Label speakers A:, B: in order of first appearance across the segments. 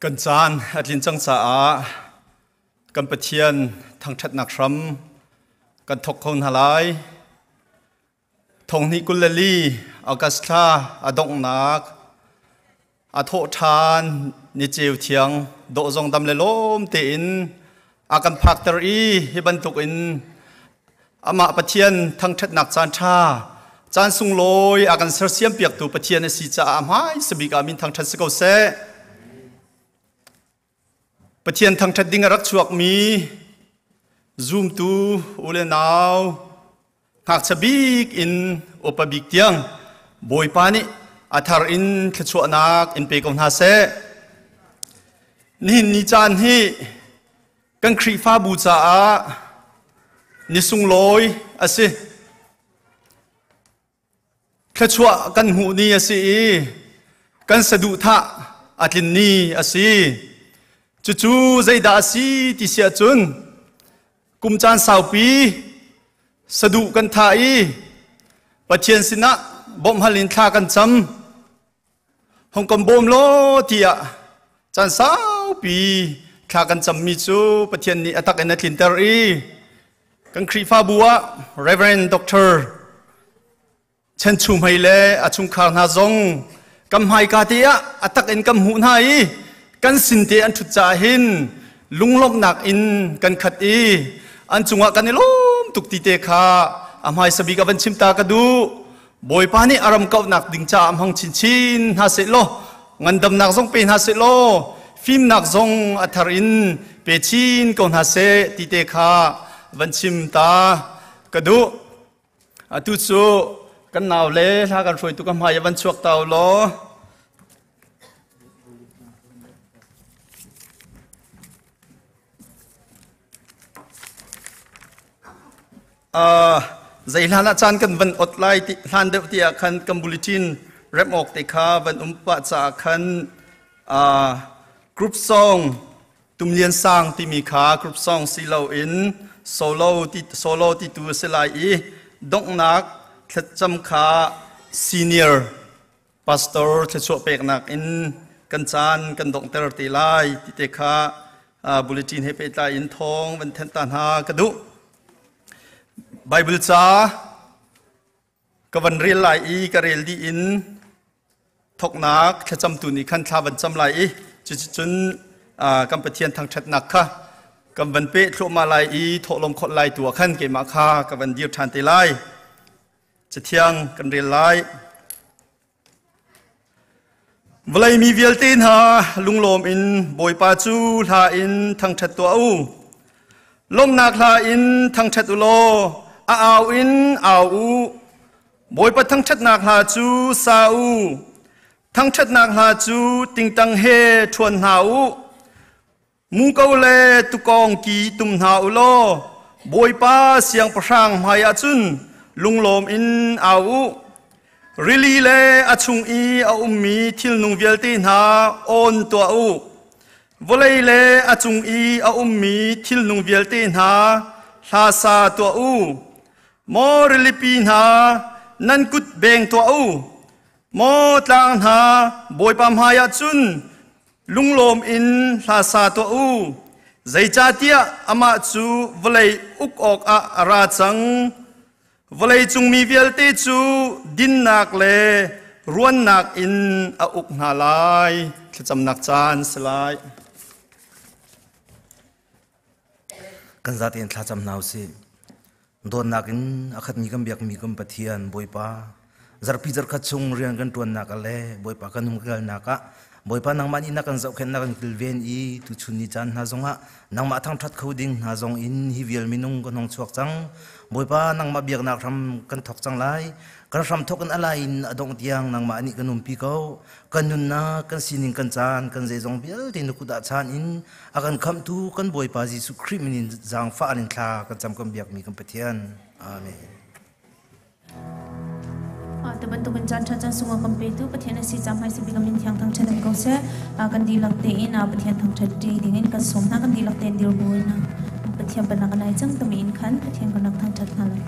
A: Kan caan a tlin cang caah kan Pathian thangṭhatnak hram kan thawk kho hna lai. Thonghnih 24 August thla a donghnak a thawh ṭhan ni ceu thiang dawh zong dam le lawm tein a kan phakter i hi bantukin amah Pathian thangṭhatnak caan ṭha caan sunglawi a kan sersiam piaktu Pathian a si caah a hmai sabik ah min thangṭhat si ko seh. Pathian thangṭhat ding a rak chuakmi zumtu u le nau ngakchia bik in upa bik tiang Bawipa nih a thar in thluachuahnak in pe ko hna seh. Nihin ni caan hi kan Khrihfabu caah ni sunglawi a si. Thluachuah kan hmuh ni a si i kan saduhthah a tlin ni a si. Cucu zeidah a si ti si ahcun kum caan saupi saduh kan thah i Pathian sinah bawmhhal in thla kan cam. Hong kan bawm law tiah caan saupi thla kan cammi cu Pathian nih a tak in a tlinter i kan Khrihfabu ah Reverend Dr. Chen Chu Hmei le a chungkhar hna zong kan hmaika te ah a tak in kan hmuh hna i kan sin te an ṭhut caah hin lunglawmhnak in kan khat i an cungah kan i lawm tuk ti te kha a hmaisa bik a van chim ta ka duh. Bawipa nih a ram kauhnak ding caah hmang chinchin hna seh law ngandamnak zong pe hna seh law fimnak zong a thar in pe chin ko hna seh ti te kha van chim ta ka duh. Atu cu kan nau le hla kan hruaitu ka hmai van chuak ta law. Zei hlan ah caan kan van ot lai ti hlan deuh ti ah khan kan bulletin rem awk te kha van um pah caah khan group song Tum Lian Sang timi kha group song si loin solo ti solo ti tu a si lai i donghnak thlacam kha senior pastor thluachuah peknak in kan caan kan donghter te lai ti te kha bulletin he pehtlai in thawng van thenh ta hna ka duh. Bible ca ka van rel lai i ka rel dih in thoknak thlacamtu nih khan thla van cam lai i cuticun kan Pathian thangṭhatnak kha kan van peh thluahmah lai i thawhlawm khawlh lai tu ah khan keimah kha ka van dir ṭhan te lai. Cathiang kan rel lai. Vawlei mi vialte hna lunglawm in Bawipa cu hla in thangṭhat tuah u. Lawmhnak hla in thangṭhat u law a au in au u. Bawipa thangṭhatnak hla cu sa u. Thangṭhatnak hla cu tingtang he ṭhuan hna u. Muko le tukawng ki tum hna u law Bawipa siangpahrang hmaiah cun lunglawm in au u. Rili le a chung i a ummi thilnung vialte hna awn tuah u. Vawlei le a cung i a ummi thilnung vialte hna hla sa tuah u. Maw rilipi hna, nan kut beng tuah u. Maw tlang hna, Bawipa hmaiah cun Lunglawm in hla sa tuah u, zeicahtiah amah cu vawlei uk awkah a ra cang. Vawlei cung mi vialte cu dinnak le ruannak in a uk hna lai. Thlacamnak caan si lai.
B: Kan zatein thlacam hna usih. Dawtnak in a khatmi kan biakmi kan Pathian Bawipa zarhpi zarhkhat chung rian kan ṭuannak ah le Bawipa kan um kalnak ah Bawipa nangmah nih na kan zohkhenh na kan kilven i tuchun ni caan hna zongah nangmah thangṭhat kho ding hna zong in hi vial minung kan hong chuak cang. Bawipa nangmah biaknak hram kan thawk cang lai. Kan hram thawk in a lai in a dongh tiang nangmah nih kan umpi ko. Kan nunnak, kan sining, kan caan, kan zeizong vialte na kut ah chaan in A kan khamhtu kan Bawipa Jesuh Khrih min in zaangfah in thla kan cam kan biakmi kan Pathian. Amen.
C: Te bantukin caan ṭha caan sungah kan petu Pathian a si cang hmai sibi min thiang thangṭhat an ko seh. Kan dihlak tein Pathian thangṭhat ṭi dingin kan sawm hna kan dihlak tein dir bu in Pathian panak nai cang tami in khan Pathian kan rak thangṭhat hna lai.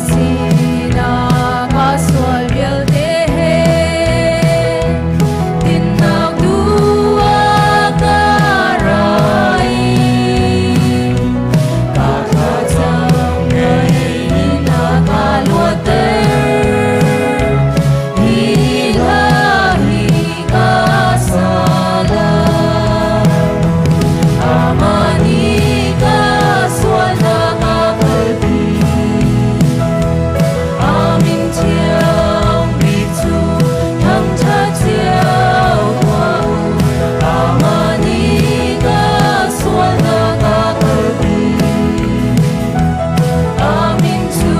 D: Sinah ka sual vialte he dinnak duh ah ka ra i ka thlacam ngaih in a ka luatter. Hi hla hi ka sa lai. Amah nih ka sualnak a kalpi. A min thiang bik cu thangṭhat cio tuah u. Amah nih ka sualnak a kalpi. A min cu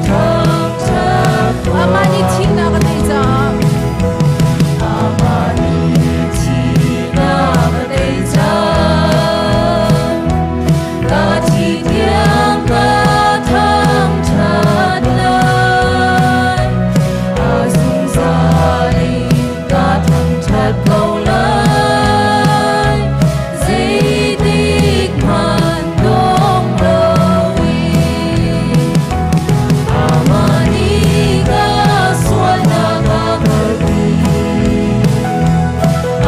D: thangṭhat tuah
E: Amah nih thihnak a tei caah.
D: Amah nih thihnak a tei caah. Ka thi tiang ka thangṭhat lai. A zungzal in ka thangṭhat ko lai. Zeitik hmanh dong loin. Amah nih ka sualnak a kalpi.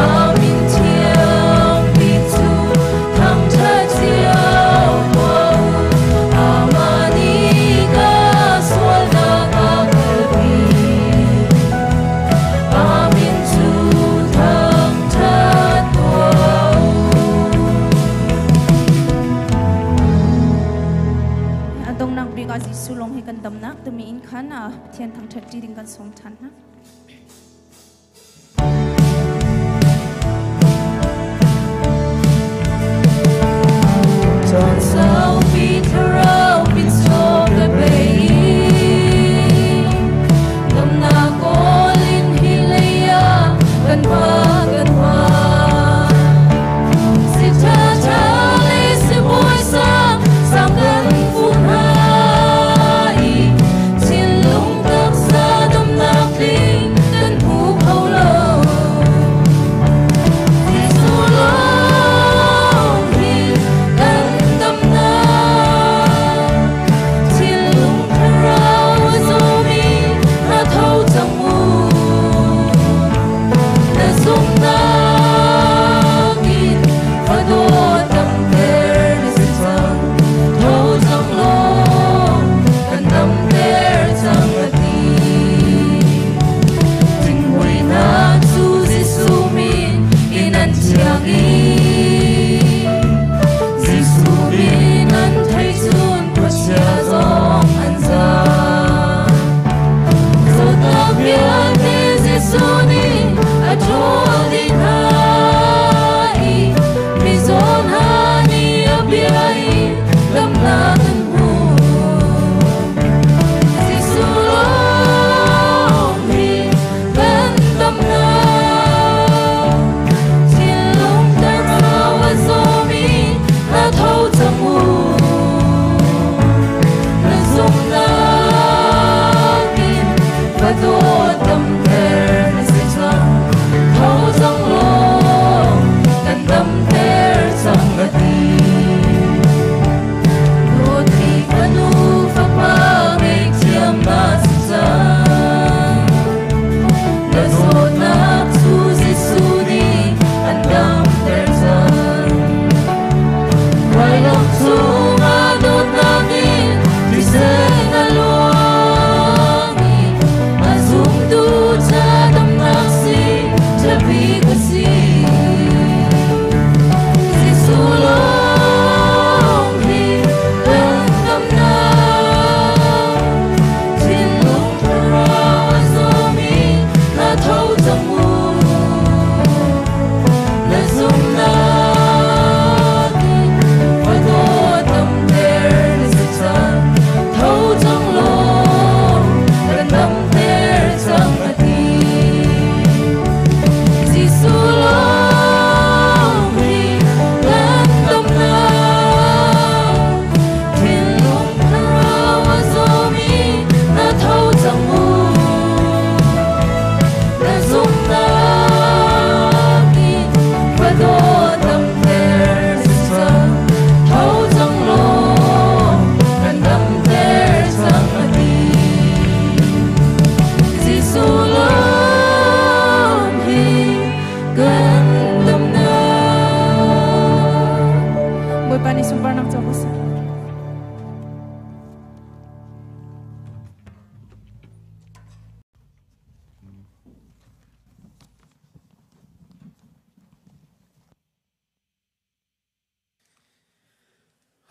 D: A min thiang bik cu thangṭhat cio tuah u. Amah nih ka sualnak a kalpi. A min cu thangṭhat tuah u.
C: A donghnak bik ah Jesuh lawng hi kan damnak timi in khan Pathian thangṭhat ṭi ding kan sawm ṭhan hna.
D: Caan saupi thlarau mitcaw ka bei i damnak kawl in hi lei ah kan va kan va. Si ṭhaṭha le sibawi sang sang kan fuh hna i thinlung taksa damnak tling kan hmu kho lo. Jesuh lawng hi kan damnak.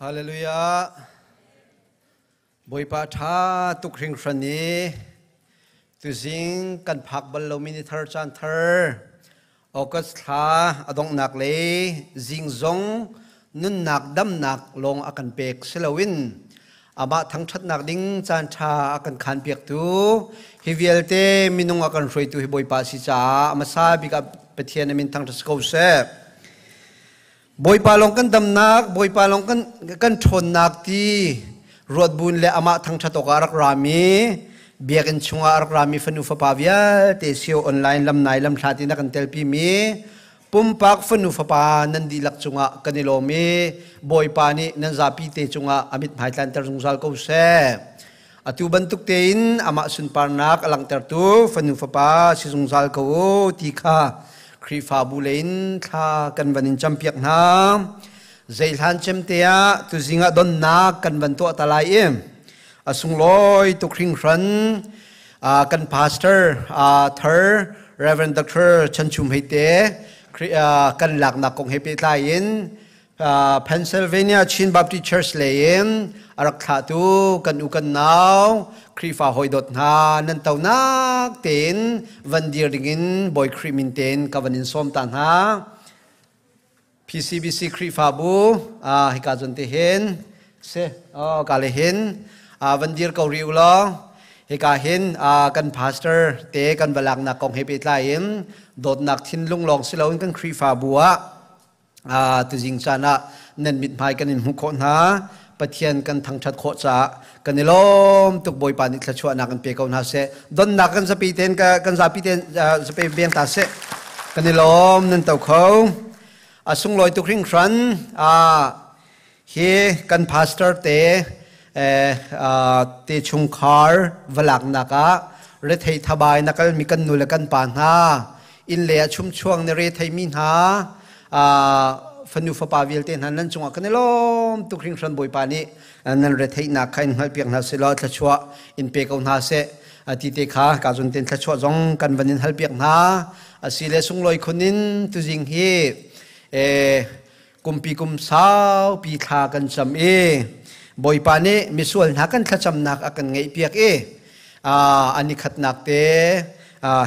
F: Hallelujah. Bawipa ṭha tuk hringhran i tuzing kan phak bal lomi ni thar caan thar August thla a donghnak le zing zong nunnak damnak lawng a kan pek si loin amah thangṭhatnak ding caan ṭha a kan khanpiaktu hi vialte minung a kan hruaitu hi Bawipa a si caah a hmasa bik ah Pathian a min thangṭhat si ko seh. Bawipa lawng kan damnak, Bawipa lawng kan ṭhawnnak ti ruat buin le amah thangṭhat awkah a rak rami, biakinn chungah a rak rami fanu fapa vialte sio online lamnai lamhlat in a kan telpimi pumpak fanu fapa nan dihlak cungah kan i lawm i Bawipa nih nan zapi te cungah a mithmai tlanter zungzal ko seh. Atu bantuk tein amah sunparnak a langhtertu fanu fapa si zungzal ko u ti kha Khrihfabu lei in thla kan van in campiak hna. Zeihlan cem te ah tuzing ah donnak kan van tuah ta lai i a sunglawi tuk hringhran kan pastor thar Reverend Dr. Chan Chum Hei te kan laknak kong he pehtlai in Pennsylvania Chin Baptist Church lei in a rak thlahtu kan u kan nau Khrihfa hawidawt hna nan tonak tein van dir dingin Bawi Khrih min tein ka van in sawm ta hna. PCBC Khrihfabu hika zon te hin si oh ka le hin van dir ko rih u law hika hin kan pastor te kan va laknak kong he pehtlai in dawtnak thinlung lawng si loin kan Khrihfabu ah tuzing caan ah nan mithmai kan in hmuh khawh hna. Pathian kan thangṭhat khawh caah kan i lawm tuk. Bawipa nih thluachuahnak in pe ko hna seh. Donnak kan zapi ten kan zapi ten zapi beng ta seh. Kan i lawm nan to kho. A sunglawi tuk hringhran. Hi kan pastor te te chungkhar valaknak ah rethei thabai na kal mi kan nu le kan pa hna inn le ah chumchuang na rethei mi hna fanu fapa vialte hna nan cungah kan i lawm tuk hringhran. Bawipa nih nan retheihnak kha in hngalhpiak hna seh law thluachuah in pe ko hna seh ti te kha ka zun ten thluachuah zong kan van in halpiak hna. Asile sunglawi khun in tuzing hi kumpi kum saupi thla kan cam i Bawipa nih misual hna kan thlacamnak a kan ngeihpiak i an i khatnak te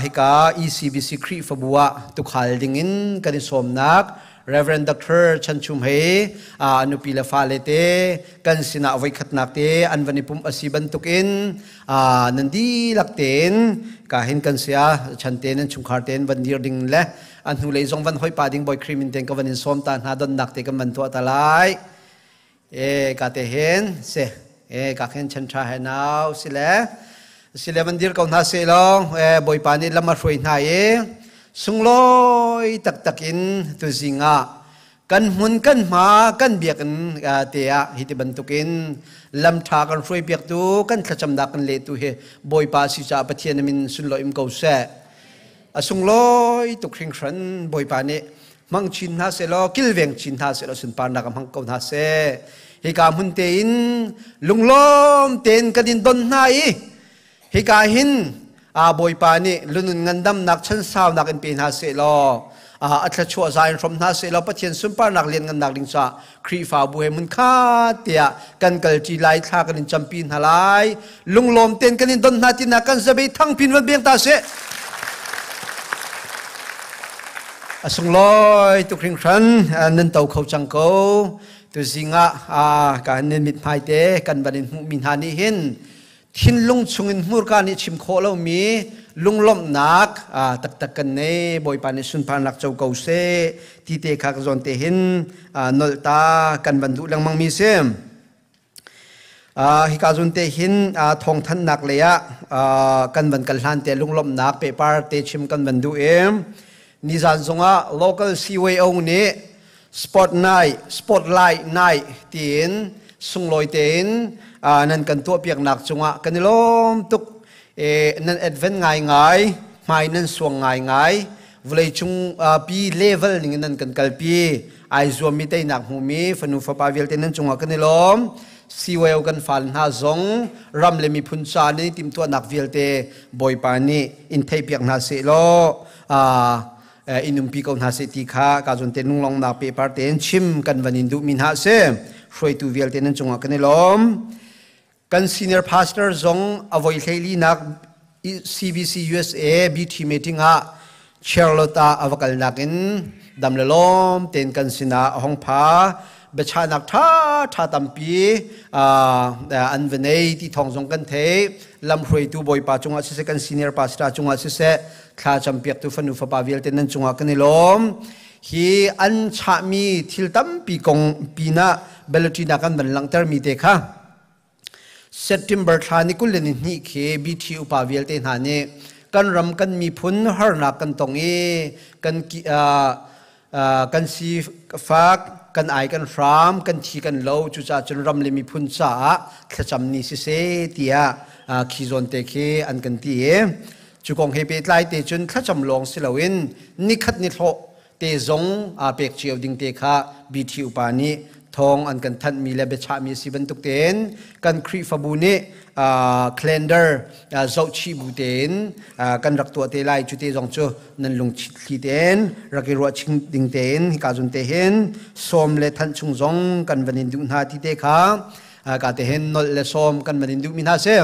F: hika ECBC Khrihfabu ah tukhal dingin kan i sawmnak Reverend Dr. Chan Chum Hei a nupi le fale te kan sinah voikhatnak te an van i pumh a si bantukin nan dihlak tein ka hin kan sia chan te nan chungkhar tein van dir ding le a hnulei zong van hoi pa ding Bawi Khrih min ten ka van in sawm ta hna. Donnak te kan van tuah ta lai e ka te hen se e ka khen chen tha he nau sile sile van dir ko hna se long e Bawipa nih lam a hruai hna i sunglawi taktak in tuzing ah kan hmun kan hma kan biakinn te ah hi ti bantukin lam ṭha kan hruai piaktu kan thlacamnak kan lehtu hi Bawipa si caah Pathian min sunlawi um ko seh. A sunglawi tuk hringhran. Bawipa nih hmang chin hna seh law kilveng chin hna seh law sunparnak a hmang ko hna seh. Hika hmun tein lunglawm tein kan in don hna i hika hin a Bawipa nih lunun ngandamnak chansaunak in pe hna seh law a thluachuah za in hrom hna seh law Pathian sunparnak lian ngannak ding caah Khrihfabu he hmun khat tiah kan kalṭi lai thla kan in campi hna lai. Lunglawm tein kan in don hna tinak kan zabe thangpin van beng ta seh. A sunglawi tuk hringhran. Nan to kho cang ko. Tuzing ah ka nan mithmai te kan van in hmuh mi hna nih hin thinlung chungin hmurka nih chim khawh lomi lunglawmhnak taktak kan nei. Bawipa nih sunparnak co ko seh ti te kha ka zawn te hin nolh ta kan van duh lengmang mi si. Hika zun te hin thawngthanhnak lei ah kan van kal hlan te lunglawmhnak pehpar te chim kan van duh i nizan zongah local CYO nih sport night spotlight night tiin sunglawi tein nan kan tuahpiaknak cungah kan i lawm tuk. Nan advent ngaingai, hmai nan suang ngaingai, vawleicung pi level ning in nan kan kalpi. Ai zuammi, teinak hmumi fanu fapa vialte nan cungah kan i lawm. CYO kan fal hna zong ram le miphun ca nih timhtuahnak vialte Bawipa nih in theihpiak hna seh law in umpi ko hna seh ti kha ka zon te lunglongnak pehpar tein chim kan van in duhmi hna si. Hruaitu vialte nan cungah kan i lawm. Kan senior pastor zong a voi hleili nak CBC USA BT meeting ah Charlotte ah a va kalnak in dam le lawm tein kan sinah a hong pha. Biachahnak ṭha ṭha tampi an va nei ti thawng zong kan thei. Lamhruaitu Bawipa cungah siseh kan senior pastor cungah siseh thla campiaktu fanu fapa vialte nan cungah kan i lawm. Hi an chahmi thil tampi kong pinah ballotina kan van langhtermi te kha September thla ni 22 khi BT upa vialte hna nih kan ram kan miphun harnak kan tong i kan kan sifak kan ai kan hram kan thi kan lo cucaah cun ram le miphun caah thlacam ni siseh tiah khi zawn te khi an kan ti i cu kong he pehtlai te cun thlacam lawng si loin nikhat ni hlawh te zong aa pek cio ding te kha BT upa nih thawng an kan thanhmi le biachahmi a si bantuk tein kan Khrihfabu nih calendar zohchih bu tein kan rak tuah te lai. Cu te zong cu nan lungchit thli tein rak i ruah ching ding tein hika zun te hin sawm le thanh chung zong kan van in duh hna ti te kha ka te hin nolh le sawm kan van in duhmi hna si.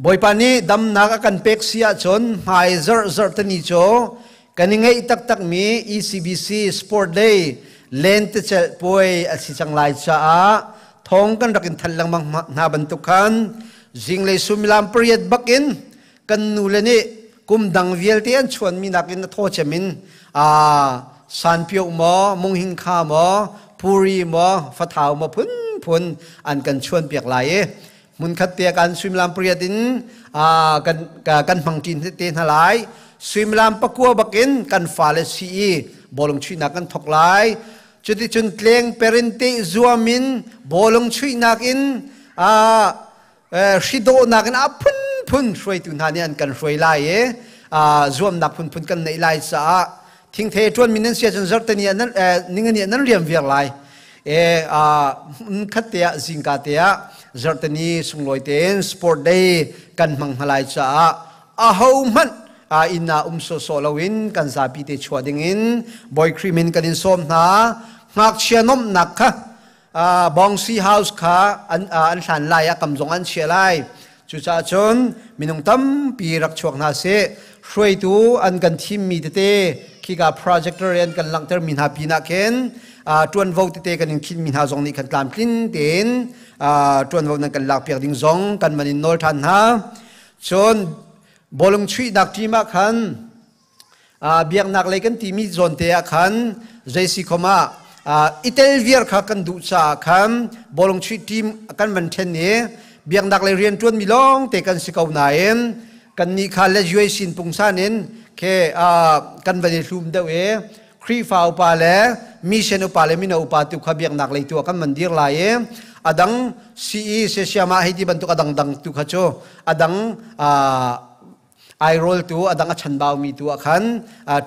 F: Bawipa nih damnak a kan pek si ahcun hmai zarh zarh tani cu kan i ngeih taktakmi ECBC Sport Day lentecelh puai a si cang lai caah thawng kan rak in thanh lengmang hna bantuk khan zinglei suimilam pariat bakin kan nule nih kum dang vialte an chuanmi nakin a thaw cem in sanpioh maw munghing kha maw puri maw fathau maw phunphun an kan chuanpiak lai i hmunkhat te kan suimilam pariat in kan kan hmang ṭin te hna lai. Suimilam pakua bakin kan fale si i bawlung chuihnak kan thok lai. Cuticun tleng perin te zuam in bawlung chuihnak in hridawhnak in a phunphun hruaitu hna nih an kan hruai lai i zuamnak phunphun kan neih lai caah thingthei ṭuan mi nan sia cun zarhteni ah nan ningani ah nan riam viar lai e khat te ah zingka te ah zarhteni sunglawi tein sport day kan hmang hna lai caah aho hmanh inn ah um sawsawh loin kan zapi te chuah dingin Bawi Khrih min kan in sawm hna. Ngakchia nomhnak kha Bongsi House kha an hlan lai ah kam zong an chia lai. Cucaah cun minung tampi rak chuak hna seh. Hruaitu an kan thimmi tete khika projector an kan langhtermi hna pinah khin ṭuanvo tete kan in khinmi hna zong nih khan tlamtlin tein ṭuanvo nan kan lakpiak ding zong kan man in nawl ṭhan hna. Cun bawlung chuihnak team ah khan biaknak lei kan timi zawn te ah khan zeisi khom ah itel viar kha kan duh caah khan bawlung chuih team kan van ṭhen i biaknak lei rian ṭuan mi lawng te kan si ko nain kan nih kha le sin pungsan in khe kan van i hlum deuh i Khrihfa upa le mission upa le mino upa tu kha biaknak lei tu ah kan van dir lai i adang CE sesiama hei ti bantuk adang dang tu kha cu adang airawl tu adang a chanbaumi tu ah khan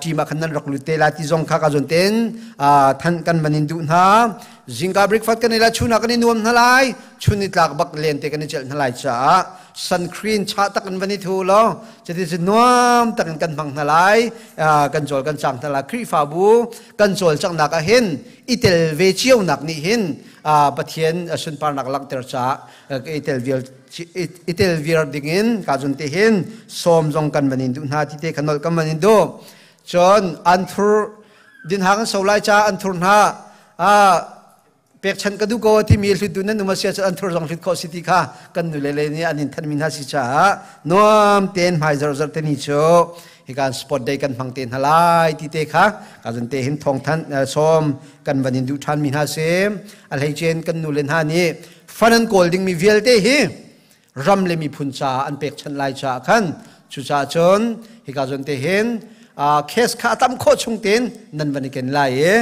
F: team ah khan nan rak lut te la ti zong kha ka zon ten than kan manin duh hna. Zingka breakfast kan ila chuna kan i nuam hna lai, chun ni tlak bak len te kan i cel hna lai caah sunscreen cha tak in van i thu lo cuti cu nuam tak in kan hmang hna lai, kan cawl kan cang hna lai. Khrihfabu kan cawl cangnak ah hin i tel ve cio nak nih hin Pathian sunparnak langhter caah i tel vial i tel viar dingin ka zun te hin sawm zong kan van in duh hna ti te kha nolh kan van in duh. Cun anthur din hang so lai cha anthur hna a pekchan ka du ko timi hlut du nan um sia anthur zong hlut kho si ti kha kan nu le le nih an in than min ha si caah nuam ten hmai zar zar te ni chu hikan sport day kan hmang te hna lai ti te kha ka zun te hin thong than sawm kan van in duh than mi hna si. A hlei chen kan nu le hna nih fan an kawl dingmi vialte hi ram le miphun caah an pekchanh lai caah khan cucaah cun hika zawn te hin case kha a tam khawh chung tein nan van i ken lai i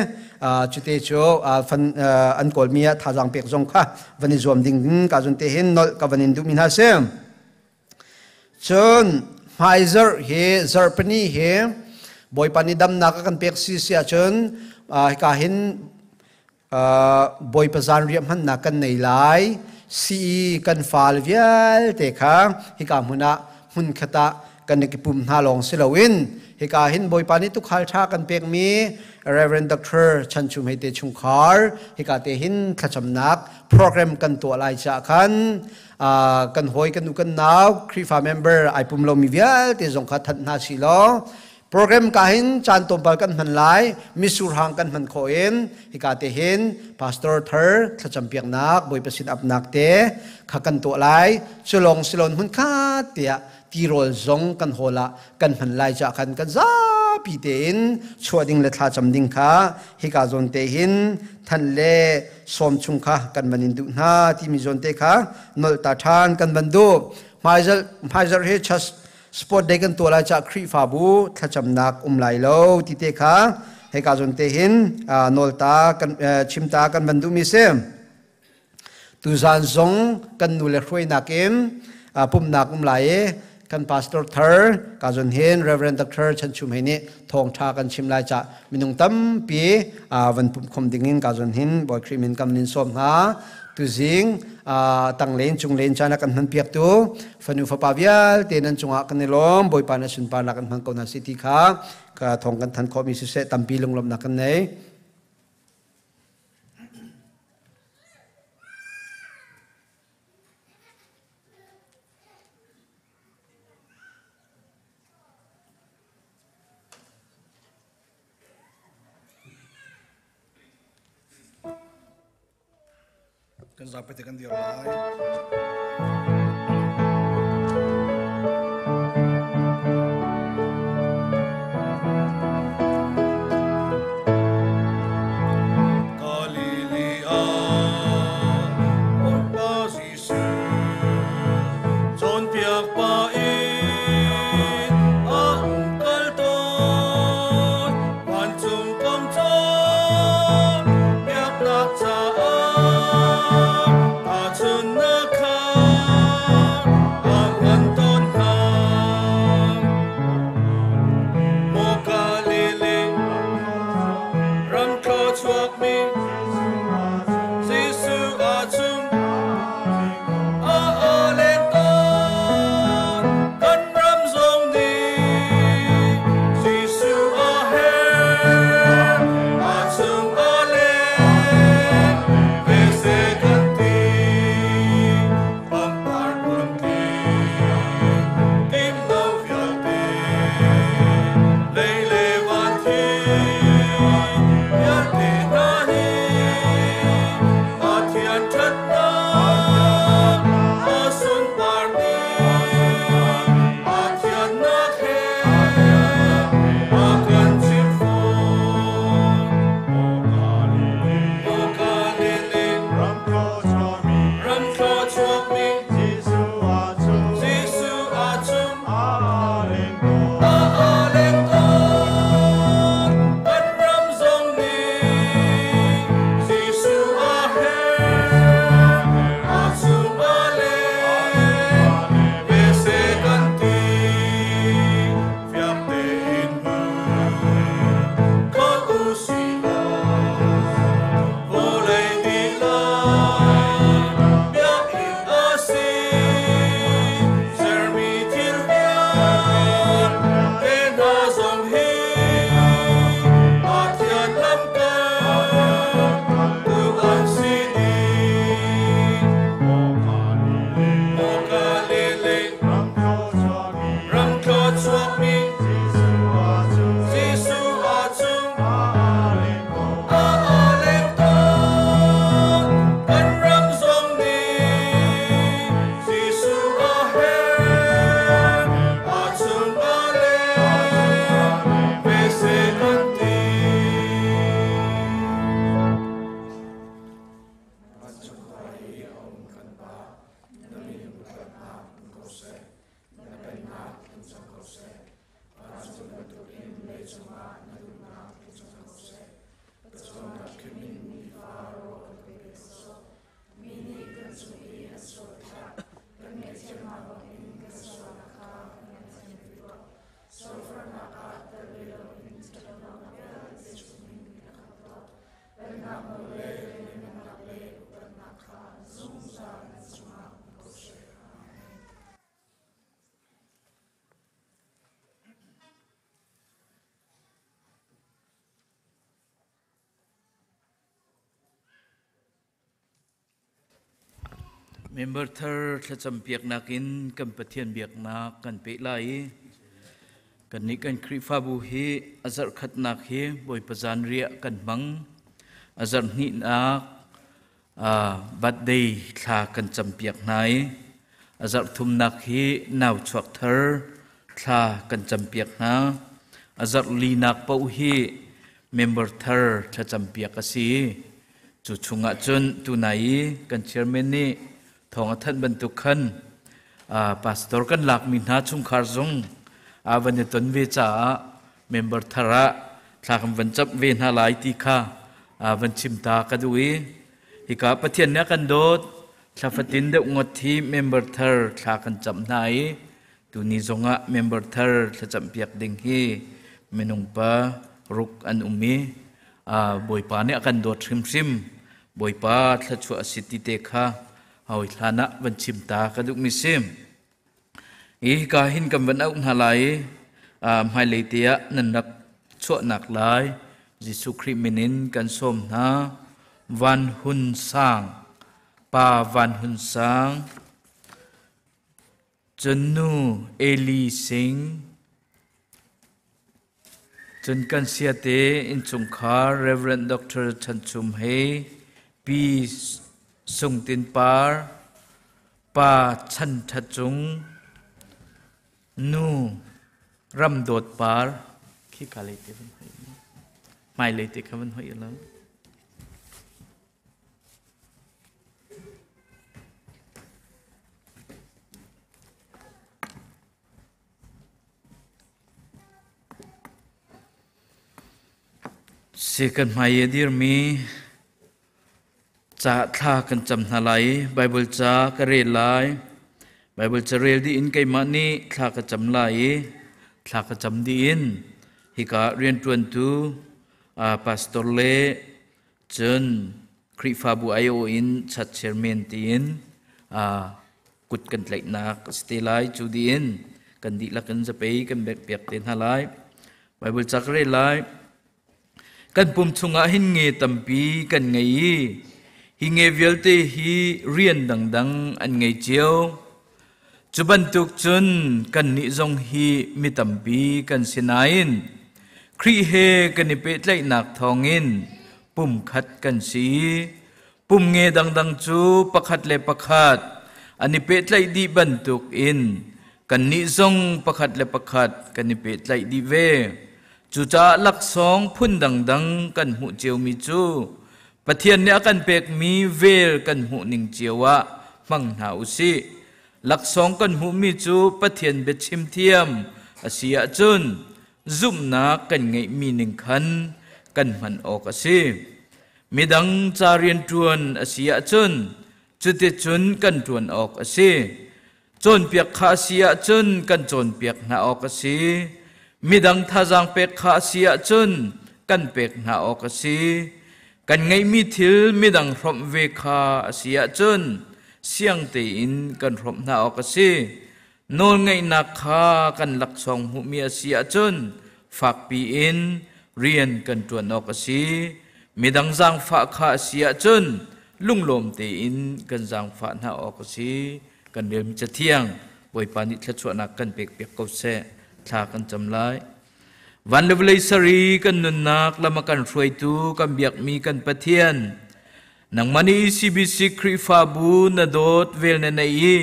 F: cute cu fan an kawlmi ah thazaang pek zong kha van i zuam ding ka zawn te hin nolh ka van in duhmi hna si. Cun hmaizarh hi zarhpini hi Bawipa nih damnak a kan pek si si ahcun hika hin Bawipa zanriah hmannak kan nei lai. CE kan fal vialte kha hika hmun ah hmun khat ah kan i pum hna lawng si loin hika hin Bawipa nih tukhal ṭha kan pekmi Reverend Dr. Chan Chum Hei te chungkhar hika te hin thlacamnak program kan tuah lai caah khan kan hawi kan u kan nau Khrihfa member ai pum lomi vialte zong kha thanh hna si law program ka hin caan tlawmpal kan hman lai misur hang kan hman khawh in hika te hin pastor thar thlacam piaknak Bawipa sin apnak te kha kan tuah lai culong silon hmun khat tiah tirawl zong kan hawl ah kan hman lai ca khan kan zapi tein chuah ding le thlacam ding kha hika zawn te hin than le sawm chung kha kan van in duh hna timi zawn te kha nolh ta ṭhan kan van duh. Hmaizarh hmaizarh hi church sport day kan tuah lai ca Khrihfabu thlacamnak um lai lo ti te kha hika zawn te hin nawl ta kan chim ta kan van duhmi si. Tuzaan zong kan nu le hruainak in pumhnak um lai i kan pastor thar ka zon hin Reverend Dr. Chan Chum Hei nih thawngṭha kan chim lai ca minung tampi van pumh khom ding in ka zon hin Bawi Khrih min kam nin sawm hna. Tuzing tanglen cunglen caan a kan hman piaktu fanu fapa vialte nan cungah kan i lawm. Bawipa na sunparnak kan hmang ko hna si ti kha ka thawng kan than khawhmi siseh tampi lunglawmhnak kan nei.
G: Kan zapi te kan dir lai. Galilea, Bawipa Jesuh, cawnpiak pa in a um kal tawn. Vancung kong cawn biaknak caah tahchunhnak kha a hman tawn hna. Maw Galilee ram thluachuakmi Jesuh a chung a alen tawn. Kan ram zong nih Jesuh a herh, a chung a len ve seh kan ti. Pangpar phunki kimlo vialte lei le van thi vialte hna hi Pathian ṭhatnak a sunpar ni Pathian nak he a kan chimh fawn. Maw Galilee ram thluachuakmi Jesuh a chung a leng tawn. Kan ram zong nih Jesuh a herh, a chung a leng ve seh kan ti. Fiang tein hmu kho u sih law vawlei dihlak biakinn a si. Sermi thil vialte hna zong hi Pathian lamkaltu an si dih. Maw Galilee ram thluachuakmi Jesuh a chung a leng tawn. Kan ram zong nih Jesuh a herh, a chung a leng ve seh kan ti.
H: Member thar thlacam piaknak in kan Pathian biaknak kan peh lai i kannih kan Khrihfabu hi a zarh khatnak hi Bawipa zanriah kan hmang. A zarh hnihnak birthday thla kan campiak hna i a zarh thumnak hi nau chuak thar thla kan campiak hna. A zarh linak paoh hi member thar thlacampiak a si. Cu chungah cun tunai i kan chairman nih thawng a thanh bantuk khan pastor kan lakmi hna chungkhar zong a van i ton ve caah member thar ah thla kan van camh ve hna lai ti kha van chim ta ka duh i hika Pathian nih a kan dawt thla fatin deuh ngot hi member thar thla kan camh hna i tuni zongah member thar thlacamh piak ding hi minung pa ruk an um i Bawipa nih a kan dawt hrimhrim. Bawipa thluachuah a si ti te kha hawi hlan ah van chim ta ka duhmi si. Hi ka hin kan van auh hna lai i hmailei te ah nan rak chuahnak lai Jesuh Khrih min in kan sawm hna. Van Hun Sang, Pa Van Hun Sang, cun nu Eli Singh, Cun kan siate innchungkhar Rev. Dr. Chan Chum Hei, Pi Sung Tin Par, Pa Chan Tha Cung, Nu Ram Dawt Par, khi ka lei te van hoi hmai lei te kha van hoi lo. Si kan hmai i a dirmi ca thla kan cam hna lai i Baibal ca ka rel lai. Baibal ca rel dih in keimah nih thla ka cam lai i thla ka cam dih in hika rianṭuantu pastor le cun Khrihfabu aiawh in chat chairman tiin kut kan tlaihnak a si te lai. Cu dih in kan dihlak in zapei kan piak te hna lai. Bible ca ka rel lai. Kan pum chungah hin nge tampi kan ngei i hi nge vialte hi rian dangdang an ngei cio. Cu bantuk cun kannih zong hi mi tampi kan si nain Khrih he kan i pehtlaihnak thawngin pumkhat kan si. Pum nge dangdang cu pakhat le pakhat an i pehtlaih dih bantukin kannih zong pakhat le pakhat kan i pehtlaih dih ve. Cucaah laksawng phun dangdang kan hmuh ciomi cu Pathian nih a kan pekmi vel kan hmuh ning cio ah hmang hna u sih. Laksawng kan hmuhmi cu Pathian biachim thiam a si ahcun zumhnak kan ngeihmi ning khan kan hman awk a si. Midang ca rianṭuan a si ahcun cuticun kan ṭuan awk a si. Cawnpiak kha a si ahcun kan cawnpiak hna awk a si. Midang thazaang pek kha a si ahcun kan pek hna awk a si. Kan ngeihmi thil midang hrawmh ve kha a si ahcun siang tein kan hrawmh hna awk a si. Nawlngeihnak kha kan laksawng hmuhmi a si ahcun fakpi in rian kan ṭuan awk a si. Midang zaangfah kha a si ahcun lunglawm tein kan zaangfah hna awk a si. Kan relmi Cathiang Bawipa nih thluachuahnak kan pekpiak ko seh. Thla kan cam lai. Van le vawlei sari kan nunnak lam a kan hruaitu kan biakmi kan Pathian nangmah nih CBC Khrihfabu na dawt vel na nei i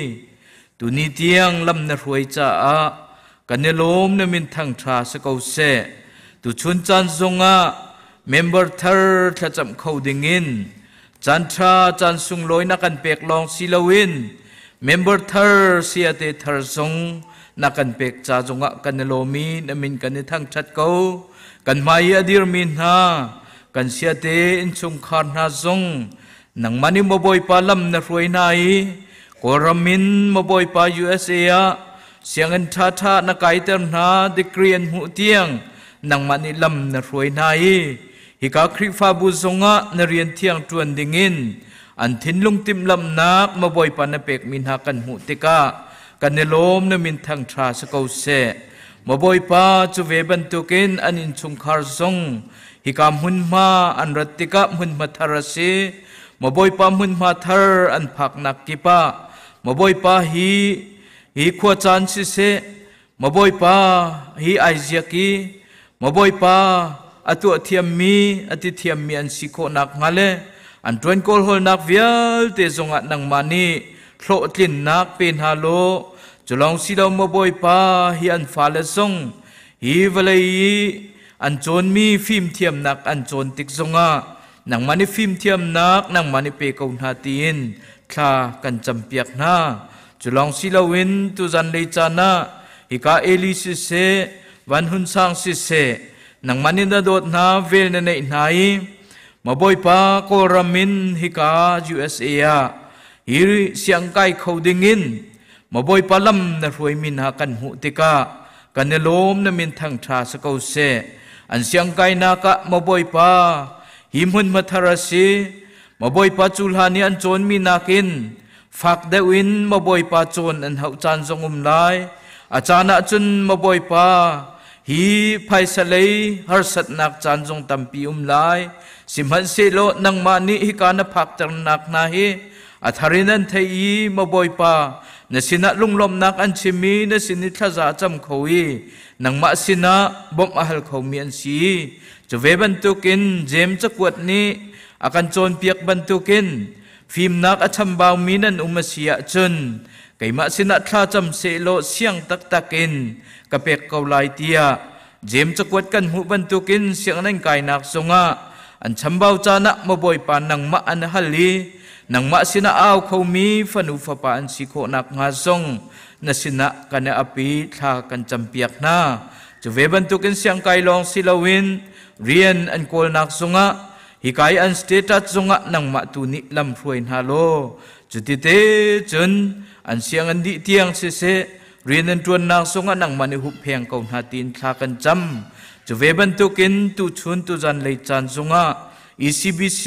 H: tuni tiang lam na hruai caah kan i lawm na min thangṭha si ko seh. Tuchun caan zongah member thar thlacam kho dingin caan ṭha caan sunglawi na kan pek lawng si loin member thar siate thar zong na kan pek ca zongah kan i lawm i na min kan i thangṭhat ko. Kan hmai i a dirmi hna kan siate innchungkhar hna zong nangmah nih maw Bawipa lam na hruai hna i Kawlram in maw Bawipa USA ah sianginn ṭhaṭha na kaiter hna degree an hmuh tiang nangmah nih lam na hruai hna i hika Khrihfabu zongah na rian thiang ṭuan dingin an thinlung timhlamhnak maw Bawipa na pekmi hna kan hmuh tikah kan i lawm na min thangṭha si ko seh. Maw Bawipa cu ve bantukin an innchungkhar zong hika hmunhma an rat tikah hmunhma thar a si. Maw Bawipa hmunhma thar an phaknak kip ah Maw Bawipa hi hi khua caan siseh Maw Bawipa hi ai ziak i Maw Bawipa a tuah thiammi a ti thiammi an si khawh nakhnga le an ṭuan kawlhawlnak vialte zongah nangmah nih hlawhtlinnak pe hna law cu lawng si lo maw Bawipa hi an fale zong hi vawlei i an cawnmi fimthiamnak an cawn tik zongah nangmah nih fimthiamnak nangmah nih pe ko hna tiin thla kan campiak hna. Cu lawng si loin tuzan lei caan ah hika Eli siseh, Van Hun Sang siseh, nangmah nih na dawt hna, vel na neih hna i ma Bawipa Kawlram in hika USA ah hi siangkai kho dingin ma Bawipa lam na hruaimi hna kan hmuh tikah kan i lawm na min thangṭha si ko seh. An siangkainak ah ma Bawipa hi hmunhma thar a si, ma Bawipa cu hlan i an cawnmi nakin Fak deuh in maw Bawipa cawn an hauh caan zong um lai. A caan ah cun maw Bawipa hi phaisa lei harsatnak caan zong tampi um lai. Sihmanhsehlaw nangmah nih hika na phakternak hna hi a thar in an theih i maw Bawipa na sinah lunglawmhnak an chim i na sin i thlaza a cam kho i nangmah sinah bawmh a hal khomi an si. Cu ve bantukin Jeim cakuat nih a kan cawnpiak bantukin Fimnak a chambaumi nan um a si ahcun keimah sinah thlacam sehlaw siang taktak in ka pek ko lai tiah Jeim cakuat kan hmuh bantukin sianginn an kainak zongah an chambau caan ah maw Bawipa nangmah an hal i nangmah sinah au khomi fanu fapa an si khawh nakhnga zong na sinah kan i ap i thla kan campiak hna. Cu ve bantukin siangkai lawng si loin rian an kawlnak zongah Hika i an status zongah nangmah tu nih lam hruai hna law cutite cun an siang an dih tiang siseh rian an ṭuannak zongah nangmah nih huppheng ko hna tiin thla kan cam. Cu ve bantukin tuchun tuzan lei caan zongah ECBC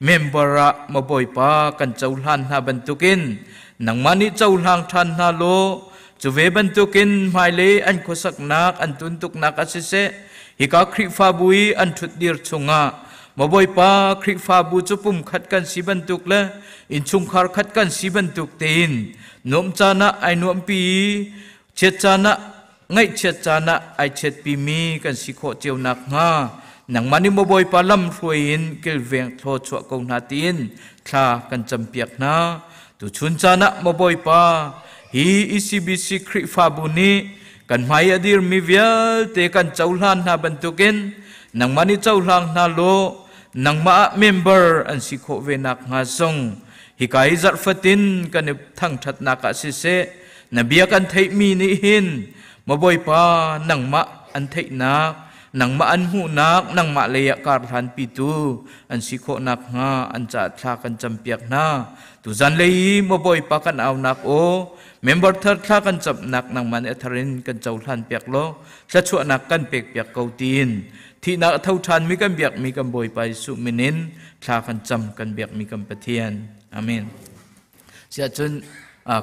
H: member ah maw Bawipa kan cohlan hna bantukin nangmah nih cohlang ṭhan hna law Cu ve bantukin hmailei an khuasaknak an tuntuknak ah siseh, hika Khrihfabu i an ṭhutdir chungah maw Bawipa Khrihfabu cu pumkhat kan si bantuk le innchungkhar khat kan si bantuk tein nuamh caan ah ai nuamhpi i chiat caan ah ngaihchiat caan ah ai chiatpimi kan si khawh cio nakhnga nangmah nih maw Bawipa lam hruai in kilveng thlaw chuah ko hna tiin thla kan campiak hna. Tuchun caan ah maw Bawipa, hi ECBC Khrihfabu nih kan hmai a dirmi vialte kan cohlan hna bantukin nangmah nih cohlang hna law nangmah ah member an si khawh ve nakhnga zong hika hi zarh fatin kan i thangṭhatnak ah siseh na bia kan theihmi nih hin maw Bawipa nangmah an theihnak nangmah an hmuhnak nangmah lei ah kar hlanpitu an si khawh nakhnga an caah thla kan campiak hna tuzan lei i maw Bawipa kan aunak aw member thar thla kan camnak nangmah nih a thar in kan cohlan piak law thluachuahnak kan pek piak ko tiin thihnak a tho ṭhanmi kan biakmi kan Bawipa Jesuh min in thla kan cam kan biakmi kan Pathian amen siah cun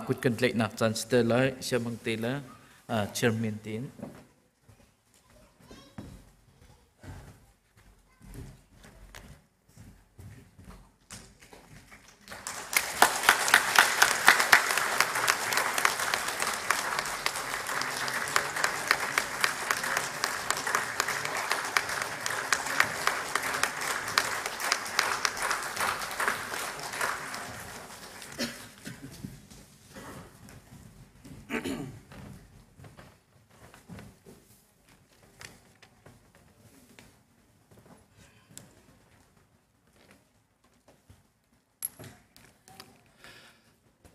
H: kut kan tlaihnak caan si te lai siamang te le chairman tiin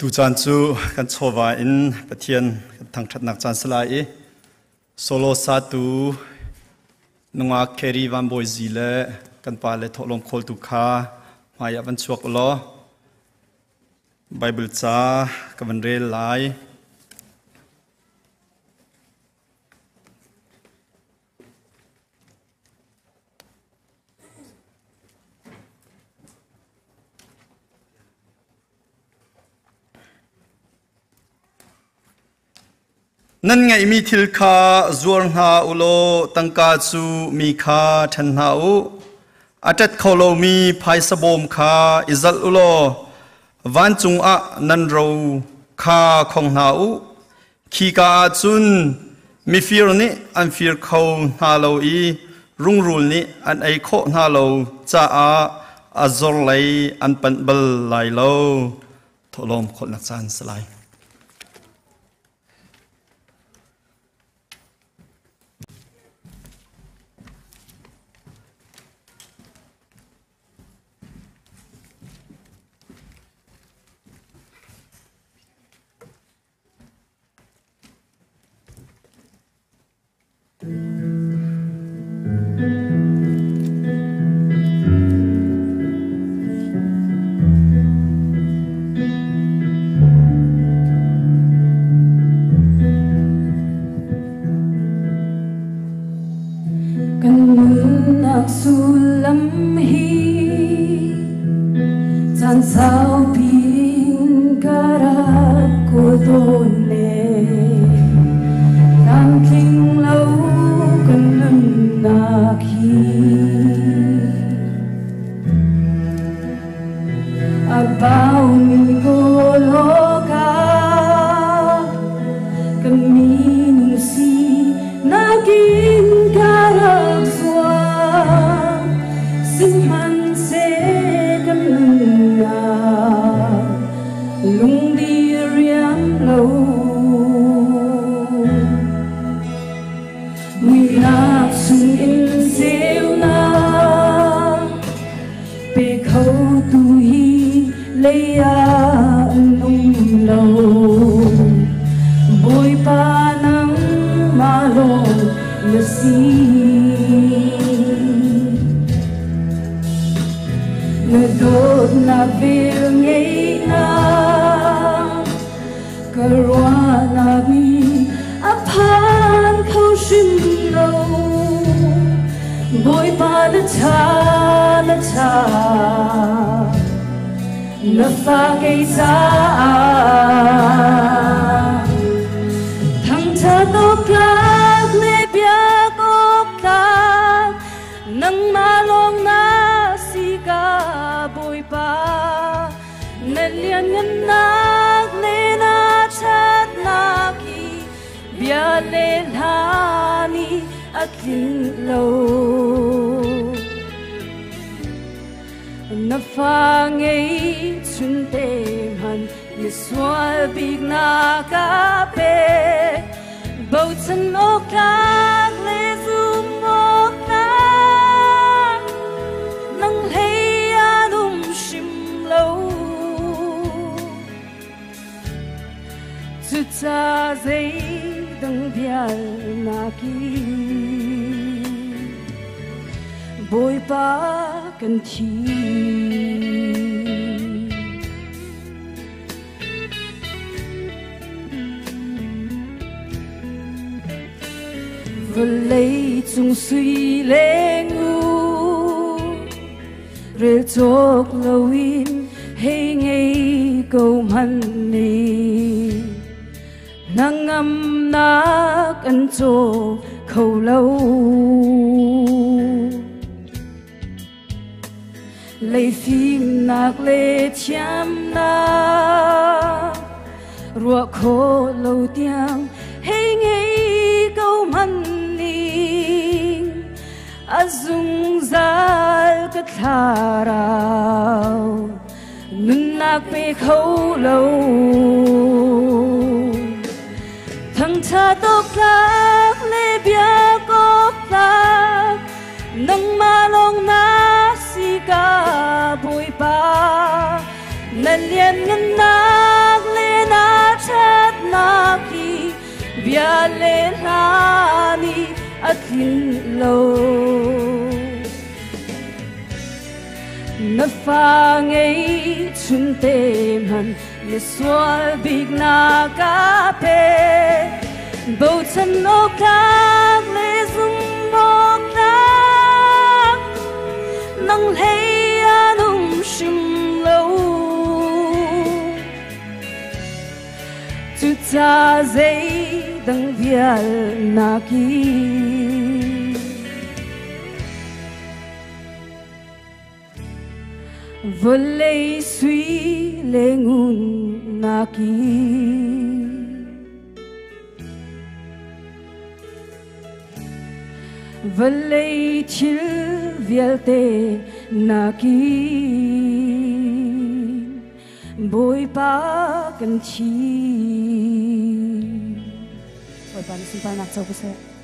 A: Tucaan cu kan chawva in Pathian kan thangṭhatnak caan si lai i solo satu nungak Kerry Van Bawi Zi le kan pa le thawhlawm khawltu kha hmai ah van chuak u law Bible ca ka van rel lai. Nan ngeihmi thil kha zuar hna u law tangka cu mi kha ṭhen hna u. A ṭet kho lomi phaisa bawm kha i zalh u law. Vancung ah nan ro kha khong hna u. Khika ah cun mifir nih an fir kho hna lo i rungrul nih an ei khawh hna lo caah a zor lei an panh bal lai lo. Thawhlawm khawlhnak caan si lai.
D: Kan nunnak sullam hi caan saupi in ka rak kawl tawn ne. Tlamtling lo kan nunnak hi a baumi kawl awkah kan minung si nakin ka rak zuam. Sihmanhseh kan nunnak lungdi riam lo. Muihnak chungin ceunak pe kho tu hi lei ah an um lo. Bawipa nangmah lawng na si. Na dawtnak vel ngeihnak ka ruahnak nih a phan kho hrim lo. Bawipa na ṭha, na ṭha, na fa kei caah. Thangṭhat awk tlak le biak awk tlak nangmah lawng na si ka Bawipa. Na lianngannak le na ṭhatnak hi bia le hla nih a tlinh lo. Na fa ngei chunte hmanh misual bik na ka pek. Bochan awk tlak le zum awk tlak nang hlei an um hrim lo. Cuca zeidang vial nakin Bawipa kan thi. Vawlei cung sui le ngun rel cawk loin hei ngei ko hmanh ning hnangamnak an caw kho lo. Lei fimnak le thiamnak ruah khawh lo tiang hei ngei ko hmanh ning a zungzal ka thlarau nunnak pe kho lo. Thangṭhat awk tlak le biak awk tlak nangmah lawng na si ka Bawipa. Na lianngannak le na ṭhatnak hi bia le hla nih a tlinh lo. Na fa ngei chunte hmanh misual bik na ka pek. Bochan awk tlak le zum awk tlak nang hlei an um hrim lo. Cuca zeidang vial nakin Vawlei sui le ngun nakin Vawlei thil vialte nakin Bawipa kan thi. Bawipa nih sunparnak co ko seh.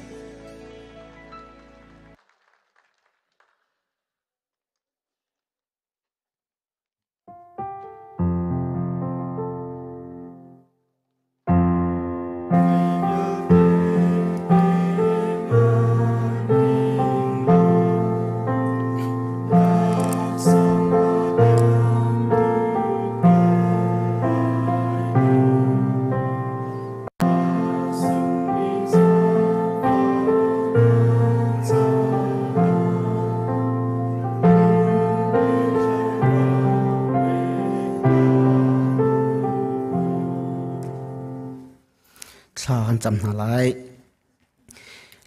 I: Thla kan cam hna lai.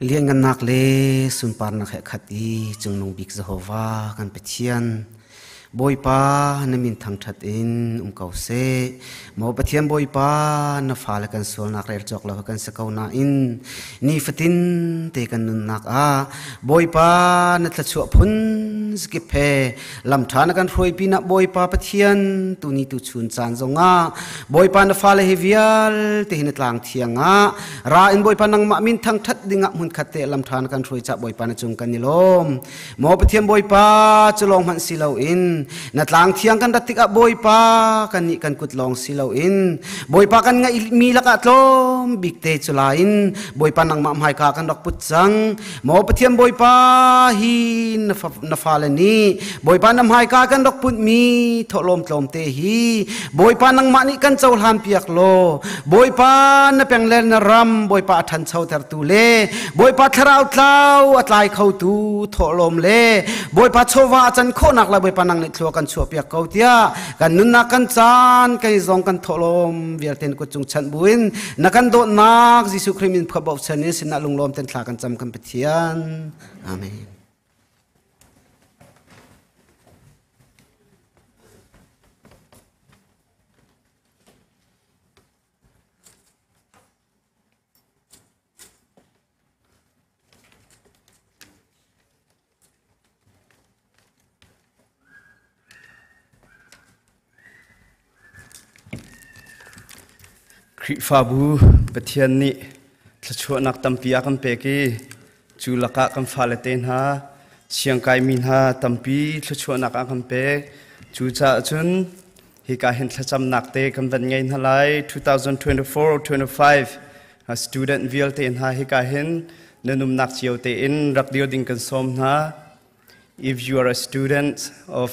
I: Lianngannak le sunparnak he khat i cungnung bik Jehovah kan Pathian Bawipa na min thangṭhat in um ko seh. Maw Pathian Bawipa, na fale kan sualnak rel cawk lo kan si ko nain nifatin te kan nunnak ah Bawipa na thluachuah phun zakip he lamṭha na kan hruai pinah Bawipa Pathian tuni tu chun caan zongah Bawipa na fale hi vialte hi na tlang thiang ah ra in Bawipa nangmah min thangṭhat dingah hmunkhat te lamṭha na kan hruai ca Bawipa na cung kan i lawm. Maw Pathian Bawipa cu lawng hmanh si loin na tlang thiang kan rat tikah Bawipa kan nih kan kut lawng si loin Bawipa kan ngeihmi lakah tlawm bik te cu la in Bawipa nangmah hmaika kan rak put cang. Maw Pathian Bawipa hi na fale nih Bawipa na hmaika kan rak putmi thawhlawm tlawmte hi Bawipa nangmah nih kan cohlan piak law Bawipa na peng le na ram Bawipa a ṭhanchotertu le Bawipa thlarau tlau a tlai khotu thawhlawm le Bawipa chawva a can khawhnak le Bawipa nang nih thlua kan chuahpiak ko tiah kan nunnak kan caan kan i zong kan thawhlawm vialte na kut cung chanh buin na kan dawtnak Jesuh Khrih min phuah bochan in sinah lunglawm ten thla kan cam kan Pathian. Amen.
A: Khrihfabu Pathian nih thluachuahnak tampi a kan pek i cu lakah kan fale te hna siangkaimi hna tampi thluachuahnak a kan pek. Cucaah cun hika hin thlacamnak te kan van ngei hna lai. 2024-25 student vialte hna hika hin nan umnak cio tein rak dir ding kan sawm hna. If you are a student of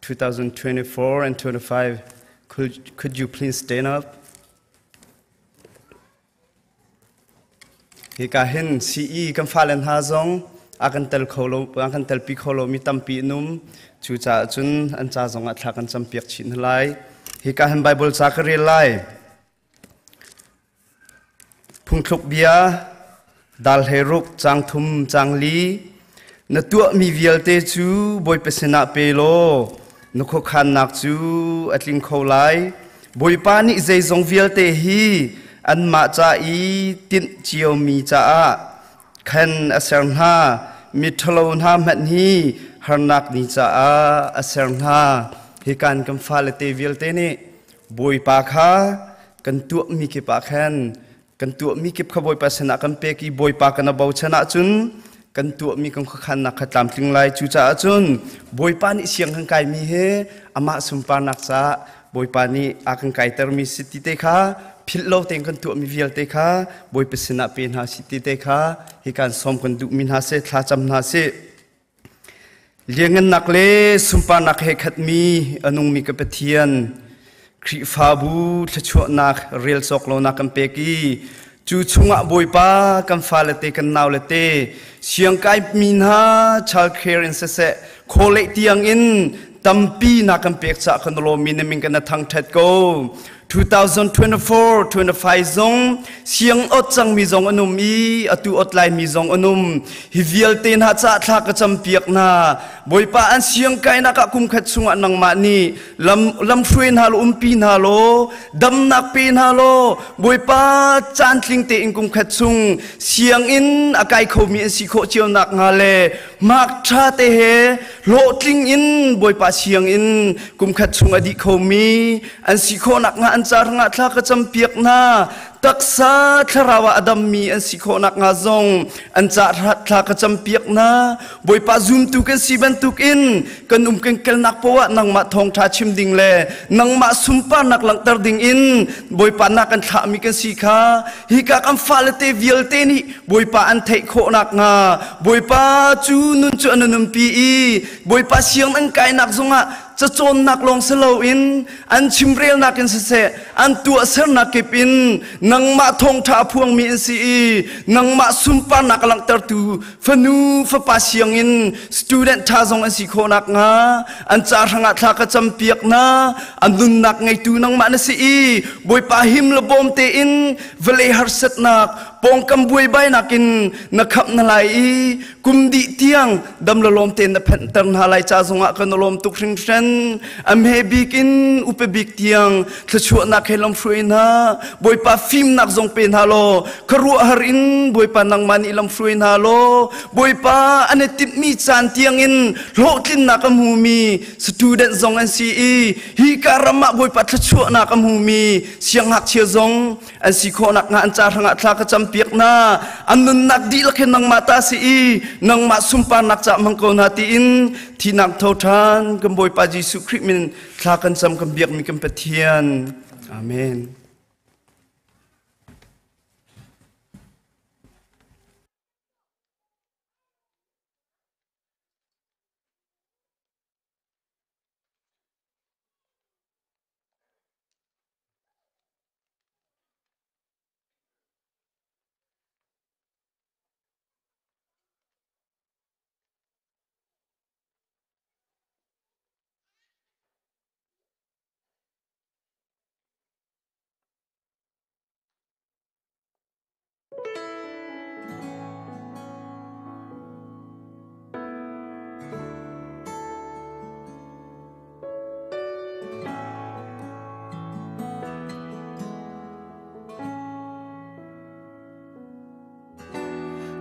A: 2024 and 25, could you please stand up? Hika hin CE kan fale hna zong a kan tel kho lo a kan telpi kho lomi tampi an um. Cucaah cun an ca zong ah thla kan campiak chih hna lai. Hika hin Bible ca ka rel lai. Phungthluk bia dal 16 caang thum caang li na tuahmi vialte cu Bawipa sinah pe law na khuakhannak cu a tling kho lai. Bawipa nih zeizong vialte hi anmah ca i tinh ciomi caah khan a ser hna. Miṭhalo hna hmanh hi harnak ni caah a ser hna. Hikan kan fale te vialte nih Bawipa kha kan tuahmi kip ah khan kan tuahmi kip kha Bawipa sinah kan pek i Bawipa kan a bochan ahcun kan tuahmi kan khuakhannak kha tlamtling lai. Cucaah cun Bawipa nih siang kan kaimi hi amah sunparnak caah Bawipa nih a kan kaitermi si ti te kha philh lo tein kan tuahmi vialte kha Bawipa sinah pe hna si ti te kha hi kan sawm kan duhmi hna si thlacam hna si. Lianngannak le sunparnak he khatmi a nungmi ka Pathian, Khrihfabu thluachuahnak rel cawk lonak kan pek i cu chungah Bawipa kan fale te kan naule te siangkai mi hna child care in siseh khawleh tiang in tampi na kan pek caah kan lawmmi na min kan na thangṭhat ko. 2024-25 zong siang ot cangmi zong an um i atu ot laimi zong an um. Hi vialte hna caah thla ka campiak hna. Bawipa an siang kainak ah kum khat chungah nangmah nih lam lamhruai hna law umpi hna law damnak pe hna law Bawipa caan tling tein kum khat chung sianginn a kai khomi an si khawh cio nak hnga le mark ṭha te he hlawhtling in Bawipa sianginn kum khat chung a dih khomi an si khawh nakhnga an ca hrangah thla ka campiak hna. Taksa thlarau ah a dammi an si khawh nakhnga zong an ca thla ka campiak hna. Bawipa zumtu kan si bantukin kan um kan kelnak poah nangmah thawngṭha chim ding le nangmah sunparnak langhter ding in Bawipa na kan thlahmi kan si kha hika kan fale te vialte nih Bawipa an theih khawh nakhnga Bawipa cu nun cu an nunpi i Bawipa siang an kainak zongah cacawnnak lawng si loin an chimrelnak in siseh an tuahsernak kip in nangmah thawngṭha a phuangmi an si i nangmah sunparnak a langhtertu fanu fapa sianginn student ṭha zong an si khawh nakhnga an ca hrangah thla ka campiak hna. An nunnak ngeitu nangmah na si i Bawipa him le bawm tein vawlei harsatnak pawngkam buaibainak in na khamh hna lai i kum dih tiang dam le lawm tein na phenhter hna lai ca zongah kan lawm tuk hringhran. Am he bik in upe bik tiang thluachuahnak he lamhruai hna. Bawipa fimnak zong pe hna law khuaruahhar in Bawipa nangmah nih lamhruai hna law Bawipa an i timhmi caan tiang in hlawhtlinnak a hmumi student zong an si i hi ka ram ah Bawipa thluachuahnak a hmumi siangngakchia zong an si khawh nakhnga an ca hrangah thla ka campiak hna. An nunnak dihlak hin nangmah ta si i nangmah sunparnak ca hmang ko hna tiin thinak tho ṭhan kan Bawipa Jesuh Khrih min thla kan cam kan biakmi kan Pathian. Amen.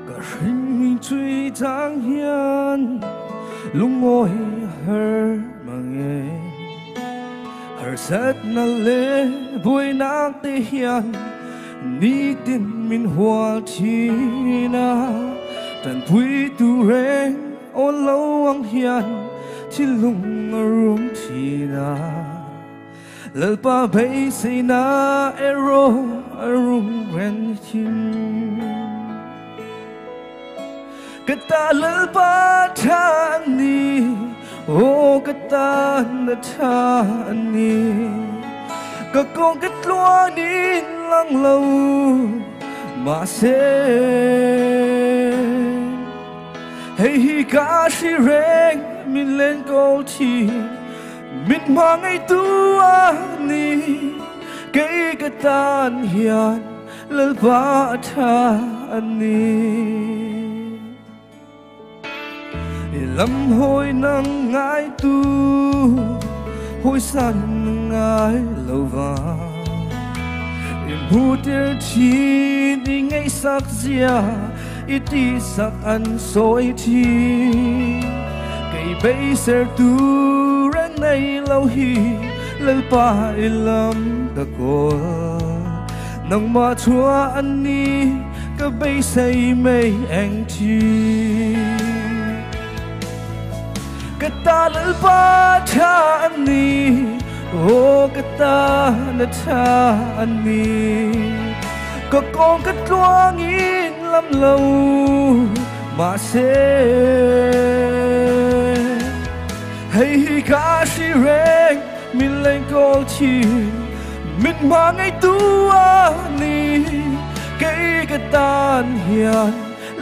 G: Ka hringmi cui cang hian lungawi har mange harsat na le buainak te hian nitin min hual thina tan pui tu reng o lo ang hian thilung a rum thina lalpa beiseina ero a rum ren thin kata lalpa thani o kata na thani ka kong ka tluanin lang lo ma se hei hi ka si reng min len ko thi min ma ngai tu ni kei ka tan hian lalpa tha ani lam hoi nang ngai tu hoi san ngai lova mu tir thi ni ngai sak zia iti sak an soi thi kei bei ser tu ran nei lo hi lalpa ilam ka kol nang ma thua an ni ka bei sei mei ang thi ka ta lalpa tha ni o ka ta na tha ni ka kong ka tluang in lam lo ma se hei hi ka si reng min len kol chi min ma ngai tu ni kei ka tan hian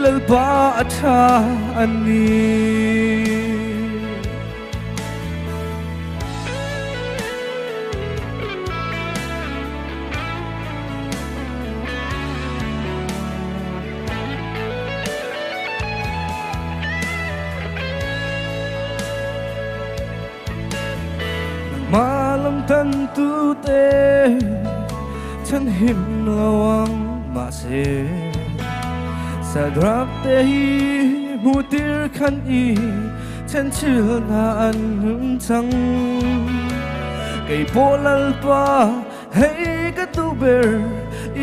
G: lalpa tha ani. Tan tu te chan him lawang ma se Sadrak te hi mutir khan i chen chil na an hum chang Kei po lal pa hei ka tu ber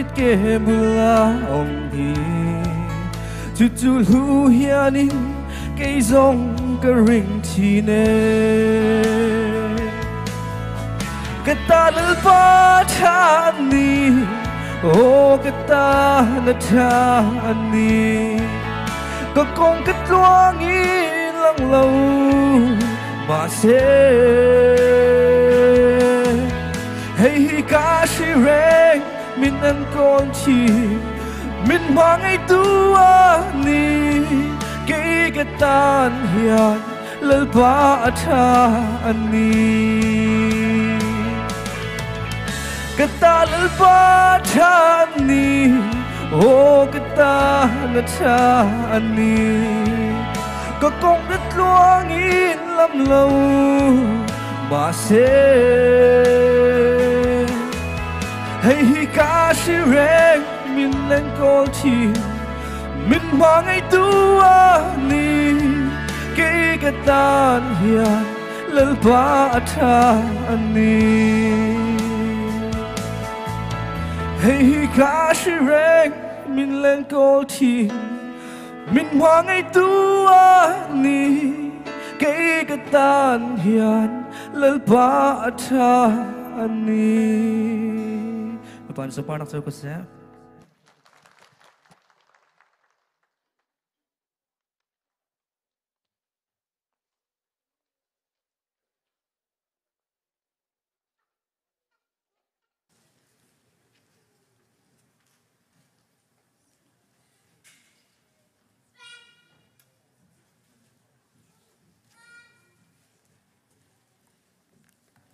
G: it ke mula om hi Chu chu lu hianin kei zong ka ring thi ne Ka ta lal pa tha ni o ka ta na tha ni Ka kong ka tluang in lang lo ma se Hei hi ka si reng min an kon chi min ma ngai tu ni kei ka tan hian lal pa tha ani Ka ta lal pa tha ni o ka ta na tha ani Ka kong na tluang in lam lo ma se Hei hi ka si reng min len kol thi min ma ngai tu ni kei ka tan hian lal pa tha ani Hei hi ka si reng min len kol thi min ma ngai tu ni kei ka tan hian lal pa tha ani Pan sa panak sa ko sa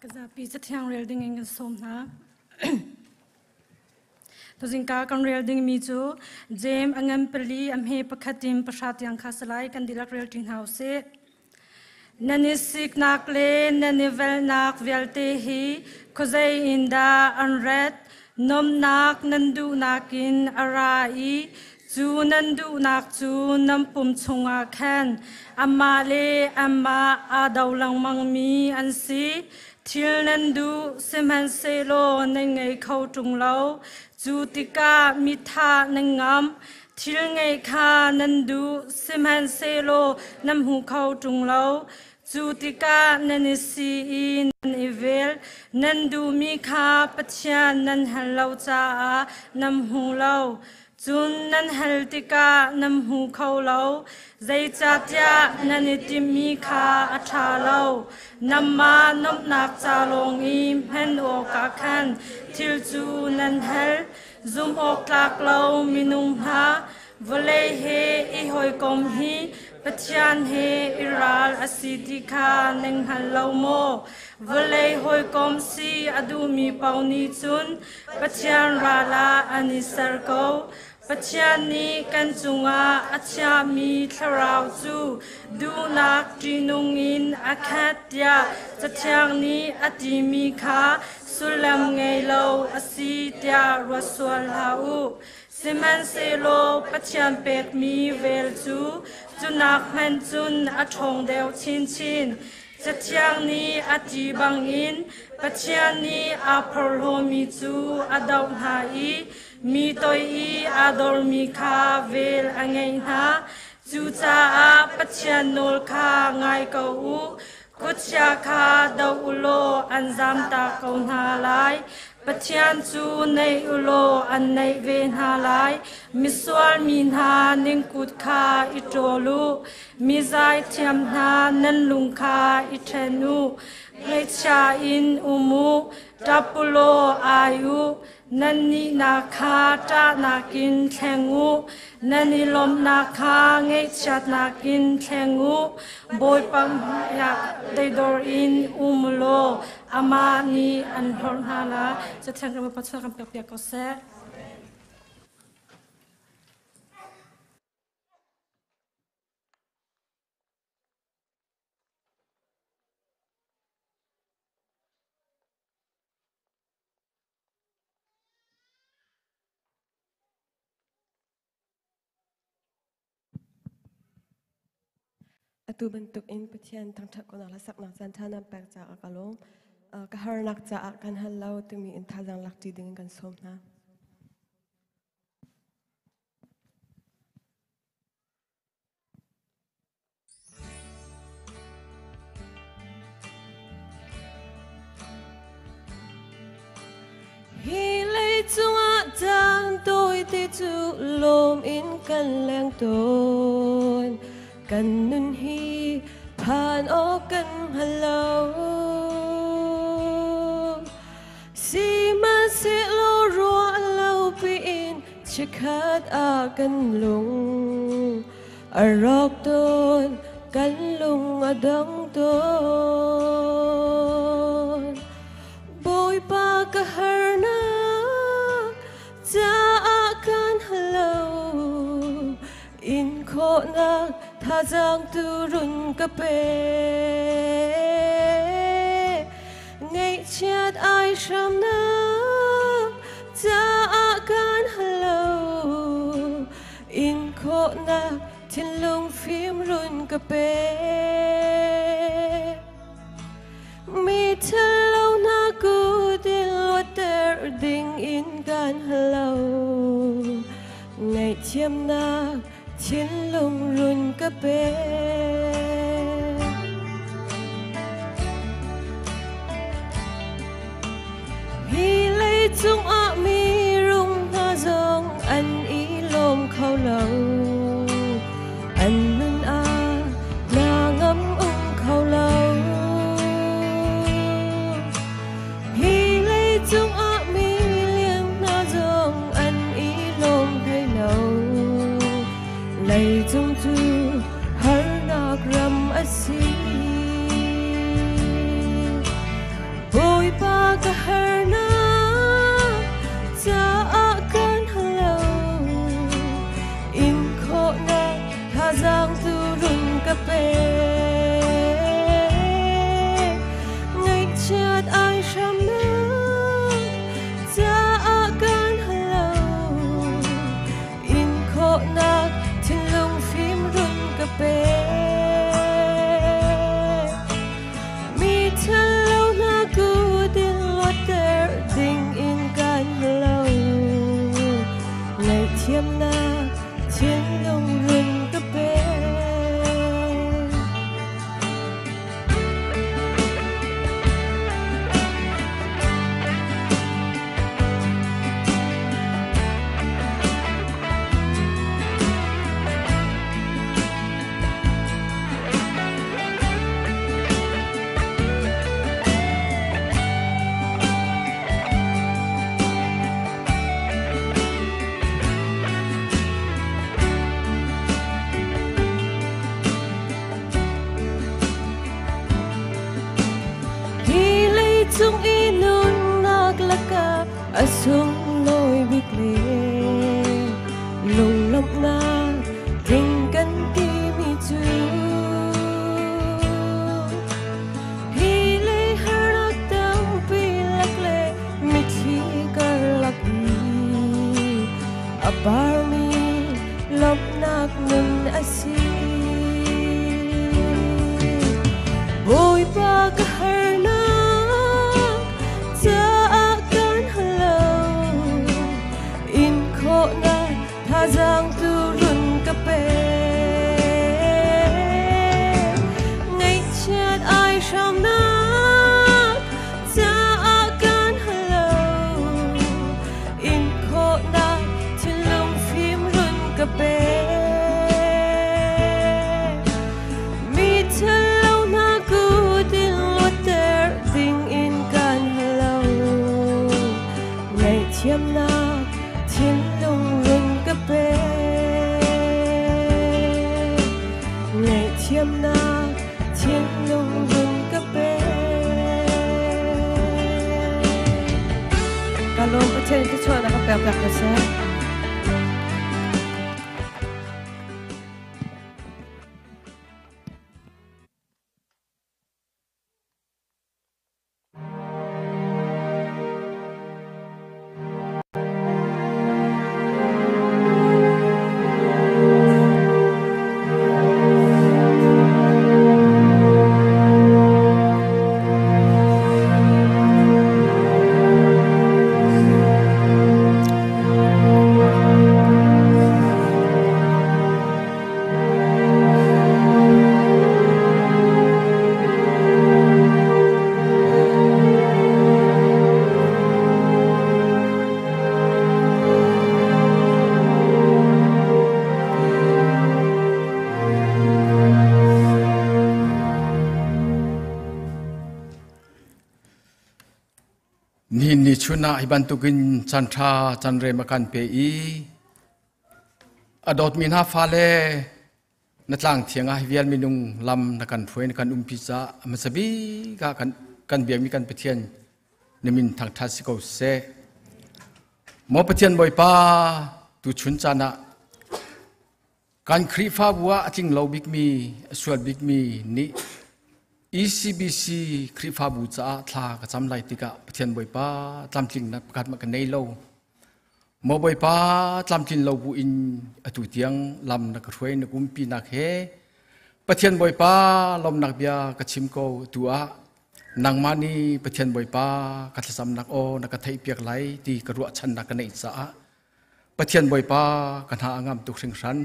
J: Ka zapi cathiang rel ding in kan sawm hna. Tuzingka kan rel ding mi cu Jeim a ngan pali a hme pakhat in pahra tiang kha salai kan dihlak rel ṭi hna usih. Nan i siknak le nan i velhnak vialte hi khuazei in dah an rat? Nomnak nan duhnak in a ra i cu nan duhnak cu nan pum chungah khan amah le amah aa do lengmangmi an si. Thil nan duh, sihmanhsehlaw nan ngei kho ṭung lo. Cu tikah mi thah nan ngamh. Thil ngeih kha nan duh, sihmanhsehlaw nan hmu kho ṭung lo. Cu tikah nan i si i nan i vel. Nan duhmi kha Pathian nan hal lo caah nan hmu lo. Cun nan hal tikah nan hmu kho lo, zeicahtiah nan i timhmi kha a ṭha lo. Nanmah nuamhnak ca lawng i hman awkah khan thil cu nan hal. Zumhawktlak lo minung hna, vawlei he i hawikom hi Pathian he i ral a si ti kha nan hngal lo maw? Vawlei hawikom si a duhmi paoh nih cun Pathian ral ah an i ser ko. Pathian nih kan cungah a chiahmi thlarau cu duhnak ṭihnung in a khat tiah Cathiang nih a timi kha sullam ngei lo a si tiah ruat sual hlah u. Sihmanhsehlaw Pathian pekmi vel cu cu nak hmanh cun a ṭhawng deuh chinchin. Cathiang nih a ti bangin Pathian nih aa phorhlawmi cu a doh hna i mi toi i aa dormi kha vel a ngeih hna. Cucaah Pathian nawl kha ngai ko u. Khuachia kha doh u law an zamtak ko hna lai. Pathian cu naih u law an naih ve hna lai. Misual mi hna ningkut kha i ṭawl u. Mi zaithiam hna nan lung kha i ṭhen u. Ngaihchia in um u, ṭap u law ai u. Nan nihnak kha ṭahnak in thleng u. Nan i lawmhnak kha ngaihchiatnak in thleng u. Bawipa hmaiah teidor in um u law amah nih an hlorh hna lai. Cathiang kan Bawipa chuah kan pekpiak ko seh.
K: Atu bantuk in Pathian thangṭhat khawhnak le saknak caan ṭha nan pek caah ka lawm. Ka harnak caah kan hal lo timi in thazaang lakṭi ding in kan sawm hna.
D: Hi leicung ah caan tawite cu lawm in kan leng tawn. Kan nun hi phan awk kan hngal lo. Sihmanhsehlaw ruah lo piin chikkhat ah kan lung a rawk tawn, kan lung a dong tawn. Bawipa ka harnak caah kan halo in khawhnak thazaang tu run ka pe ngaihchiat ai hramnak caah kan halo in khawhnak thinlung fim run ka pe Mi thalo na kut in luatter ding in kan halo. Ngaihthiamnak thinlung run ka pe. Hi leicung ah mi rung hna zong an i lawm kho lo. An nun ah na ngam um kho lo. Hi leicung ah mi lian hna zong an i lawm hlei lo. Leicung cu harnak ram a si. Bawipa ka harnak caah kan halo. In khawhnak thazaang tu run ka pe. Ngaihchiat ai hramnak caah kan halo. In khawhnak thinlung fim run ka pe. Mi thalo hna kut in luatter ding in kan lo. Ngaihthiamnak thinlung run ka pe. Hi leicung i nunnak lakah a sunglawi bik le lunglawmhnak tling kan timi cu hi lei harnak tampi lak le mitthli karlak i a parmi lawmhnak nun a si. Bawipa ka harnak caah kan halo in khawhnak thazaang tu run ka pe. Ngaihchiat ai hramnak caah kan halo in khawhnak thinlung fim run ka pe. Mi thalo hna kut in luatter ding in kan halo. Ngaihthiamnak thinlung run ka pe. Ngaihthiamnak thinlung run ka pe.
K: Ka lawm Pathian thluachuahnak ka pek piak ko seh.
L: chun ah hi bantukin caan ṭha caan rem a kan pe i a dawtmi hna fale na tlang thiang ah hi vial minung lam na kan hruai na kan umpi caah a hmasa bik ah kan biakmi kan Pathian na min thangṭhat si ko seh. Maw Pathian Bawipa, tuchun caan ah Kan Khrihfabu ah a tling lo bikmi, a sual bikmi nih ECBC Khrihfabu caah thla ka cam lai tikah Pathian Bawipa tlamtlingnak pakhat mah ka nei lo. Maw Bawipa tlamtlin lo bu in atu tiang lam na ka hruai na kumpi nak he Pathian Bawipa lawmnak bia ka chim ko tu ah nangmah nih Pathian Bawipa ka thlacamnak aw na ka theihpiak lai ti ka ruahchannak ka neih caah Pathian Bawipa ka hna a ngam tuk hringhran.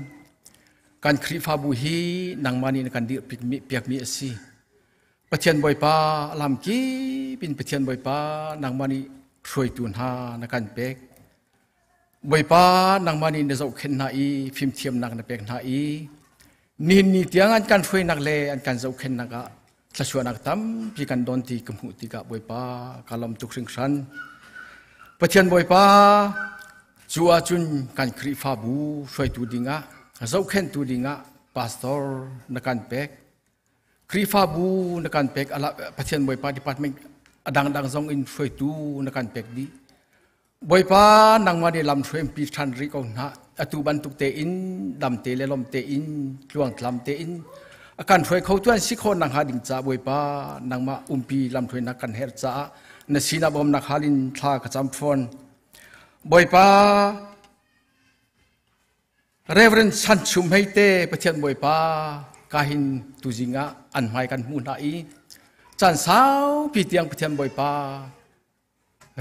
L: Kan Khrihfabu hi nangmah nih na kan dirh piakmi a si. Pathian Bawipa lam kip in Pathian Bawipa nangmah nih hruaitu hna na kan pek. Bawipa nangmah nih na zohkhenh hna i fimthiamnak na pek hna i nihin ni tiang an kan hruainak le an kan zohkhenhnak ah thluachuahnak tampi kan don ti ka hmuh tikah Bawipa ka lawm tuk hringhran. Pathian Bawipa cu ahcun kan Khrihfabu hruaitu dingah zohkhenhtu dingah pastor na kan pek. Khrihfabu na kan pek Pathian Bawipa department a dangdang zong in hruaitu na kan pek dih. Bawipa nangmah nih lam hruaimpi ṭhan rih ko hna. Atu bantuk tein dam te le lawm tein tluangtlam tein a kan hruai kho tu an si khawh nakhnga ding caah Bawipa nangmah umpi lamhruainak kan herh caah na sinah bawmnak hal in thla ka cam fawn. Bawipa Reverend Chan Chum Hei te Pathian Bawipa kahin tuzing ah an hmai kan hmuh hna i caan saupi tiang Pathian Bawipa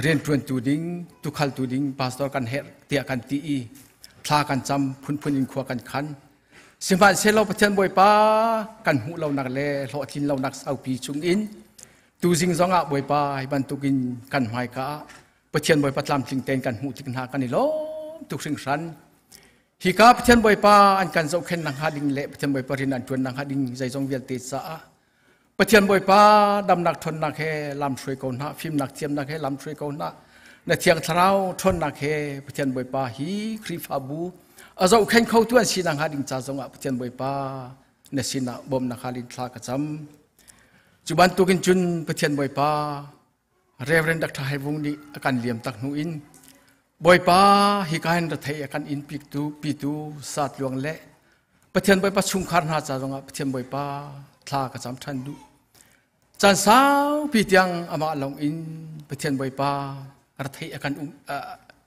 L: Rianṭuantu ding, tukhaltu ding pastor kan herh tiah kan ti i thla kan cam, phunphun in khua kan khan. Sihmanhsehlaw Pathian Bawipa kan hmuh lonak le hlawhtlin lonak saupi chungin tuzing zongah Bawipa hi bantukin kan hmaika ah Pathian Bawipa tlamtling tein kan hmuh tik hna kan i lawm tuk hringhran. Hika Pathian Bawipa an kan zohkhenh nakhnga ding le Pathian Bawipa rian an ṭuan nakhnga ding zeizong vialte caah Pathian Bawipa damnak ṭhawnnak he lam hruai ko hna, fimnak thiamnak he lam hruai ko hna. Na Thiang Thlarau ṭhawnnak he Pathian Bawipa hi Khrihfabu a zohkhenh khotu an si nakhnga ding ca zongah Pathian Bawipa na sinah bawmnak hal in thla ka cam. Cu bantukin cun Pathian Bawipa Reverend Dr. Hai Vung nih a kan liam tak hnu in Bawipa hika hin rethei a kan inn piktu pitu sat luang le Pathian Bawipa chungkhar hna ca zongah Pathian Bawipa thla ka cam ṭhan duh. Caan saupi tiang amah lawng in Pathian Bawipa rethei a kan um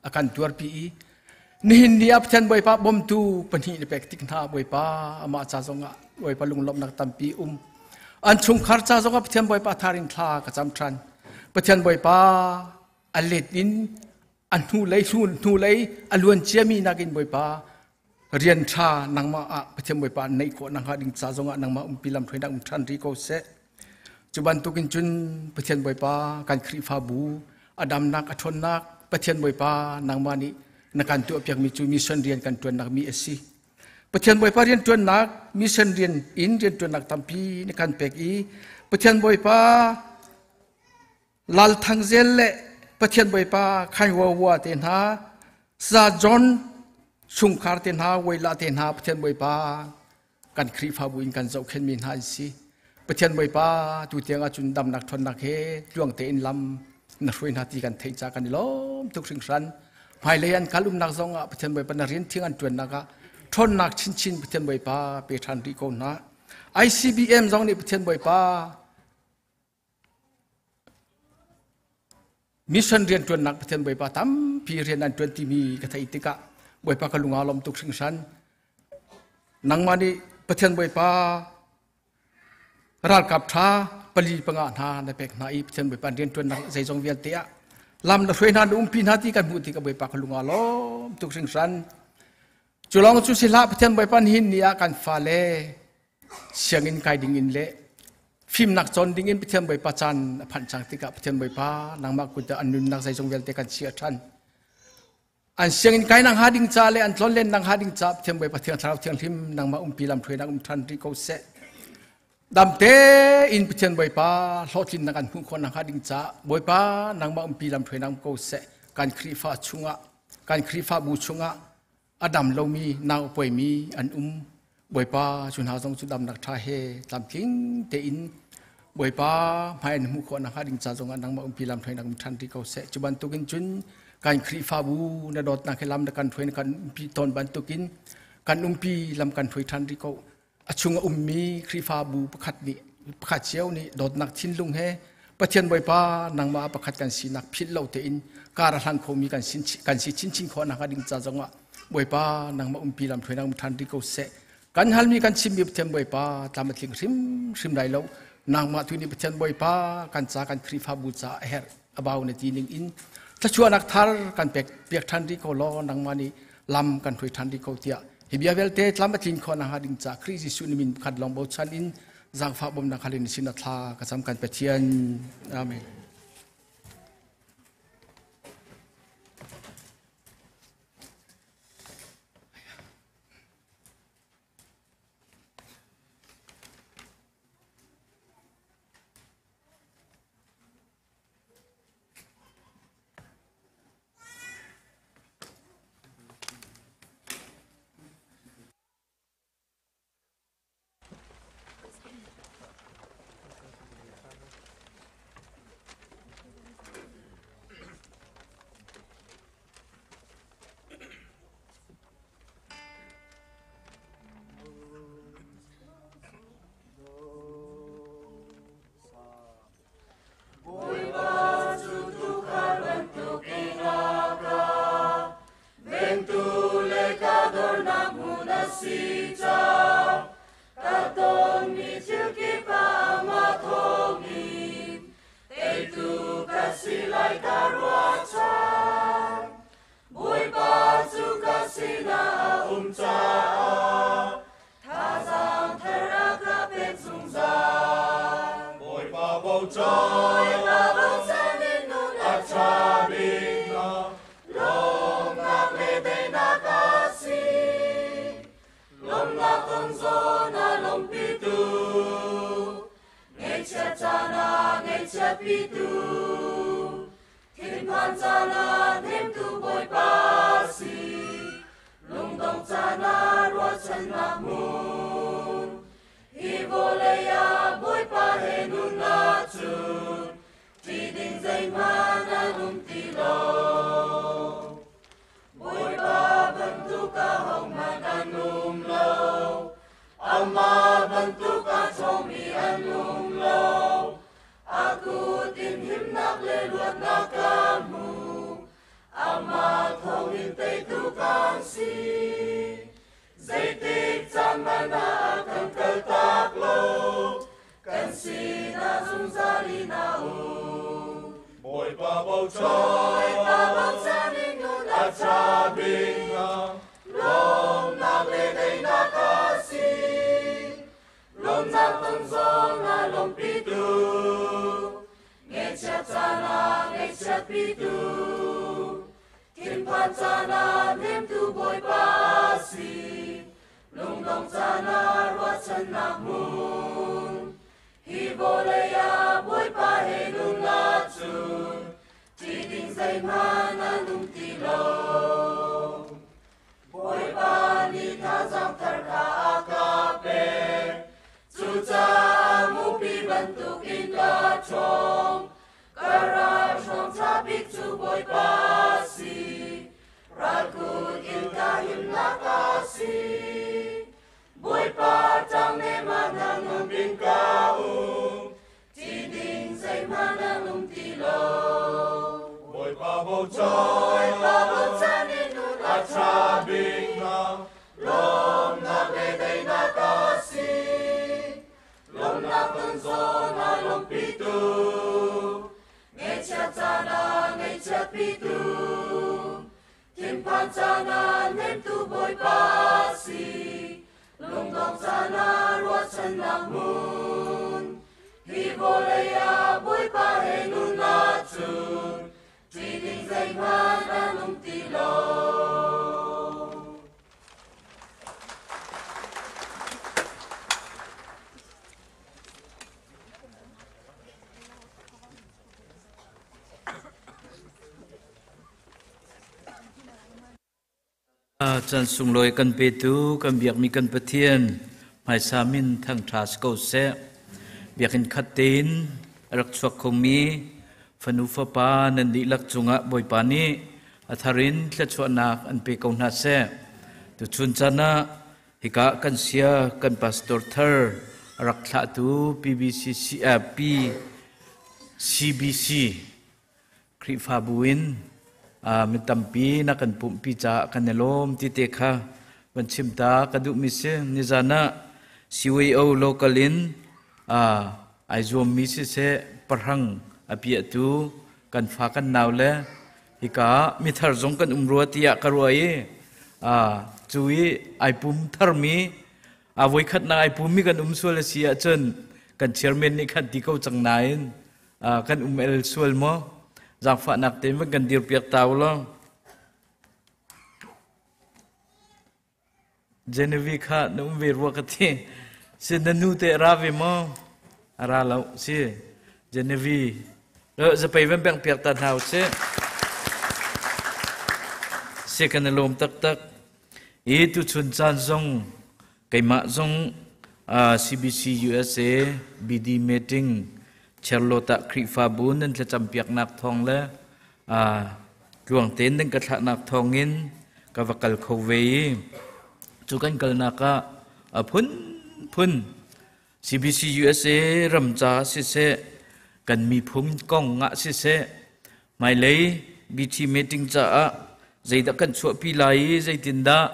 L: a kan tuarpi i nihin ni ah Pathian Bawipa bawmtu pahnih na pek tik hna Bawipa amah ca zongah Bawipa lunglawmhnak tampi um. An chungkhar ca zongah Pathian Bawipa tharing thla ka cam ṭhan. Pathian Bawipa a let in a hnulei hnulei a luan ciami nakin Bawipa rian ṭha nangmah ah Pathian Bawipa neih khawh nakhnga ding ca zongah nangmah umpi lam hruainak um ṭhan rih ko seh. Cu bantukin cun Pathian Bawipa kan Khrihfabu a damnak a ṭhawnnak Pathian Bawipa nangmah nih na kan tuahpiakmi cu mission rian kan ṭuannak mi a si. Pathian Bawipa rianṭuannak mission rian in rianṭuannak tampi na kan pek i Pathian Bawipa Lal Thang Zel le Pathian Bawipa Khai Hua Hua te hna Sa John chungkhar te hna Weila te hna Pathian Bawipa kan Khrihfabu in kan zohkhenhmi hna an si. Pathian Bawipa tu tiang ahcun damnak ṭhawnnak he tluang tein lam na hruai hna ti kan theih ca kan i lawm tuk hringhran. Hmailei an kal umnak zong ah Pathian Bawipa na rian thiang an ṭuannak ah ṭhawnnak chinchin Pathian Bawipa pe ṭhan rih ko hna. ICBM zong nih Pathian Bawipa Mission rianṭuannak Pathian Bawipa tampi rian an ṭuan timi ka theih tikah Bawipa ka lung aa lawm tuk hringhran. Nangmah nih Pathian Bawipa ralkap ṭha pali panga hna na pek hna i Pathian Bawipa rianṭuannak zeizong vialte ah lam na hruai hna na umpi hna ti kan hmuh tikah Bawipa ka lung aa lawm tuk hringhran. Cu lawng cu si hlah Pathian Bawipa nihin ni ah kan fale sianginn kai ding in le fimnak cawn ding in Pathian Bawipa caan a phanh cang tikah Pathian Bawipa nangmah kut ah an nunnak zeizong vialte kan chiah ṭhan. An sianginn kai nang ha ding ca le an tlonlen nang ha ding ca Pathian Bawipa Thiang Thlarau Thianghlim nangmah umpi lam hruainak um ṭhan rih ko seh. Damte in Pathian Bawipa hlawhtlinnak an hmuh khawh nakhnga ding caah Bawipa nangmah umpi lam hruai nang ko seh. Kan Khrihfa chungah kan Khrihfabu chungah a dam lomi nau poimi an um. Bawipa cu hna zong cu damnak ṭha he tlamtling tein Bawipa hmai an hmuh khawh nakhnga ding ca zongah nangmah umpi lam hruai nak um ṭhan rih ko seh. Cu bantukin cun kan Khrihfabu na dawtnak he lam na kan hruai na kan umpi tawn bantukin kan umpi lam kan hruai ṭhan rih ko. A chung a ummi Khrihfabu pakhat nih pakhat cio nih dawtnak thinlung he Pathian Bawipa nangmah pakhat kan sinak philh lo tein kar a hlang khomi kan sin kan si chinchin khawh nakhnga ding ca zongah Bawipa nangmah umpi lam hruai nak um ṭhan rih ko seh. Kan halmi kan chimmi Pathian Bawipa tlam a tling hrimhrim lai lo. Nangmah tu nih Pathian Bawipa kan ca kan Khrihfabu ca a herh a bau na ti ning in thluachuahnak thar kan pek piak ṭhan rih ko law nangmah nih lam kan hruai ṭhan rih ko tiah hi bia vialte tlam a tlin khawh nakhnga ding ca Khrih Jesuh ni min khat lawng bochan in zaangfah bawmnak halin sin a thla ka cam kan Pathian. Amen.
D: Bawipa cu tuukhal bantukin a ka vengtu le ka dornak hmun a si caah ka tonmi thil kip ah amah thawngin teitu ka si lai ka ruahchan. Bawipa cu ka sinah a um caah thazaang thar a ka pek zungzal.
A: Bawipa bochan,
D: Bawipa bochan in nun a ṭha
A: biknak,
D: lawmnak le daihnak a si. Lawmnak ton zawn a lawmhpitu, ngaihchiat caan ah ngaihchiatpitu, Thinphan caan ah hnemtu Bawipa si, lungdong caan ah ruahchannak hmun. Hi vawlei ah Bawipa he nun ahcun ṭih ding zeihmanh an um ti lo. Bawipa bantuk ahohmanh an um lo, amah bantuk a ṭhawngmi an um lo. A kut in himnak le luatnak ka hmu, amah thawngin teitu kan si. Zeitik caan hmanh ah a kan kaltak lo, kan sinah zungzal in a um.
A: Bawipa bochan,
D: Bawipa bochan in nun a
A: a ṭha biknak,
D: lawmnak le daihnak a si. Lawmnak ton zong a lawmhpitu, ngaihchiat caan ah ngaihchiatpitu, thinphan caan ah hnemtu Bawipa a si. Lungdong caan ah ruahchannak hmun, hi vawlei ah Bawipa he nun ahcun ṭih ding zeihmanh an um ti lo. Bawipa nih thazaang thar kha a ka pek, cucaah mupi bantukin ka ṭhawng. Ka ralhruang ṭha bik cu Bawipa a si, ralkut in ka himnak a si. Bawipa ṭang nem ah hna ngam in ka um, ṭih ding zeihmanh an um ti lo.
A: Bawipa bochan,
D: Bawipa bochan in nun
A: a
D: a
A: ṭha
D: ṭha
A: biknak,
D: lawmnak le daihnak a si. Lawmnak ton zawn a lawmhpitu, ngaihchiat caan ah ngaihchiatpitu, thinphan caan ah hnemtu Bawipa a si. Lungdong caan ah ruahchannak hmun, hi vawlei ah Bawipa he nun ahcun ṭih ding zeihmanh an um ti lo.
H: Caan sunglawi kan petu kan biakmi kan Pathian hmaisa min thangṭha si ko seh. Biakinn khat tein a rak chuak khomi fanu fapa nan dihlak cungah Bawipa nih a thar in thluachuahnak an pe ko hna seh. Tuchun caan ah hika kan sia kan pastor thar a rak thlahtu PBCC PCBC Khrihfabu in mi tampi na kan pumhpi caah kan i lawm ti te kha van chim ta ka duhmi si. Nizan ah CYO local in ai zuammi siseh pahrang a piahtu kan fa kan nau le hika mithar zong kan um rua tiah ka ruah i cu i ai pum tharmi a voikhatnak ai pummi kan um sual a si ahcun kan chairman nih khan ti ko cang nain kan um el sual maw? Zaangfahnak tein van kan dirpiak ta u law. Genevieve kha na um ve rua ka ti. Si na nu te ra ve maw? A ra lo. Si Genevieve. Zapei van beng piak ta hna u si. Si kan i lawm taktak. I tuchun caan zong Keimah zong CBC USA BD meeting Charlotte ah Khrihfabu nan thlacampiaknak thawng le tluang tein nan ka thlahnak thawngin ka va kal kho ve i cu kan kalnak ah a phunphun CBC USA ram ca siseh kan miphun kong ah siseh hmailei BT meeting caah zeidah kan chuahpi lai i zeitindah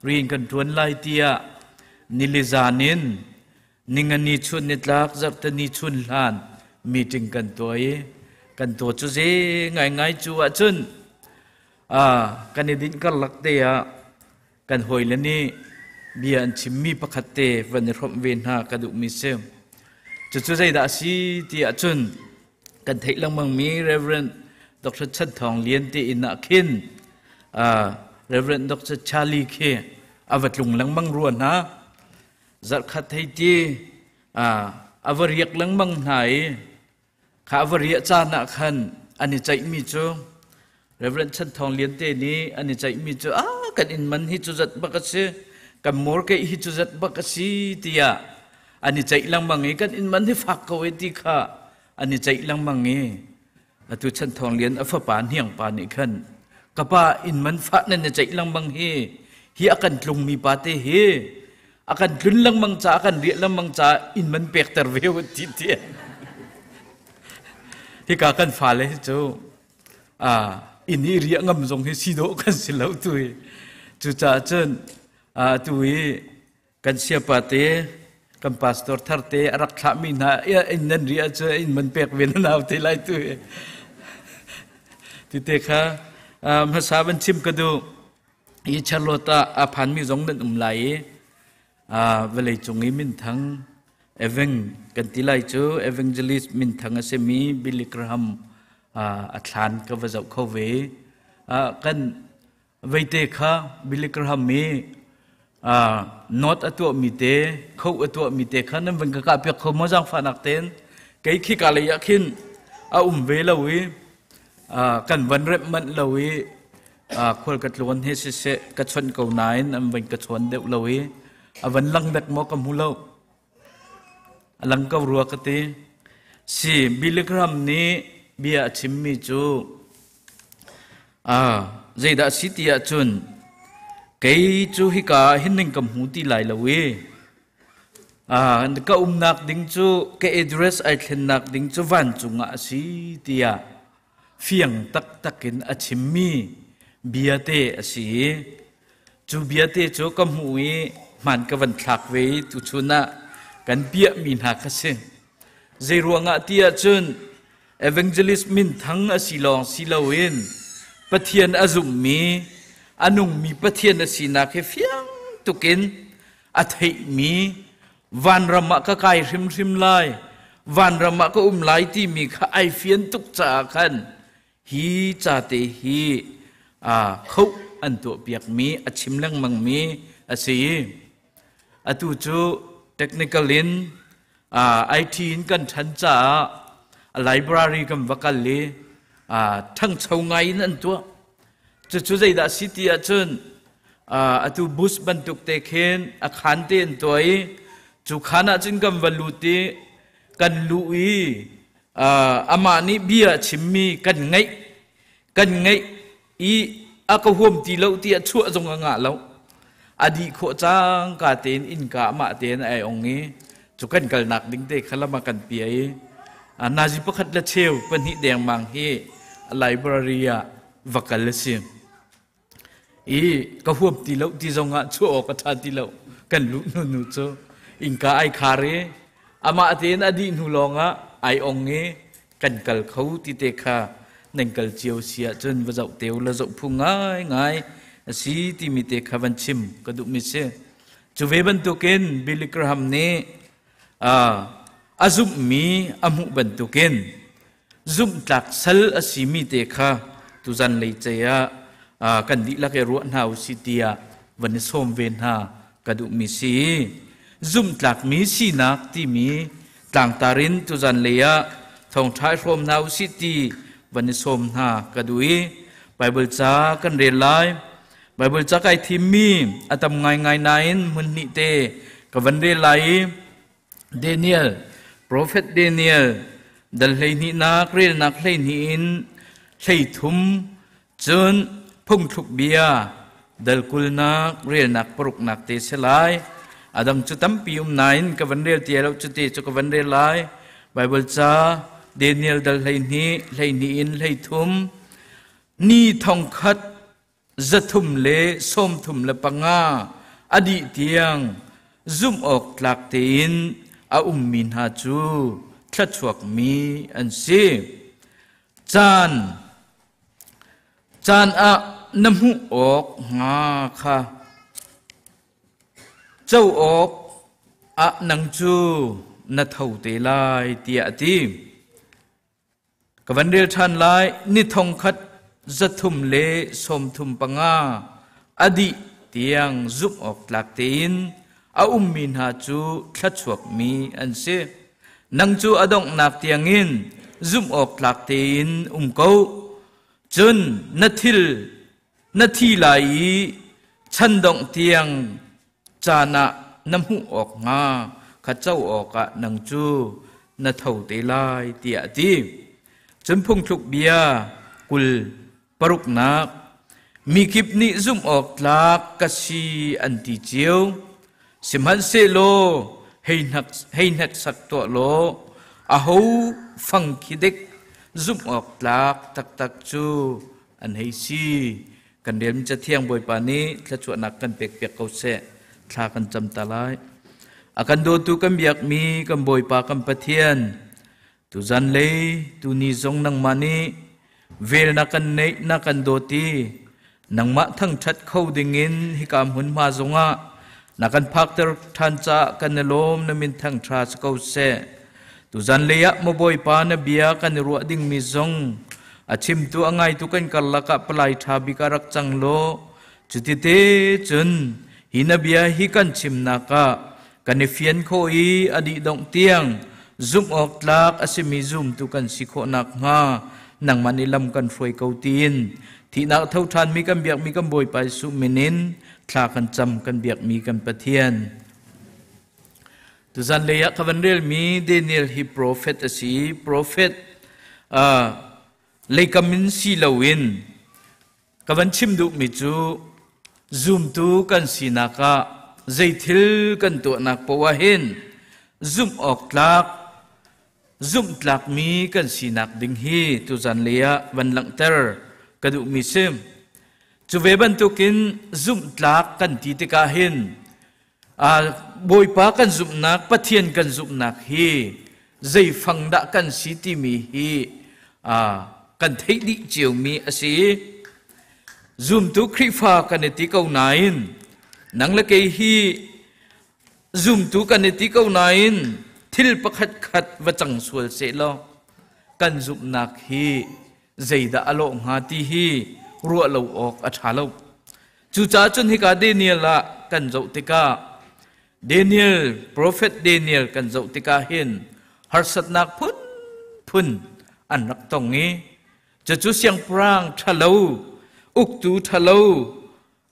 H: rian kan ṭuan lai tiah nilizan in ningani chun nitlak zarhteni chun hlan meeting kan tuah i kan tuah cu ze ngaingai cu ahcun kan i dinh karlak te ah kan hawile nih bia an chimmi pakhat te van i hrawmh ve hna ka duhmi si. Cucu zeidah a si ti ahcun kan theih lengmangmi Reverend Dr. Chan Thawng Lian te inn ah khin Reverend Dr. Charlie khi a va tlung lengmang rua hna. Zarhkhat hei ti a va riak lengmang hna i Kha a va riah caan ah khan an i ceihmi cu Reverend Chan Thawng Lian te nih an i ceihmi cu ah kan inn man hi cu zat bak a si, kan mortgage hi cu zat bak a si tiah an i ceih lengmang i kan inn man hi fak ko e ti kha an i ceih lengmang i atu Chan Thawng Lian a fapa hniang pa nih khan ka pa inn man fah nan i ceih lengmang hi hi a kan tlungmi pa te hi a kan tlun lengmang ca a kan riah lengmang ca inn man pekter ve u ti ti hika kan fale hi cu inn i riah ngam zong hi si dawh kan si lo tu hi. Cucaah cun tu hi kan siapa te kan pastor thar te a rak thlahmi hna inn nan riah cu inn man pek ve na nau te lai tu hi. Ti te kha hmasa van chim ka duh. Hi Charlotte ah a phanmi zong nan um lai i vawlei cung i minthang Evang kan ti lai cu evangelist minthang a simi Billy Graham a thlan ka va zoh kho ve. Kan veite kha Billy Graham i note a tuahmi te, kho a tuahmi te kha nan van ka kah piak kho maw zaangfahnak tein? Kei khi ka lei ah khin a um ve lo i kan van remh manh lo i khual ka tlawn he siseh ka chawnh ko nain an van ka chawn deuh lo i a van lang dek maw ka hmu lo. A lang ko rua ka ti. Si Billy Graham nih bia a chimmi cu zeidah si ti ahcun kei cu hika ah hin ning ka hmu ti lai lo i ka umnak ding cu ka address ai thlennak ding cu vancung ah a si tiah fiang taktak in a chimmi bia te a si i cu bia te cu ka hmuh i hmaan ka van thlak ve i tuchun ah kan piahmi hna kha si. Zei ruangah ti ahcun evangelist minthang a si lawng si loin Pathian a zumhmi a nungmi Pathian a sinak hi fiang tukin a theihmi vanram ah ka kai hrimhrim lai, vanram ah ka um lai timi kha ai fian tuk caah khan hi ca te hi khoh an tuahpiakmi a chim lengmangmi a si. Atu cu technical in IT in kan ṭhan caah a library kan va kal i ṭhangcho ngai in an tuah. Cucu zeidah a si ti ahcun Atu bus bantuk te khin a khan te an tuah i cu khan ah cun kan va lut i kan luh i amah nih bia a chimmi kan ngaih kan ngaih i a ka huam ti lo ti a chuah zong a ngah lo. A dih khawh cangka tein innka amah tein ai ong i cu kan kalnak ding te kha lam ah kan pia i nazi pakhat le cheu pahnih dengmang hi library ah va kal a si. I ka huam ti lo ti zong ah chuah awk a ṭha ti lo. Kan luh hnu nu cu innka ai khar i amah tein a dih hnu lawng ah ai ong i kan kal kho ti te kha nan kal cio si ahcun va zoh te u la zoh phu ngaingai a si timi te kha van chim ka duhmi si. Cu ve bantukin Billy Graham nih a zumhmi a hmuh bantukin zumhtlak sal a simi te kha tuzan lei cei ah kan dihlak i ruah hna u si tiah van i sawm ve hna ka duhmi si. Zumhtlakmi sinak timi tlangtar in tuzan lei ah thawngṭha i hrawm hna u sih ti van i sawm hna ka duh i Baibal ca kan rel lai. Baibal ca kai thimmi a tam ngaingai nain hmun hnih te ka van rel lai i Daniel, Profet Daniel dal 12nak relnak 12 in 13 cun phungthluk bia dal 20nak relnak 6nak te si lai. A dang cu tampi um nain ka van rel ti lo cu te cu ka van rel lai. Baibal ca Daniel dal 12 12 in 13 ni thongkhat 335 a dih tiang zumh awk tlak tein a ummi hna cu thluachuakmi an si. Caan caan ah na hmuh awk hnga kha co awk ah nang cu na tho te lai tiah a ti. Ka van rel ṭhan lai. Ni 1335 a dih tiang zumh awk tlak tein a ummi hna cu thluachuakmi an si. Nang cu a donghnak tiangin zumh awk tlak tein um ko. Cun na thil na thi lai i chan dongh tiang caan ah na hmuh awk hnga kha co awkah nang cu na tho te lai tiah a ti. Cun phungthluk bia 26nak mikip nih zumh awk tlak ka si an ti cio. Sihmanhsehlaw hei hneksak tuah law aho fang khi dek zumh awk tlak taktak cu an hei si. Kan relmi Cathiang Bawipa nih thluachuahnak kan pekpiak ko seh. Thla kan cam ta lai. A kan dawtu kan biakmi kan Bawipa kan Pathian, tuzan lei tuni zong nangmah nih vel na kan neih na kan dawt i nangmah thangṭhat kho dingin hika hmunhma zongah na kan phakter ṭhan caah kan i lawm na min thangṭha si ko seh. Tuzan lei ah maw Bawipa na bia kan i ruah dingmi zong a chimtu a ngaitu kan karlak ah palai ṭha bik ah rak cang law cutite cun hi na bia hi kan chimnak ah kan i fian khawh i a dih dongh tiang zumh awk tlak a simi zumtu kan si khawh nakhnga nangmah nih lam kan hruai ko tiin thihnak tho ṭhanmi kan biakmi kan Bawipa Jesuh min in thla kan cam kan biakmi kan Pathian. Tuzan lei ah ka van relmi Daniel hi profet a si. Profet leikam in si loin ka van chim duhmi cu zumtu kan sinak ah zeithil kan tuahnak poah hin zumh awk tlak zumh tlakmi kan sinak ding hi tuzan lei ah van langhter ka duhmi si. Cu ve bantukin zumh tlak kan ti tikah hin Bawipa kan zumhnak, Pathian kan zumhnak hi zeifang dah kan si timi hi kan theih dih ciomi a si. Zumtu Khrihfa kan i ti ko nain nang le kei hi zumtu kan i ti ko nain thil pakhat khat va cang sual sehlaw kan zumhnak hi zeidah a lawh hnga ti hi ruah lo awk a ṭha lo. Cucaah cun hika Daniel ah kan zoh tikah Daniel, profet Daniel kan zoh tikah hin harsatnak phunphun an rak tong i cucu siangpahrang ṭhalo, uktu ṭhalo.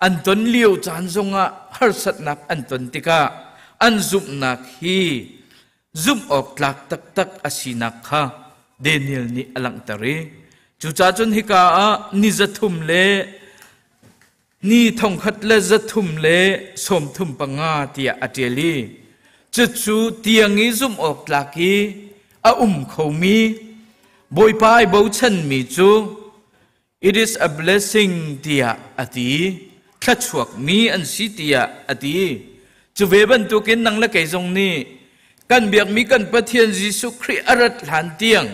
H: An ton lio caan zongah harsatnak an ton tikah an zumhnak hi zumh awk tlak taktak a sinak kha Daniel nih a langhter i cucaah cun hika ah ni 300 le ni 1335 tiah a ṭial i cucu tiang i zumh awk tlak i a um khomi Bawipa ai bochanmi cu It is a blessing tiah a ti. Thluachuakmi an si tiah a ti. Cu ve bantukin nang le kei zong nih kan biakmi kan Pathian Jesuh Khrih a rat hlan tiang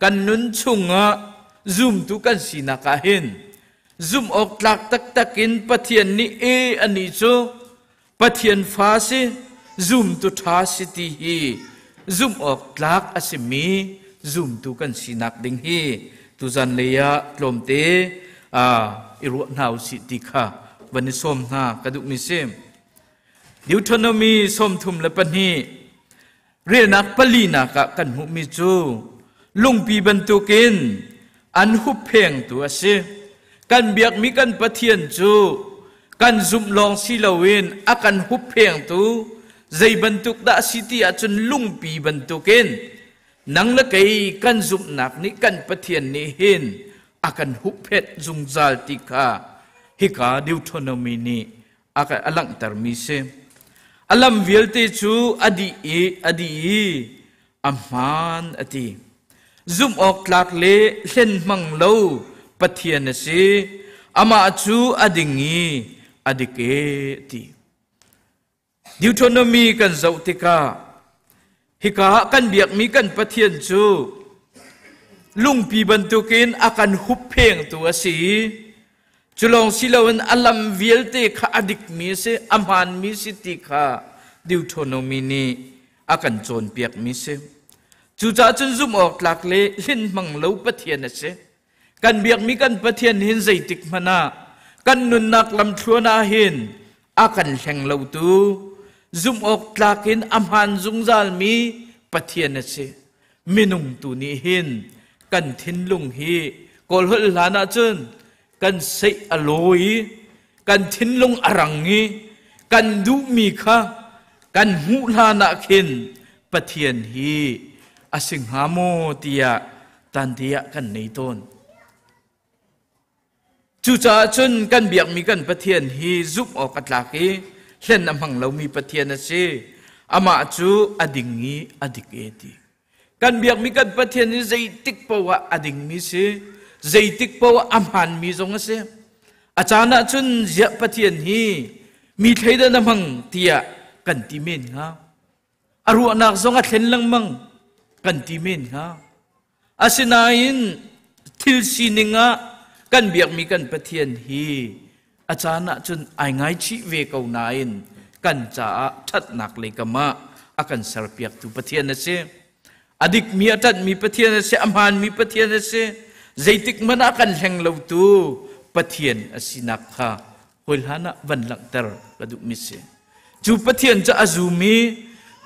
H: kan nun chungah zumtu kan sinak ah hin zumh awk tlak taktak in Pathian nih e anih cu Pathian fa si, zumtu ṭha si ti hi zumh awk tlak a simi zumtu kan sinak ding hi tuzan lei ah tlawmte i ruah hna usih ti kha van i sawm hna ka duhmi si. Deuteronomy 32 relnak palinak ah kan hmuhmi cu lungpi bantukin an hupphengtu a si. Kan biakmi kan Pathian cu kan zumh lawng si loin a kan hupphengtu zei bantuk dah a si ti ahcun lungpi bantukin nang le kei kan zumhnak nih kan Pathian nih hin a kan hupphet zungzal ti kha hika Deuteronomy nih a langhtermi si. A lam vialte cu a dih i a dih i a hmaan a ti. Zumh awk tlak le hlen hmang lo Pathian a si. Amah cu a ding i a dik e a ti. Deuteronomy kan zoh tikah hika ah kan biakmi kan Pathian cu lungpi bantukin a kan hupphengtu a si i cu lawng si loin a lam vialte kha a dikmi a si, a hmaanmi si ti kha Deuteronomy nih a kan cawnpiakmi si. Cucaah cun zumh awk tlak le hlin hmang lo Pathian a si. Kan biakmi kan Pathian hin zeitik hmanh ah kan nunnak lamthluan ah hin a kan hleng lotu zumh awk tlak in a hmaan zungzalmi Pathian a si. Minung tu nih hin kan thinlung hi Kawl holh hlan ahcun kan seih a lawi i kan thinlung a rang i kan duhmi kha kan hmuh hlan ah khin Pathian hi a si hnga maw tiah tanti ah kan nei tawn. Cucaah cun kan biakmi kan Pathian hi zumh awk a tlak i hlen a hmang lomi Pathian a si. Amah cu a ding i a dik e ti. Kan biakmi kan Pathian hi zeitik paoh ah a dingmi si, zeitik paoh ah a hmaanmi zong a si. A caan ah cun ziah Pathian hi mi thleidan a hmang tiah kan ti men hnga. A ruahnak zong a thlen lengmang kan ti men hnga. Asinain thil sining ah kan biakmi kan Pathian hi a caan ah cun ai ngaichih ve ko nain kan caah ṭhatnak lei kam ah a kan serpiaktu Pathian a si. A dikmi a ṭanhmi Pathian a si, a hmaanmi Pathian a si. Zeitik hmanh ah kan hleng lotu Pathian a sinak kha hawihlan ah van langhter ka duhmi si. Cu Pathian cu a zum i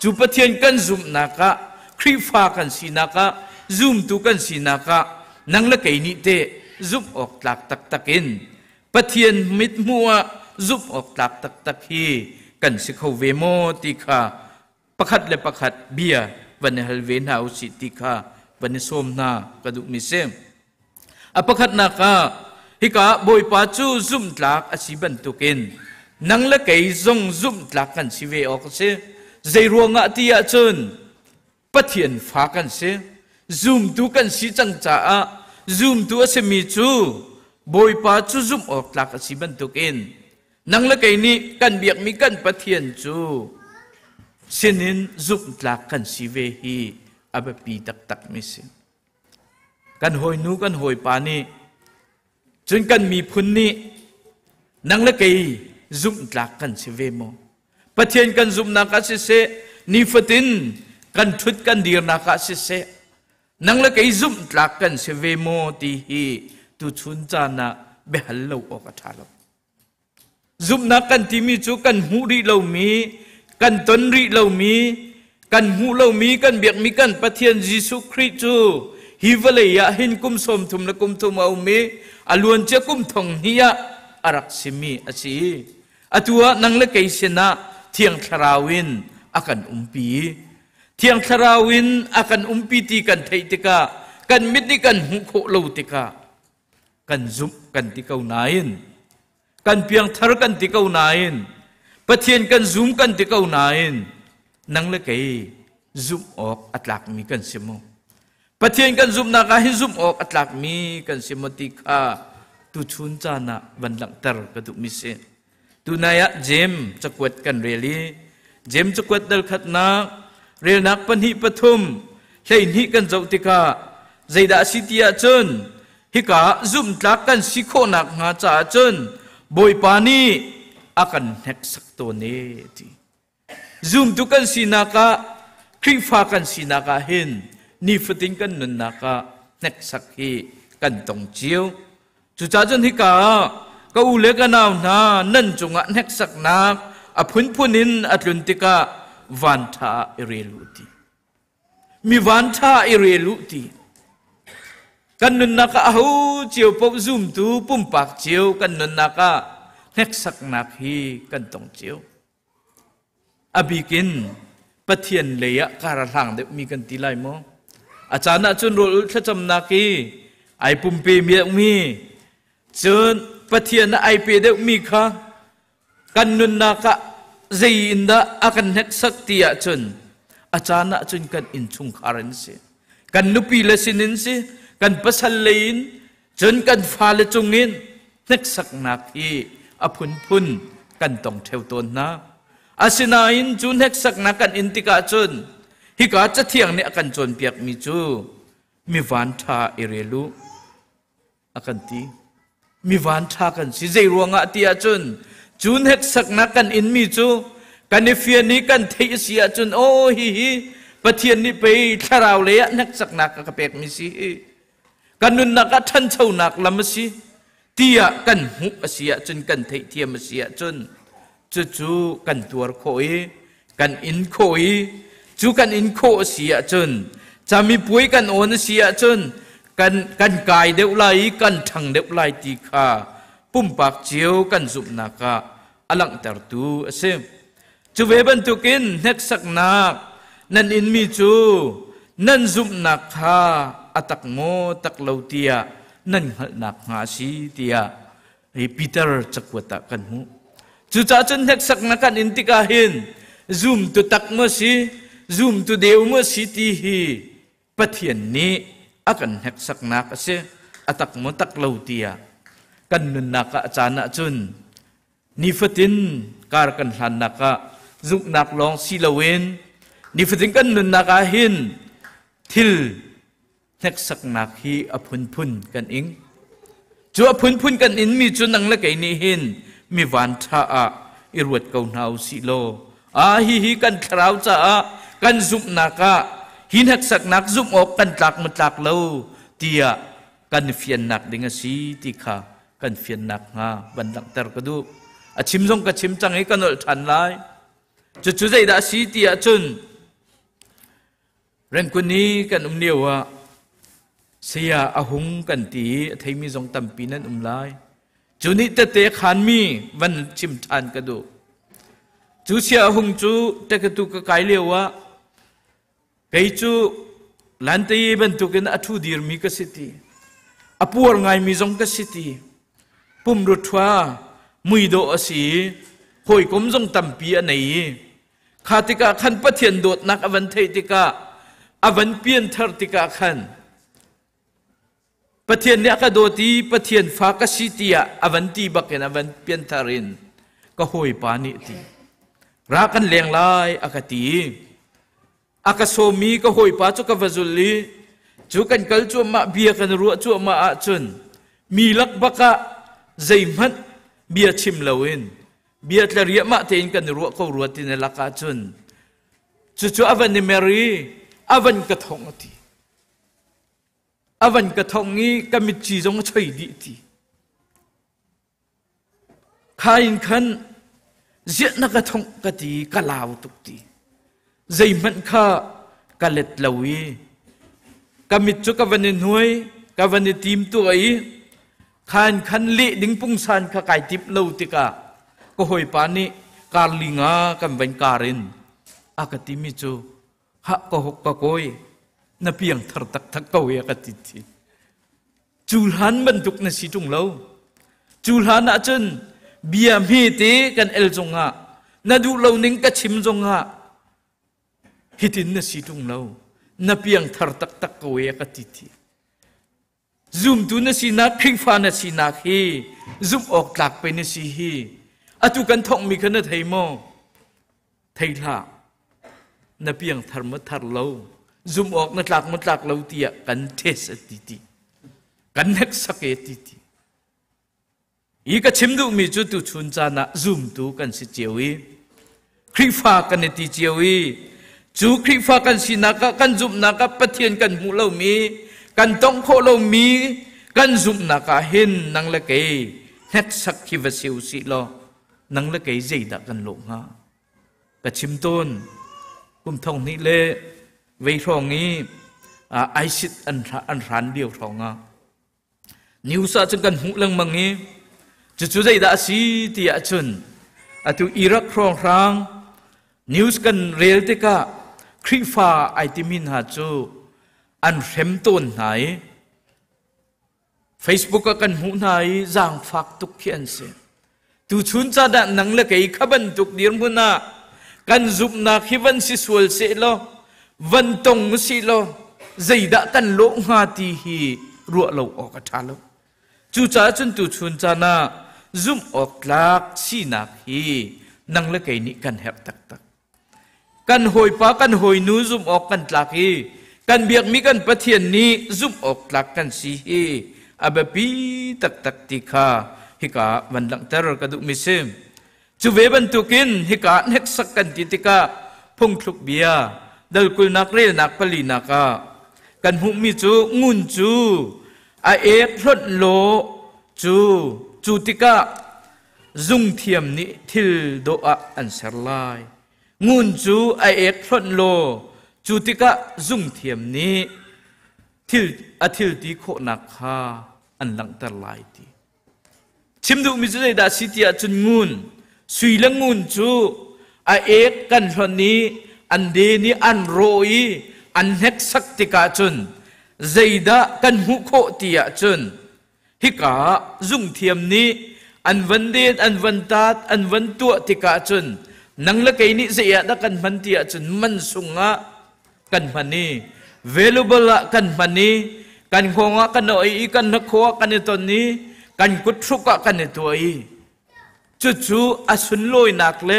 H: cu Pathian kan zumhnak ah Khrihfa kan sinak ah zumtu kan sinak ah nang le kei nih teh zumh awk tlak taktak in Pathian mithmuh ah zumh awk tlak taktak hi kan si kho ve maw ti kha pakhat le pakhat bia van i hal ve hna usih ti kha van i sawm hna ka duhmi si. A pakhatnak ah hika Bawipa cu zumhtlak a si bantukin nang le kei zong zumhtlak kan si ve awk a si. Zei ruangah ti ahcun Pathian fa kan si. Zumtu kan si cang caah zumtu a simi cu Bawipa cu zumh awk tlak a si bantukin nang le kei nih kan biakmi kan Pathian cu sinin zumhtlak kan si ve hi a biapi taktakmi si. Kan hawinu kan hawipa nih cun kan miphun nih nang le kei zumhtlak kan si ve maw? Pathian kan zumhnak ah siseh, nifatin kan ṭhut kan dirnak ah siseh, nang le kei zumhtlak kan si ve maw ti hi tuchun caan ah biahal lo awk a ṭha lo. Zumhnak kan timi cu kan hmuh rih lomi, kan ton rih lomi, kan hmuh lomi, kan biakmi kan Pathian Jesuh Khrih cu hi vawlei ah hin kum 33 a um i a luancia kum 2000 ah a a rak simi a si. Atu ah nang le kei sinah Thiang Thlarau in a kan umpi. Thiang Thlarau in a kan umpi ti kan theih tikah kan mit nih kan hmuh khawh lo tikah kan zumh kan ti ko nain kan piangthar kan ti ko nain Pathian kan zum kan ti ko nain nang le kei zumh awk a tlakmi kan si maw? Pathian kan zumhnak ah hin zumh awk a tlakmi kan si maw ti kha tuchun caan ah van langhter ka duhmi si. Tunai ah Jeim cakuat kan rel i Jeim cakuat dal khatnak relnak pahnih pathum 12 kan zoh tikah zeidah a si ti ahcun hika zumhtlak kan si khawhnak hnga caah cun Bawipa nih a kan hneksak tawn e ti. Zumtu kan sinak ah Khrihfa kan sinak ah hin nifatin kan nunnak ah hneksak hi kan tong cio. Cucaah cun hika ah ka u le ka nau hna nan cungah hneksaknak a phunphun in a tlun tikah van ṭha ah i rel u ti. Mi van ṭha i rel u ti. Kan nunnak ah aho cio paoh zumtu pumpak cio kan nunnak ah hneksaknak hi kan tong cio. A bikin Pathian lei ah kar a hlang deuhmi kan ti lai maw? A caan ah cun rawl ulh thlacamnak i ai pumpe mi cun Pathian ah ai pe deuhmi kha kan nunnak ah zei in dah a kan hneksak ti ahcun a caan ah cun kan innchungkhar in si kan nupi le sinin si kan pasal lei in Cun kan fale cungin hneksaknak hi a phunphun kan tong ṭheo tawn hna. Asinain cu hneksaknak kan in tikah cun hika Cathiang nih a kan cawnpiakmi cu mi vanṭha i rel u a kan ti. Mi vanṭha kan si. Zei ruangah ti ahcun cu hneksaknak kan inmi cu kan i fian i kan theih a si ahcun aw hihi Pathian nih pei thlarau lei ah hneksaknak a ka pekmi si hi Kan nunnak ah ṭhanchonak lam a si tiah kan hmuh a si ahcun kan theihthiam a si ahcun cucu kan tuar khawh i kan in khawh i cu kan in khawh a si ahcun camipuai kan awn a si ahcun kan kan kai deuh lai i kan ṭhang deuh lai ti kha pumpak cio kan zumhnak ah a langhtertu a si. Cu ve bantukin hneksaknak nan inmi cu nan zumhnak kha a tak maw tak lo tiah nan hngalhnak hnga a si tiah hi Peter cakuat ah kan hmuh. Cucaah cun hneksaknak kan in tikah hin zumtu tak maw si, zumtu deu maw si ti hi Pathian nih a kan hneksaknak a si, a tak maw tak lo tiah kan nunnak ah a caan ahcun Nifatin kar kan hlannak ah zumhnak lawng si loin nifatin kan nunnak ah hin thil hneksaknak hi a phunphun kan ing. Cu a phunphun kan inmi cu nang le kei nih hin mi van ṭha ah i ruat ko hna u sih law a hihi kan thlarau caah kan zumhnak ah hi hneksaknak zumh awk kan tlak ma tlak lo tiah kan fiannak ding a si ti kha kan fiannak hnga van langhter ka duh. A chim zong ka chim cang i ka nolh ṭhan lai. Cucu zeidah a si ti ahcun Rengkun i kan um lio ah saya a hung kan ti i a theimi zong tampi nan um lai. Cu nih tete khanmi van chim ṭhan ka duh. Cu sia a hung cu tekatu ka kai lio ah Kei cu Lantei bantukin a ṭhu dirmi ka si ti, a puar ngaimi zong ka si ti, pumrut ṭhua muidawh a si i hawikom zong tampi a nei i kha tikah khan Pathian dawtnak a van theih tikah a van pianthar tikah khan Pathian nih a ka dawt i Pathian fa ka si tiah a van ti bakin a van pianthar in ka hawipa nih a ti. Ra kan leng lai a ka ti i a ka sawmmi ka hawipa cu ka va zul i cu kan kal cuahmah bia kan ruah cuahmah ahcun mi lak bak ah zeihmanh bia chim loin bia tla riahmah tein kan i ruah ko rua ti na lak ahcun cucu a van i mer i a van ka thong a ti. A van ka thong i ka mitci zong a choi dih ti. Kha in khan ziah na ka thongh ka ti ka lau tuk ti. Zeihmanh kha ka let lo i ka mit cu ka van i hnuai ka van i tim tuah i. Khan khan leh ding pungsan kha kai timh lo tikah ka hawipa nih kar li nga kan van kar in a ka timi cu ha ka hok ka kawi na piang thar taktak ko ya ka ti thi. Cu hlan bantuk na si ṭung lo. Cu hlan ahcun bia hmete kan el zongah na duh lo ning ka chim zongah hitin na si ṭung lo. Na piangthar taktak ko e ka ti ti. Zumtu na sinak, Khrihfa na sinak hi zumh awk tlak pe na si hi. Atu kan thawngmi kha na thei maw? Thei hlah. Na piangthar maw thar lo? Zumh awk na tlak maw tlak lo tiah kan test a ti ti. Kan hneksak e ti ti. Hi ka chim duhmi cu tuchun caan ah zumtu kan si cio i Khrihfa kan i ti cio i cu Khrihfa kan sinak ah kan zumhnak ah Pathian kan hmuh lomi kan tongh khawh lomi kan zumhnak ah hin nang le kei hneksak khi va si u sih law nang le kei zeidah kan lawh hnga? Ka chim tawn kum thong hnih le vei hrawng i ISIS an hran lio hrawng ah News ah cun kan hmuh lengmang i cucu zeidah a si ti ahcun atu Iraq hrawnghrang news kan rel tikah Khrihfa ai timi hna cu an hrem tawn hna i Facebook ah kan hmuh hna i zaangfak tuk khi an si. Tuchun caan ah nang le kei kha bantuk dirhmun ah kan zumhnak hi van si sual seh law van tong si law zeidah kan lawh hnga ti hi ruah lo awk a ṭha lo. Cucaah cun tuchun caan ah zumh awk tlak sinak hi nang le kei nih kan herh taktak. Kan hawipa kan hawinu zumh awk kan tlak i kan biakmi kan Pathian nih zumh awk tlak kan si hi a biapi taktak ti kha hika van langhter ka duhmi si. Cu ve bantukin hika hneksak kan ti tikah phungthluk bia dalkulnak relnak palinak ah kan hmuhmi cu ngun cu a ek hlonh law cu cu tikah Zungthiam nih thil dawh ah an ser lai. Ngun cu a ek hlonh law cu tikah zungthiam nih thil a thil ti khawhnak kha an langhter lai ti. Chim duhmi cu zeidah si ti ahcun ngun, sui le ngun cu a ek kan hlonh i an den i an rawh i an hneksak tikah cun zeidah kan hmuh khawh ti ahcun Hika ah zungthiam nih an van den, an van taat, an van tuah tikah cun nang le kei nih zei ah dah kan hman ti ahcun man sung ah kan hman i valuable ah kan hman i kan hngawng ah kan oi i kan hnakhaw ah kan i ton i kan kut hruk ah kan i tuah i cucu a sunlawinak le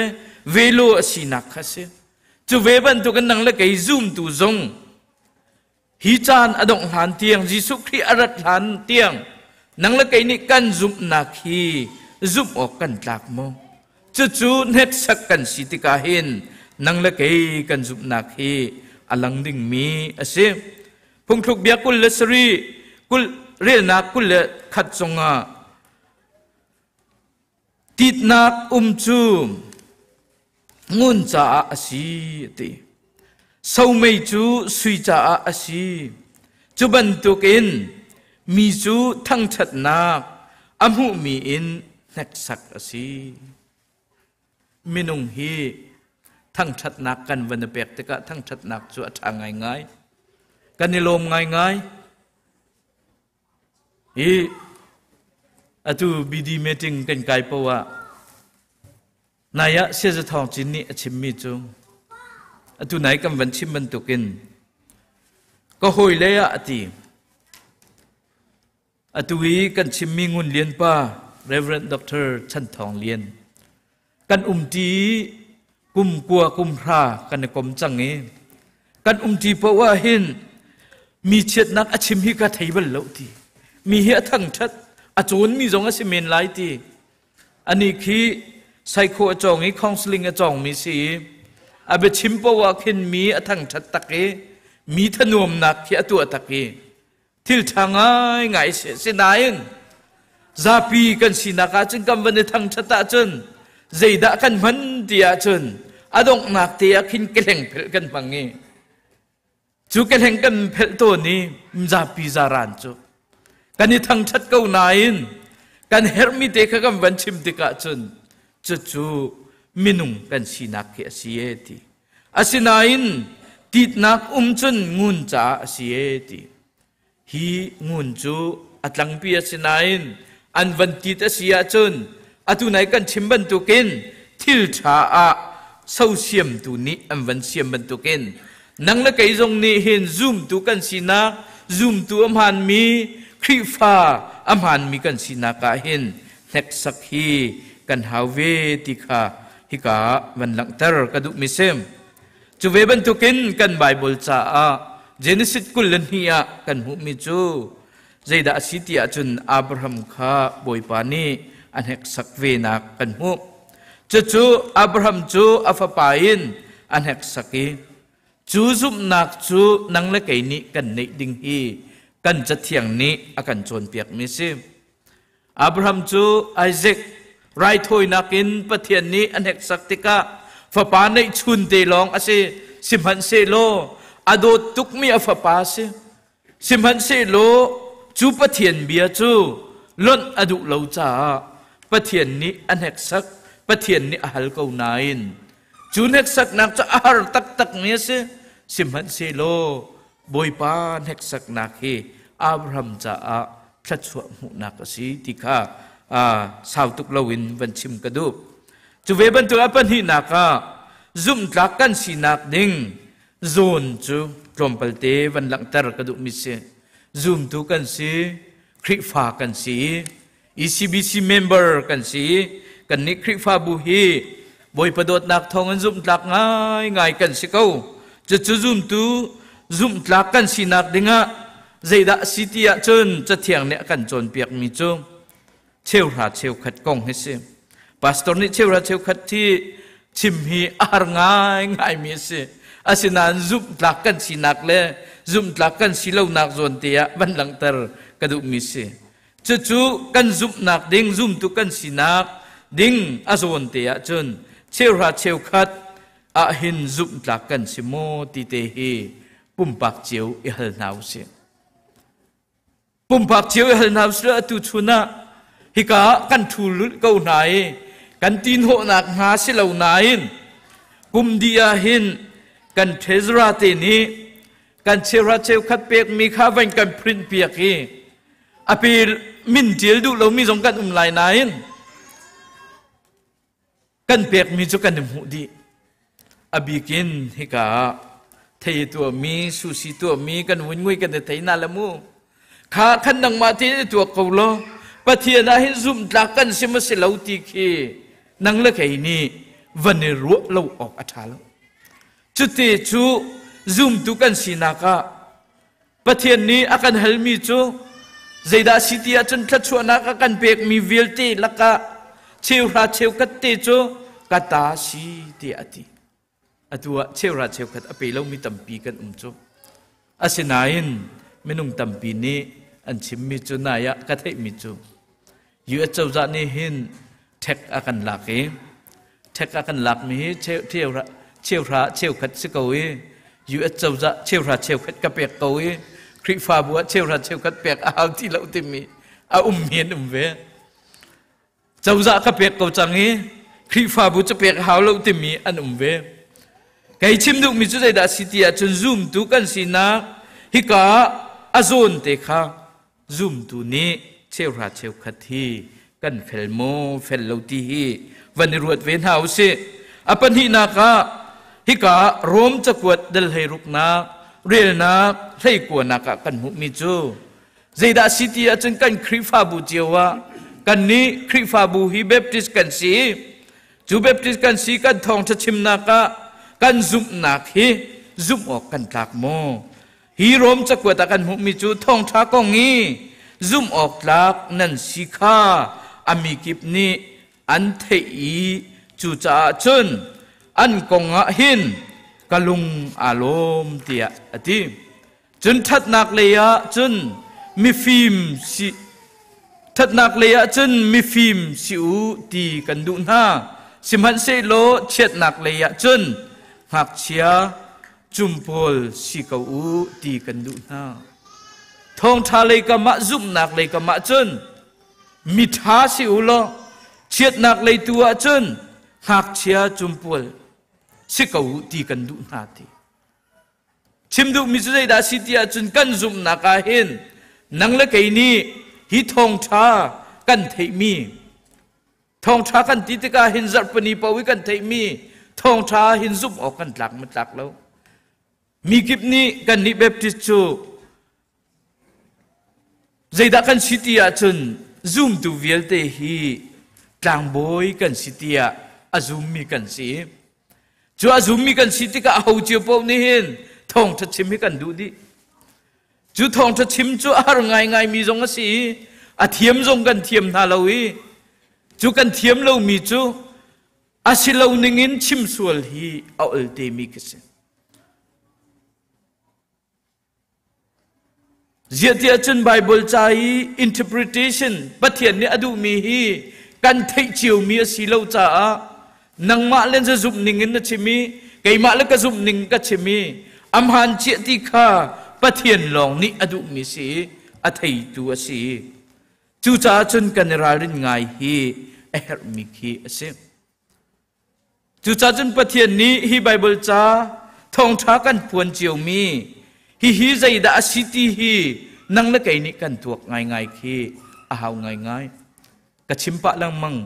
H: value a sinak kha si. Cu ve bantukin nang le kei zumtu zong Hi caan a dongh hlan tiang Jesuh Khrih a rat hlan tiang nang le kei nih kan zumhnak hi zumh awk kan tlak maw? Cucu hneksak kan si tikah hin nang le kei kan zumhnak hi a lang dingmi a si. Phungthluk bia 27 kul relnak 21 zongah Titnak um cu ngun caah a si a ti. Somei cu sui caah a si. Cu bantukin mi cu thangṭhatnak a hmuhmi in hneksak a si. Minung hi thangṭhatnak kan van i pek tikah thangṭhatnak cu a ṭha ngaingai. Kan i lawm ngaingai. Hi atu BD meeting kan kai poah ah nai ah Siaza Thawng Cin nih a chimmi cu atu nai kan van chim bantukin ka hawile ah a ti. Atu i kan chimmi Ngun Lian pa Reverend Dr. Chan Thawng Lian kan umṭi i kum kua kum hra kan i kom cang i kan umṭi paoh ah hin mi chiatnak a chim hi ka thei bal lo ti mi hi a thangṭhat a cawnmi zong a si men lai ti ani khi psycho a cawng i counseling a cawngmi si i a biachim paoh ah khin mi a thangṭhat tak i mi thanuamnak khi a tuah tak i thil ṭha ngaingai si nain zapi kan sinak ahcun kan van i thangṭhat ahcun zeidah kan hman ti ahcun a donghnak te ah khin kehleng phelh kan hmang i cu kehleng kan phelh tawn i zapi zaran cu kan i thangṭhat ko nain. Kan herhmi te kha kan van chim tikah cun cucu minung kan sinak khi a si e ti. Asinain titnak um cun ngun caah a si e ti. Hi ngun cu a tlangpi a si nain an van tit a si ahcun atu nai kan chim bantukin thil ṭha ah sosiamtu nih an van siam bantukin nang le kei zong nih hin zumtu kan sinak zumtu a hmaanmi Khrihfa a hmaanmi kan sinak ah hin hneksak hi kan hau ve ti kha hika van langhter ka duhmi si. Cu ve bantukin kan Baibal caah Genesis 22 ah kan hmuhmi cu zeidah a si ti ahcun Abraham kha Bawipa nih a hneksak venak kan hmuh. Cucu Abraham cu a fapa in a hneksak i cu zumhnak cu nang le kei nih kan neih ding hi kan Cathiang nih a kan cawnpiakmi a si. Abraham cu Isaac raithawinak in Pathian nih a hneksak tikah fapa neihchun te lawng a si. Sihmanhsehlaw a dawt tukmi a fapa a si. Sihmanhsehlaw cu Pathian bia cu lonh a duh lo caah Pathian nih a hneksak, Pathian nih a hal ko nain cu hneksaknak cu a har taktakmi a si. Sihmanhsehlaw Bawipa hneksaknak hi Abraham caah thluachuah hmuhnak a si ti kha sau tuk loin van chim ka duh. Cu ve bantuk a pahnihnak ah zumhtlak kan sinak ding zawn cu tlawmpalte van langhter ka duhmi si. Zumtu kan si, Khrihfa kan si, ECBC member kan si. Kannih Khrihfabu hi Bawipa dawtnak thawng in zumhtlak ngaingai kan si ko. Cucu zumtu zumhtlak kan sinak dingah zeidah a si ti ahcun Cathiang nih a kan cawnpiakmi cu cheuhra cheukhat kong hi si. Pastor nih cheuhra cheukhat hi chim hi a har ngaingaimi a si. Asinain zumhtlak kan sinak le zumhtlak kan si lonak zawn te ah van langhter ka duhmi si. Cucu kan zumhnak ding, zumtu kan sinak ding a zawn te ahcun cheuhra cheukhat ah hin zumhtlak kan si maw ti te hi pumpak cio i hal hna usih. Pumpak cio i hal hna usih atu chun ah hika ah kan ṭhu lulh ko hna i kan tinhawhnak hnga si lo nain kum dih ah hin kan treasurer te nih kan cheuhra cheukhat pekmi kha van kan print piak i a pe min ṭial duh lomi zong kan um lai nain kan pekmi cu kan i hmuh dih. A bikin hika ah thei tuahmi, sushi tuahmi kan vun ngui kan i thei na le mu. Kha khan nangmah te i tuak ko law Pathian ah hin zumhtlak kan si ma si lo ti khi nang le kei nih van i ruah lo awk a ṭha lo. Cuti cu zumtu kan sinak ah Pathian nih a kan halmi cu zeidah si ti ahcun thluachuahnak a kan pekmi vialte lakah cheuhra cheukhat te cu ka ta si tiah a ti. Atu ah cheuhra cheukhat a pe lomi tampi kan um cu. Asinain minung tampi nih an chimmi cu nai ah ka theihmi cu US cozah nih hin ṭhek a kan lak i ṭhek a kan lakmi hi cheuhra cheukhat si ko i US cozah cheuhra cheukhat ka pek ko i Khrihfabu ah cheuhra cheukhat pek a hau ti lo timi a ummi an um ve. Cozah ka pek ko cang i Khrihfabu cu pek a hau lo timi an um ve. Kei chim duhmi cu zeidah si ti ahcun zumtu kan sinak hika a zawn te kha zumtu nih cheuhra cheukhat hi kan fel maw fel lo ti hi van i ruat ve hna usih. A pahnihnak ah hika Rom cakuat dal hleiruknak relnak hleikuanak ah kan hmuhmi cu zeidah si ti ahcun kan Khrihfabu cio ah kannih Khrihfabu hi Baptist kan si cu Baptist kan si kan thawngṭha chimnak ah kan zumhnak hi zumh awk kan tlak maw Hi Rom cakuat ah kan hmuhmi cu thawngṭha kong i zumh awk tlak nan si kha a mi kip nih an theih i cucaah cun an kong ah hin ka lung aa lawm tiah a ti. Cun ṭhatnak lei ah cun mifim si ṭhatnak lei ah cun mifim si u ti kan duh hna. Sihmanhsehlaw chiatnak lei ah cun ngakchia cumpawl si ko u ti kan duh hna. Thawngṭha lei kam ah zumhnak lei kam ah cun Miṭha si u law chiatnak lei tu ah cun ngakchia cumpual si ko u ti kan duh hna ti. Chim duhmi cu zeidah a si ti ahcun kan zumhnak ah hin nang le kei nih hi thawngṭha kan theihmi thawngṭha kan ti tikah hin zarhpini paoh i kan theihmi thawngṭha hin zumh awk kan tlak ma tlak lo. Mi kip nih kannih Baptist cu Zeidah kan si ti ahcun zumtu vialte hi tlangbawi kan si tiah a zummi kan si. Cu a zummi kan si tikah aho cio paoh nih hin thawngṭha chim hi kan duh dih. Cu thawngṭha chim cu a har ngaingaimi zong a si i a thiam zong kan thiam hna lo i cu kan thiam lomi cu a si lo ningin chim sual hi a ol temi ka si. Ziah tiah cun Baibal ca i interpretation Pathian nih a duhmi hi kan theih ciomi a si lo caah nangmah le na zumh ning in na chim i keimah le ka zumh ning ka chim i a hmaan chiah ti kha Pathian lawng nih a duhmi si i a theitu a si. Cucaah cun kan i ralrin ngai hi a herhmi khi a si. Cucaah cun Pathian nih hi Baibal ca thawngṭha kan phuan ciomi hihi zeidah a si ti hi nang le kei nih kan tuak ngaingai khi a hau ngaingai. Ka chim pah lengmang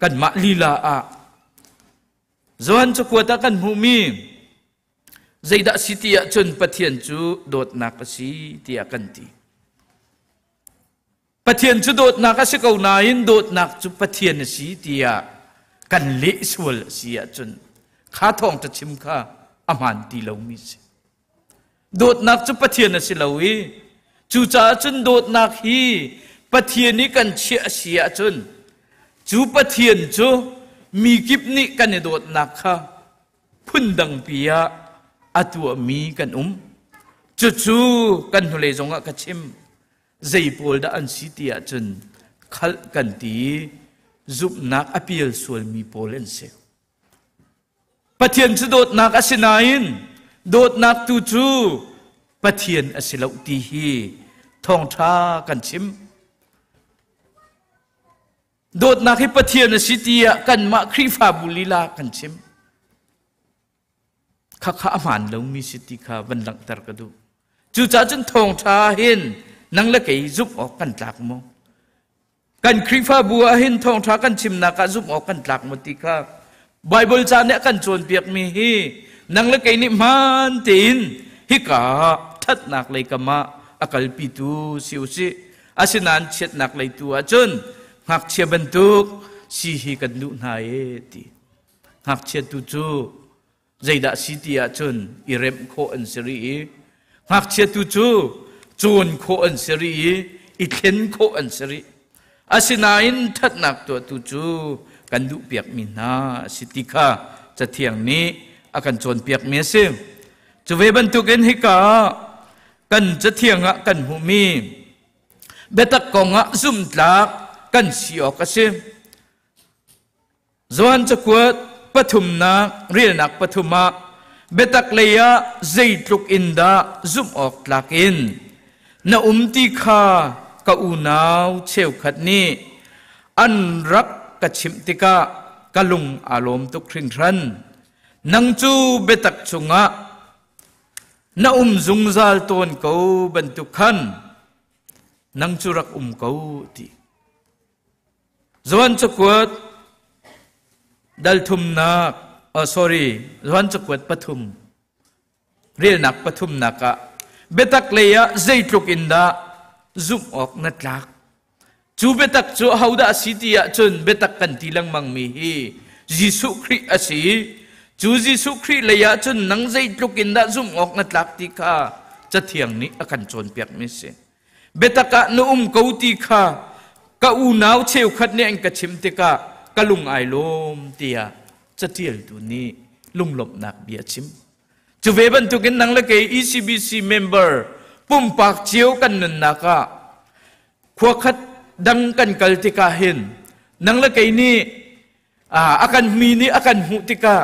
H: kanmah lila ah Johan cakuat ah kan hmuhmi zeidah si ti ahcun Pathian cu dawtnak a si tiah kan ti. Pathian cu dawtnak a si ko nain dawtnak cu Pathian a si tiah kan leh sual a si ahcun kha thawngṭha chim kha a hmaan ti lomi a si. Dawtnak cu Pathian a si lo i cucaah cun dawtnak hi Pathian i kan chiah a si ahcun cu Pathian cu mi kip nih kan i dawtnak kha phundangpi ah a tuahmi kan um. Cucu kan hnulei zongah ka chim. Zei pawl dah an si ti ahcun khalh kan ti i zumhnak a pial sualmi pawl an si. Pathian cu dawtnak a si nain dawtnak tu cu Pathian a si lo ti hi thawngṭha kan chim. Dawtnak hi Pathian a si tiah kanmah Khrihfabu lila kan chim. Khakha a hmaan lomi si ti kha van langhter ka duh. Cucaah cun thawngṭha hin nang le kei zumh awk kan tlak maw? Kan Khrihfabu ah hin thawngṭha kan chimnak ah zumh awk kan tlak maw ti kha Baibal ca nih a kan cawnpiakmi hi nang le kei nih hmaan tein hika ṭhatnak lei kam ah a kalpitu si u sih. Asinain chiatnak lei tu ahcun ngakchia bantuk si hi kan duh hna ee ti. Ngakchia tu cu zeidah si ti ahcun i remh khawh an si rih i ngakchia tu cu cawn khawh an si rih i i thlen khawh an si rih. Asinain ṭhatnak tuahtu cu kan duhpiakmi hna a si ti kha Cathiang nih a kan cawnpiakmi a si. Cu ve bantukin hika kan Cathiang ah kan hmuhmi biatak kongah zumhtlak kan si awk a si. Johan cakuat pathumnak relnak pathum ah biatak lei ah zeitluk in dah zumh awk tlak in na um ti kha ka unau cheukhat nih an rak ka chimh tikah ka lung aa lawm tuk hringhran. Nang cu biatak chungah na um zungzal tawn ko bantuk khan nang cu rak um ko ti. Johan cakuat dal thumnak, oh sorry, Johan cakuat pathum, relnak pathumnak ah biatak lei ah zeitluk in dah zumh awk na tlak. Cu biatak cu ahodah a si ti ahcun biatak kan ti lengmang mi hi Jesuh Khrih a si. Cu Jesuh Khrih lei ah cun nang zeitluk in dah zumh awk na tlak ti kha Cathiang nih a kan cawnpiakmi a si. Biatak ah na um ko ti kha ka unau cheukhat nih an ka chimh tikah ka lung ai lawm tiah catialtu nih lunglawmhnak bia a chim. Cu ve bantukin nang le kei ECBC member pumpak cio kan nunnak ah khua khat dang kan kal tikah hin nang le kei nih a kan mi nih a kan hmuh tikah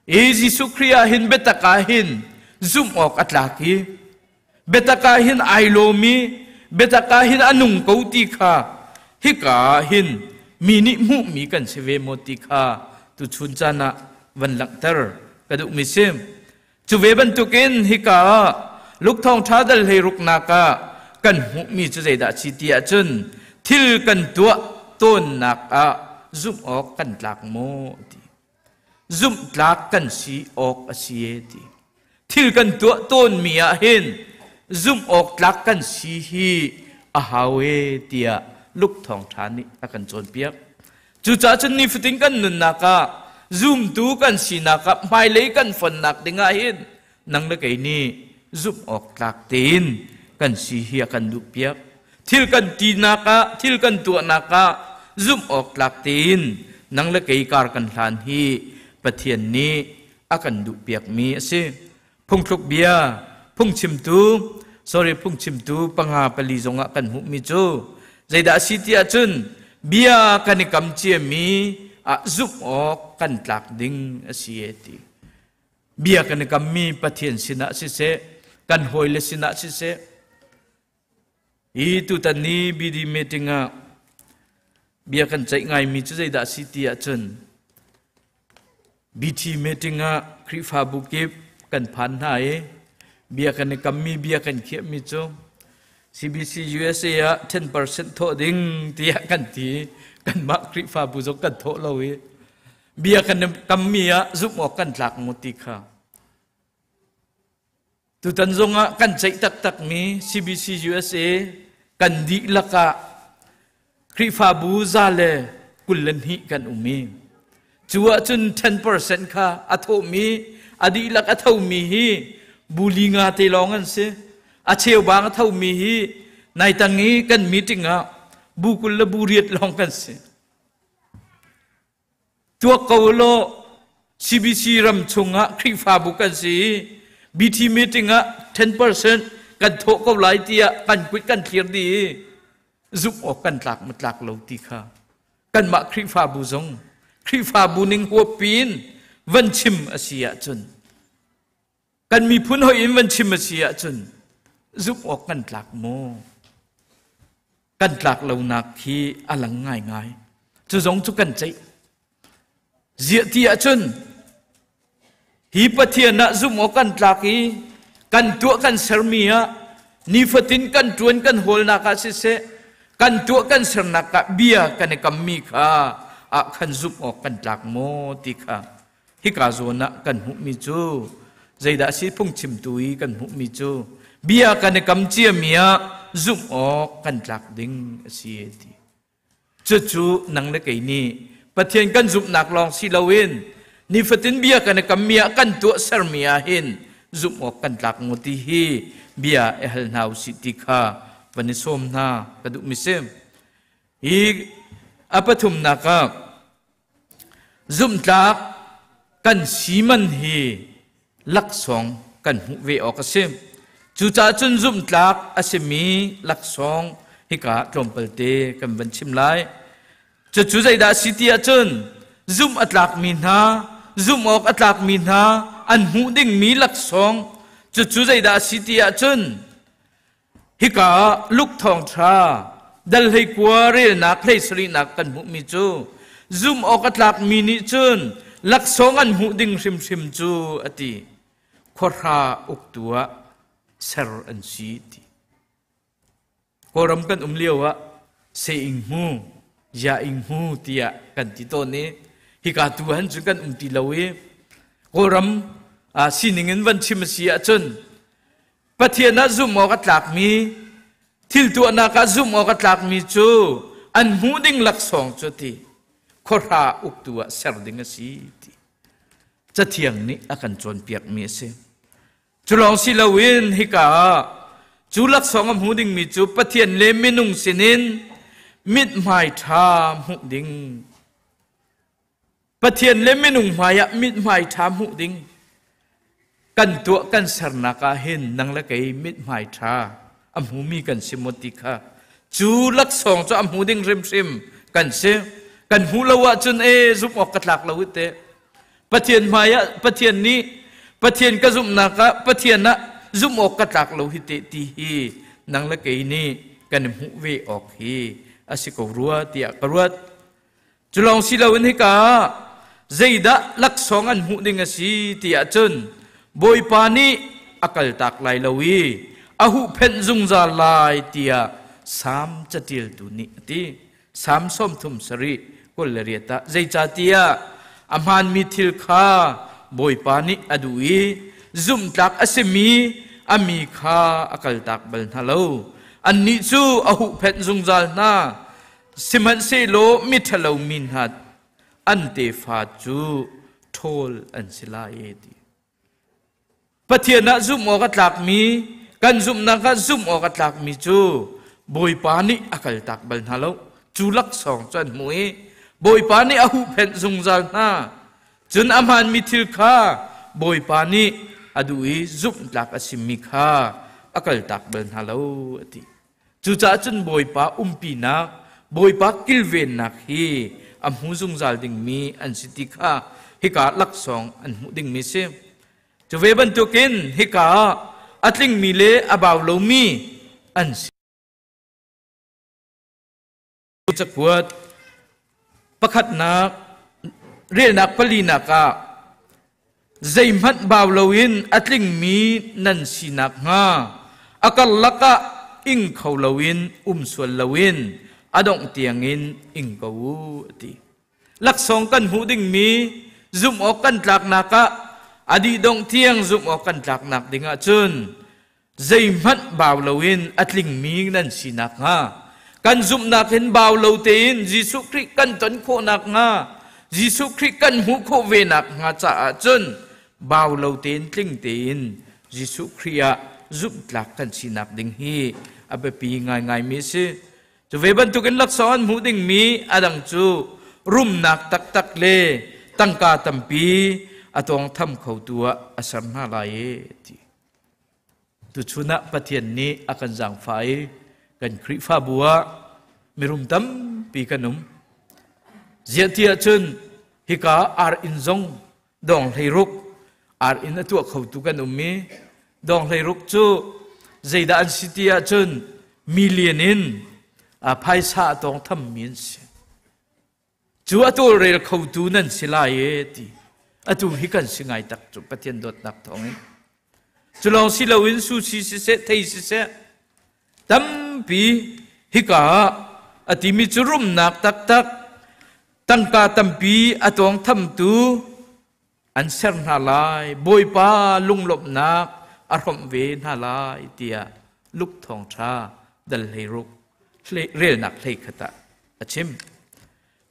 H: i Jesuh Khrih ah hin biatak ah hin zumh awk a tlak i biatak ah hin ai lawm i biatak ah hin a nung ko ti kha Hika ah hin mi nih hmuhmi kan si ve maw ti kha tuchun caan ah van langhter ka duhmi si. Cu ve bantukin hika ah Luke thawngṭha dal hleiruknak ah kan hmuhmi cu zeidah a si ti ahcun thil kan tuah tawnnak ah zumh awk kan tlak maw ti. Zumhtlak kan si awk a si e ti. Thil kan tuah tawnmi ah hin zumh awk tlak kan si hi a hau e tiah Luke thawngṭha nih a kan cawnpiak. Cucaah cun nifatin kan nunnak ah zumtu kan sinak ah hmailei kan fonnak dingah hin nang le kei nih zumh awk tlak tein kan si hi a kan duhpiak. Thil kan tinak ah, thil kan tuahnak ah zumh awk tlak tein nang le kei kar kan hlan hi Pathian nih a kan duhpiakmi a si. Phungthluk bia, phungchimtu, sorry, phungchimtu panga pali zongah kan hmuhmi cu zeidah a si ti ahcun bia kan i kam ciami ah zumh awk kan tlak ding a si e ti. Bia kan i kammi Pathian sinah siseh, kan hawile sinah siseh, Hi tutan ni BD meeting ah bia kan ceih ngaimi cu zeidah a si ti ahcun BT meeting ah Khrihfabu kip kan phan hna i bia kan i kammi bia kan khiahmi cu CBC USA ah 10% thawh ding tiah kan ti. Kanmah Khrihfabu zong kan thawh lo i bia kan i kammi ah zumh awk kan tlak maw ti kha. Tutan zongah kan ceih taktakmi CBC USA kan dihlak ah Khrihfabu za le 22 kan um i cu ahcun 10% kha a thawhmi a dihlak a thomi hi bu li nga te lawng an si. A cheubang a thomi hi naitang i kan meeting ah bu 20 le bu 8 lawng kan si. Tuak ko law CBC ram chungah Khrihfabu kan si i BT meeting ah 10% kan thawh ko lai tiah kan kuit kan thlir dih i zumh awk kan tlak ma tlak lo ti kha kanmah Khrihfabu zong Khrihfabu ning huappi in van chim a si ahcun kan miphun hoi in van chim a si ahcun zumh awk kan tlak maw? Kan tlak lonak hi a lang ngaingai. Cu zong cu kan ceih. Ziah ti ahcun hi Pathian ah zumh awk kan tlak i kan tuah kan sermi ah nifatin kan ṭuan kan hawlnak ah siseh kan tuah kan sernak ah bia kan i kammi kha ah khan zumh awk kan tlak maw ti kha Hika zawn ah kan hmuhmi cu zeidah a si phungchimtu i kan hmuhmi cu bia kan i kam ciami ah zumh awk kan tlak ding a si ti. Cucu nang le kei nih Pathian kan zumhnak lawng si loin nifatin bia kan i kammi ah kan tuah sermi ah hin zumh awk kan tlak maw ti hi bia i hal hna usih ti kha van i sawm hna ka duhmi si. Hi a pathumnak ah Zumhtlak kan si man hi laksawng kan hmuh ve awk a si. Cucaah cun zumhtlak a simi laksawng hika tlawmpalte kan van chim lai. Cucu zeidah a si ti ahcun zumh a tlakmi hna, zumh awk a tlakmi hna an hmuh dingmi laksawng cucu zeidah a si ti ahcun Hika ah Luke thawngṭha dal 19 relnak 17nak kan hmuhmi cu zumh awk a tlakmi nih cun laksawng an hmuh ding hrimhrim cu a ti. Khuahra uktu ah ser an si ti. Kawlram kan um lio ah seing hmu, ya ing hmu tiah kan ti tawn i hika tu han cun kan um ti lo i Kawlram sining in van chim a si ahcun Pathian ah zumh awk a tlakmi thil tuahnak ah zumh awk a tlakmi cu an hmuh ding laksawng cu ti khuahra uktu ah ser ding a si ti Cathiang nih a kan cawnpiakmi a si. Cu lawng si loin hika ah cu laksawng a hmu dingmi cu Pathian le minung sinin mithmai ṭha hmuh ding Pathian le minung hmaiah mithmai ṭha hmuh ding kan tuah kan sernak ah hin nang le kei mithmai ṭha a hmumi kan si maw ti kha cu laksawng cu a hmu ding hrimhrim kan si. Kan hmuh lo ahcun e zumh awk ka tlak lo te. Pathian hmaiah Pathian nih Pathian ka zumhnak ah Pathian ah zumh awk ka tlak lo hi te ti hi nang le kei nih kan hmuh ve awk hi a a si ko rua tiah ka ruat. Cu lawng si loin hika ah zeidah laksawng an hmuh ding a si ti ahcun Bawipa nih a kaltak lai lo i a huhphenh zungzal lai tiah Salm caṭialtu nih a ti. Salm 37 28 ah zeicahtiah a hmaanmi thil kha Bawipa nih a duh i zumhtlak a simi a mi kha a kaltak bal hna lo. Annih cu a huhphenh zungzal hna. Sihmanhsehlaw miṭhalo mi hna an tefa cu ṭhawl an si lai ti. Pathian ah zumh awk a tlakmi, kan zumhnak ah zumh awk a tlakmi cu Bawipa nih a kaltak bal hna lo. Cu laksawng cu an hmuh i Bawipa nih a huhphenh zungzal hna. Cun a hmaanmi thil kha Bawipa nih a duh i zumhtlak a simi kha a kaltak bal hna lo a ti. Cucaah cun Bawipa umpinak, Bawipa kilvennak hi a hmu zungzal dingmi an si ti kha hika laksawng an hmuh dingmi si. Cu ve bantukin hika ah a tlingmi le a bau lomi an si. Cakuat pakhatnak relnak palinak ah zeihmanh bau loin a tlingmi nan si nakhnga a karlak ah ing kho loin um sual loin a dongh tiangin ing ko u a ti. Laksawng kan hmuh dingmi zumh awk kan tlaknak ah a dih dongh tiang zumh awk kan tlaknak ding ahcun zeihmanh bau loin a tlingmi nan si nakhnga kan zumhnak hin bau lo tein Jesuh Khrih kan ton khawh nakhnga Jesuh Khrih kan hmuh khawh ve nakhnga caah cun bau lo tein tling tein Jesuh Khrih ah zumhtlak kan sinak ding hi a biapi ngaingaimi a si. Cu ve bantukin laksawng an hmuh dingmi a dang cu rumnak taktak le tangka tampi a tawngtham khotu ah a ser hna lai e ti. Tuchun ah Pathian nih a kan zaangfah i kan Khrihfabu ah mirum tampi kan um. Ziah ti ahcun hika ar inn zong dong 16 ar inn a tuah khotu kan um i dong 16 cu zeidah an si ti ahcun million in phaisa a tawng thammi an si. Cu a tawlrel khotu nan si lai e ti atu hi kan si ngai tak cu Pathian dawtnak thawngin. Cu lawng si loin sushi siseh thei siseh tampi hika ah a timi cu rumnak taktak tangka tampi a tawng thamtu an ser hna lai Bawipa lunglawmhnak a hrawmh ve hna lai tiah Luke thawngṭha dal 16 relnak 11 ah a chim.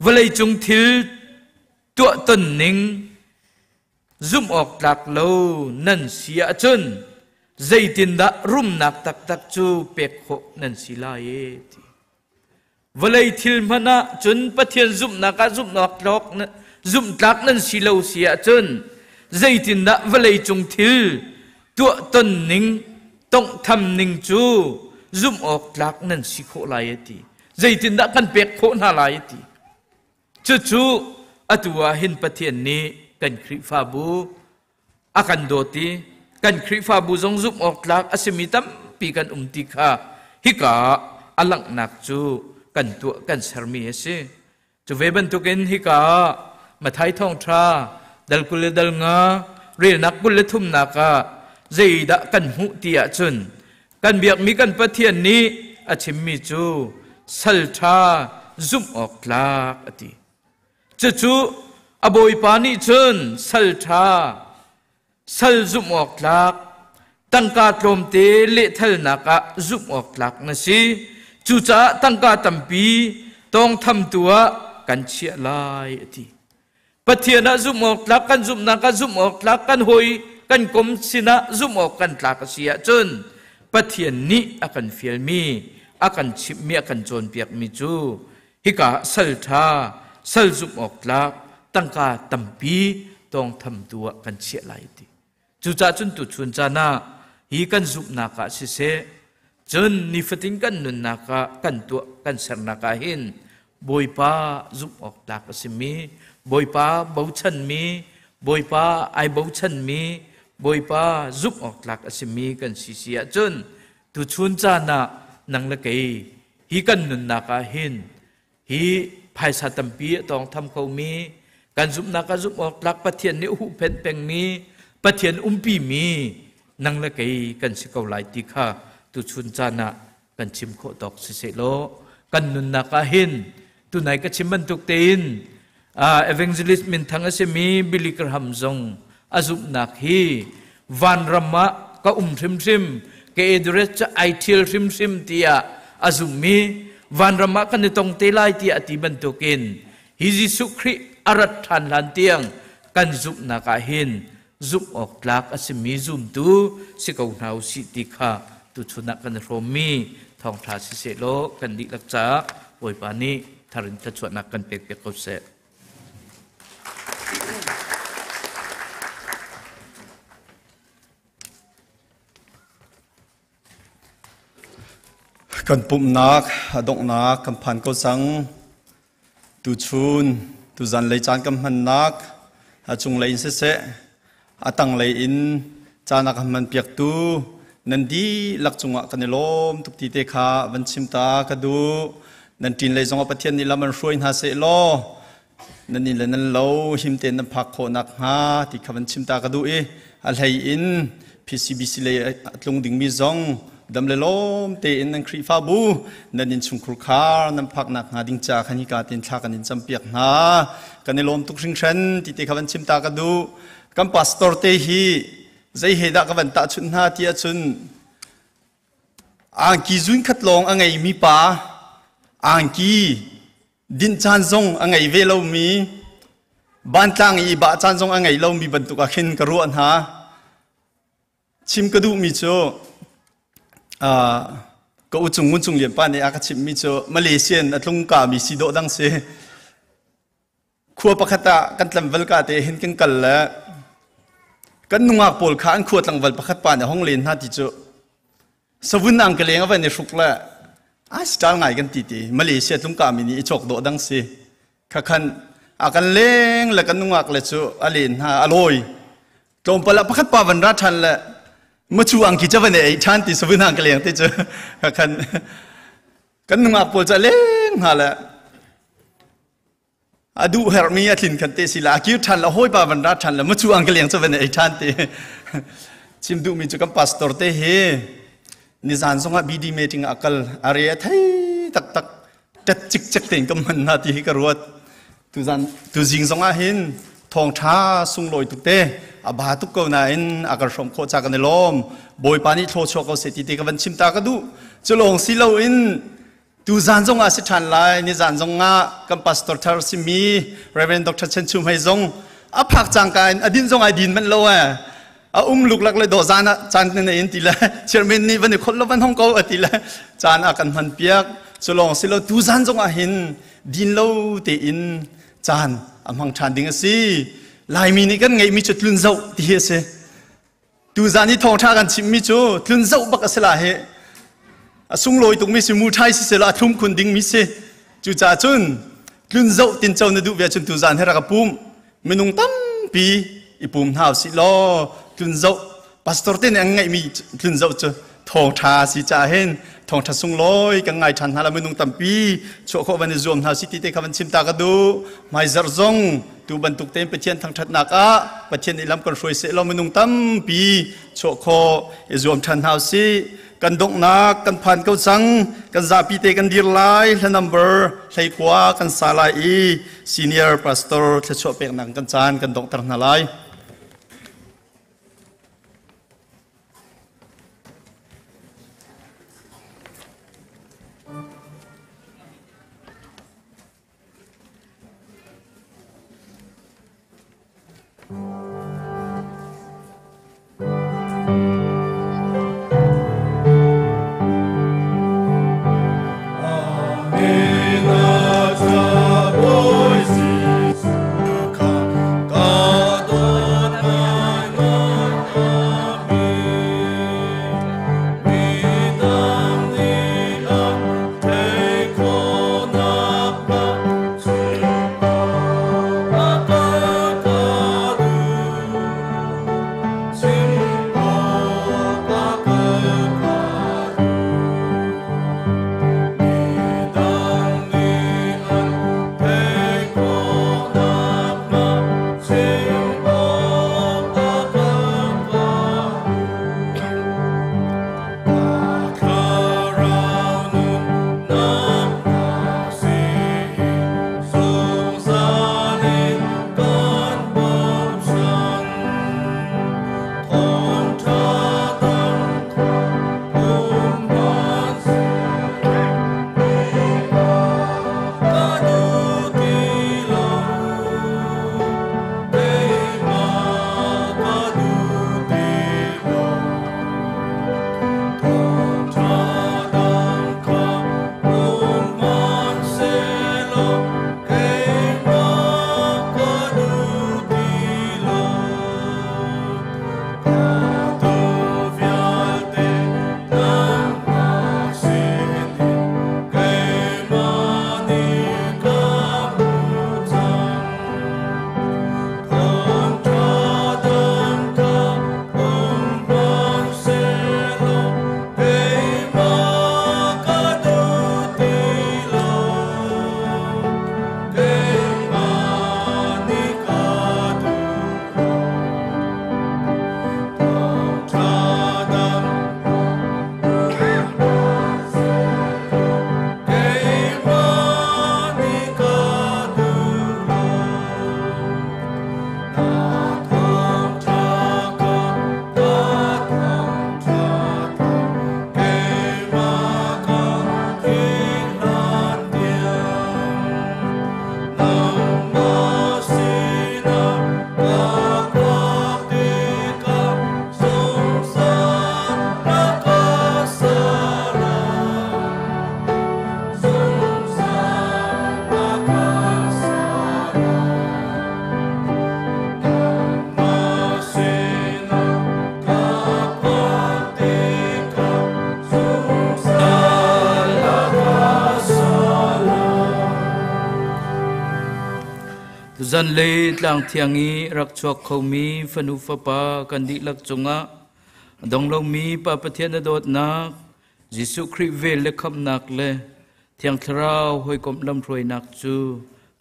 H: Vawleicung thil tuah ton ning zumh awk tlak lo nan si ahcun zeitindah rumnak taktak cu pek khawh nan si lai e ti. Vawlei thil hmanh ah cun Pathian zumhnak ah zumhnak tlok zumhtlak nan si lo si ahcun zeitindah vawlei cung thil tuah ton ning tonghtham ning cu zumh awk tlak nan si khawh lai a ti. Zeitindah kan pek khawh hna lai a ti. Cucu atu ah hin Pathian nih kan Khrihfabu a kan dawt i kan Khrihfabu zong zumh awk tlak a simi tampi kan um ti kha hika a langhnak cu kan tuah kan sermi a si. Cu ve bantukin hika ah Mathai thawngṭha dal 20 le dal nga relnak 23nak ah zeidah kan hmuh ti ahcun kan biakmi kan Pathian nih a chimmi cu sal ṭha zumh awk tlak a ti. Cucu a bawipa nih cun sal ṭha, sal zumh awk tlak, tangka tlawmte lehthalnak ah zumh awk tlak na si. Cucaah tangka tampi tawngthamtu ah kan chiah lai a ti. Pathian ah zumh awk tlak, kan zumhnak ah zumh awk tlak, kan hawi kan kom sinah zumh awk kan tlak a si ahcun Pathian nih a kan fialmi, a kan chimhmi, a kan cawnpiakmi cu hika sal ṭha, sal zumh awk tlak, tangka tampi tawngthamtu ah kan chiah lai ti. Cucaah cun tuchun caan ah hi kan zumhnak ah siseh, cun nifatin kan nunnak ah kan tuah kan sernak ah hin Bawipa zumh awk tlak a simi, Bawipa bochanmi, Bawipa ai bochanmi, Bawipa zumh awk tlak a simi kan si si ahcun tuchun caan ah nang le kei Hi kan nunnak ah hin hi phaisa tampi a tawng tham ko mi, kan zumhnak ah zumh awk tlak Pathian nih huhphenh pengmi, Pathian umpi mi nang le kei kan si ko lai ti kha tuchun caan ah kan chim khawh tawk si sehlaw kan nunnak ah hin tunai ka chim bantuk tein evangelist minthang a simi Billy Graham zong a zumhnak hi vanram ah ka um hrimhrim, ka address cu ai thial hrimhrim tiah a zummi, vanram ah kan i tong te lai tiah a ti bantukin hi Jesuh Khrih a rat ṭhan hlan tiang kan zumhnak ah hin zumh awk tlak a simi zumtu si ko hna u sih ti kha tuchun ah kan i hrawmmi thawngṭha siseh law kan dihlak caah Bawipa nih thar in thluachuahnak kan pek piak ko seh.
A: Kan pumhnak a donghnak kan phan ko cang. Tuchun, tuzan lei caan kan hmannak a cunglei in siseh, a tanglei in caan a kan hmanpiaktu nan dihlak cungah kan i lawm tuk ti te kha van chim ta ka duh. Nan ṭin lei zongah Pathian nih lam an hruai hna seh law nan inn le nan lo him tein nan phak khawh nakhnga ti kha van chim ta ka duh i a hlei in PCBC lei a tlung dingmi zong dam le lawm tein nan Khrihfabu nan innchungkhur khar nan phak nakhnga ding ca khan hika tein thla kan in campiak hna. Kan i lawm tuk hringhran ti te kha van chim ta ka duh. Kan pastor te hi zei he dah ka van tahchunh hna ti ahcun angki zun khat lawng a ngeimi pa, angki dinh caan zong a ngei ve lomi, bantlang i bah caan zong a ngei lomi bantuk ah khin ka ruah hna. Chim ka duhmi cu ka u cung Ngun Cung Lian pa nih a ka chimhmi cu Malaysian a tlung kami si dawh dang si. Khua pakhat ah kan tlangval ka te hin kan kal le kan nungak pawl kha an khua tlangval pakhat pa nih hong len hna ti cu savun ang ka leng a van i hruk le a style ngai kan ti ti. Malaysia tlung kami nih i chawk dawh dang si. Kha khan a kan leng le kan nungak le cu a len hna a lawi. Tlawmpal ah pakhat pa van ra ṭhan le machu angki ca van ei ṭhan ti savun ang ka leng te cu kha khan kan nungak pawl cu a leng hna le a duh herhmi a tlin khan te si la a kir ṭhan le hawipa van ra ṭhan le machu ang ka leng cu van ei ṭhan ti. Chim duhmi cu kan pastor te hi nizan zongah BD meeting ah kal a re a thei taktak, tet cikcek tein ka hman hna ti hi ka ruat. Tuzan tuzing zong ah hin thawngṭha sunglawi tuk te a ba tuk ko nain a kan hrawm khawh ca kan i lawm. Bawipa nih thlaw chuak ko seh ti te ka van chim ta ka duh. Cu lawng si loin tuzan zong ah si ṭhan lai, nizan zong ah kan pastor thar simi Reverend Dr. Chen Chum Hei zong a phak cangka in a din zong ai din manh lo e, a um luklak le dawh zan ah caan na in ti le chairman nih van i khol lo van hong ko a ti le caan a kan hman piak. Cu lawng si lo, tuzan zong ah hin din lo tein caan a hmang ṭhan ding a si. Laimi nih kan ngeihmi cu tlun zoh ti hi a si. Tuzan i thawngṭha kan chimmi cu tlun zoh bak a si la hi. A sunglawi tukmi si, mu ṭhai si selaw a thlum khun dingmi si. Cucaah cun tlun zoh tinco na duh ve ahcun tuzan hi rak a pum minung tampi i pum hna usih law tlun zoh pastor te nih an ngeihmi tlun zoh cu thawngṭha si caah hin thawngṭha sunglawi kan ngai ṭhan hna la, minung tampi chuah khawh van i zuam hna si ti te kha van chim ta ka duh. Hmaizarh zong tu bantuk tein Pathian thangṭhatnak ah Pathian nih lam kan hruai seh law minung tampi chuah khawh i zuam ṭhan hna usih. Kan donghnak kan phan ko cang. Kan zapi te kan dir lai, hla number 19 kan sa lai i senior pastor thluachuah peknak kan caan kan donghter hna lai.
H: Zanlei tlang thiang i rak chuak khomi fanu fapa kan dihlak cungah a dong lomi Pa Pathian a dawtnak, Jesuh Khrih vel le khamhnak le Thiang Thlarau hawikomh lamhruainak cu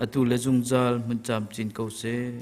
H: atu le zungzal hmun camcin ko seh.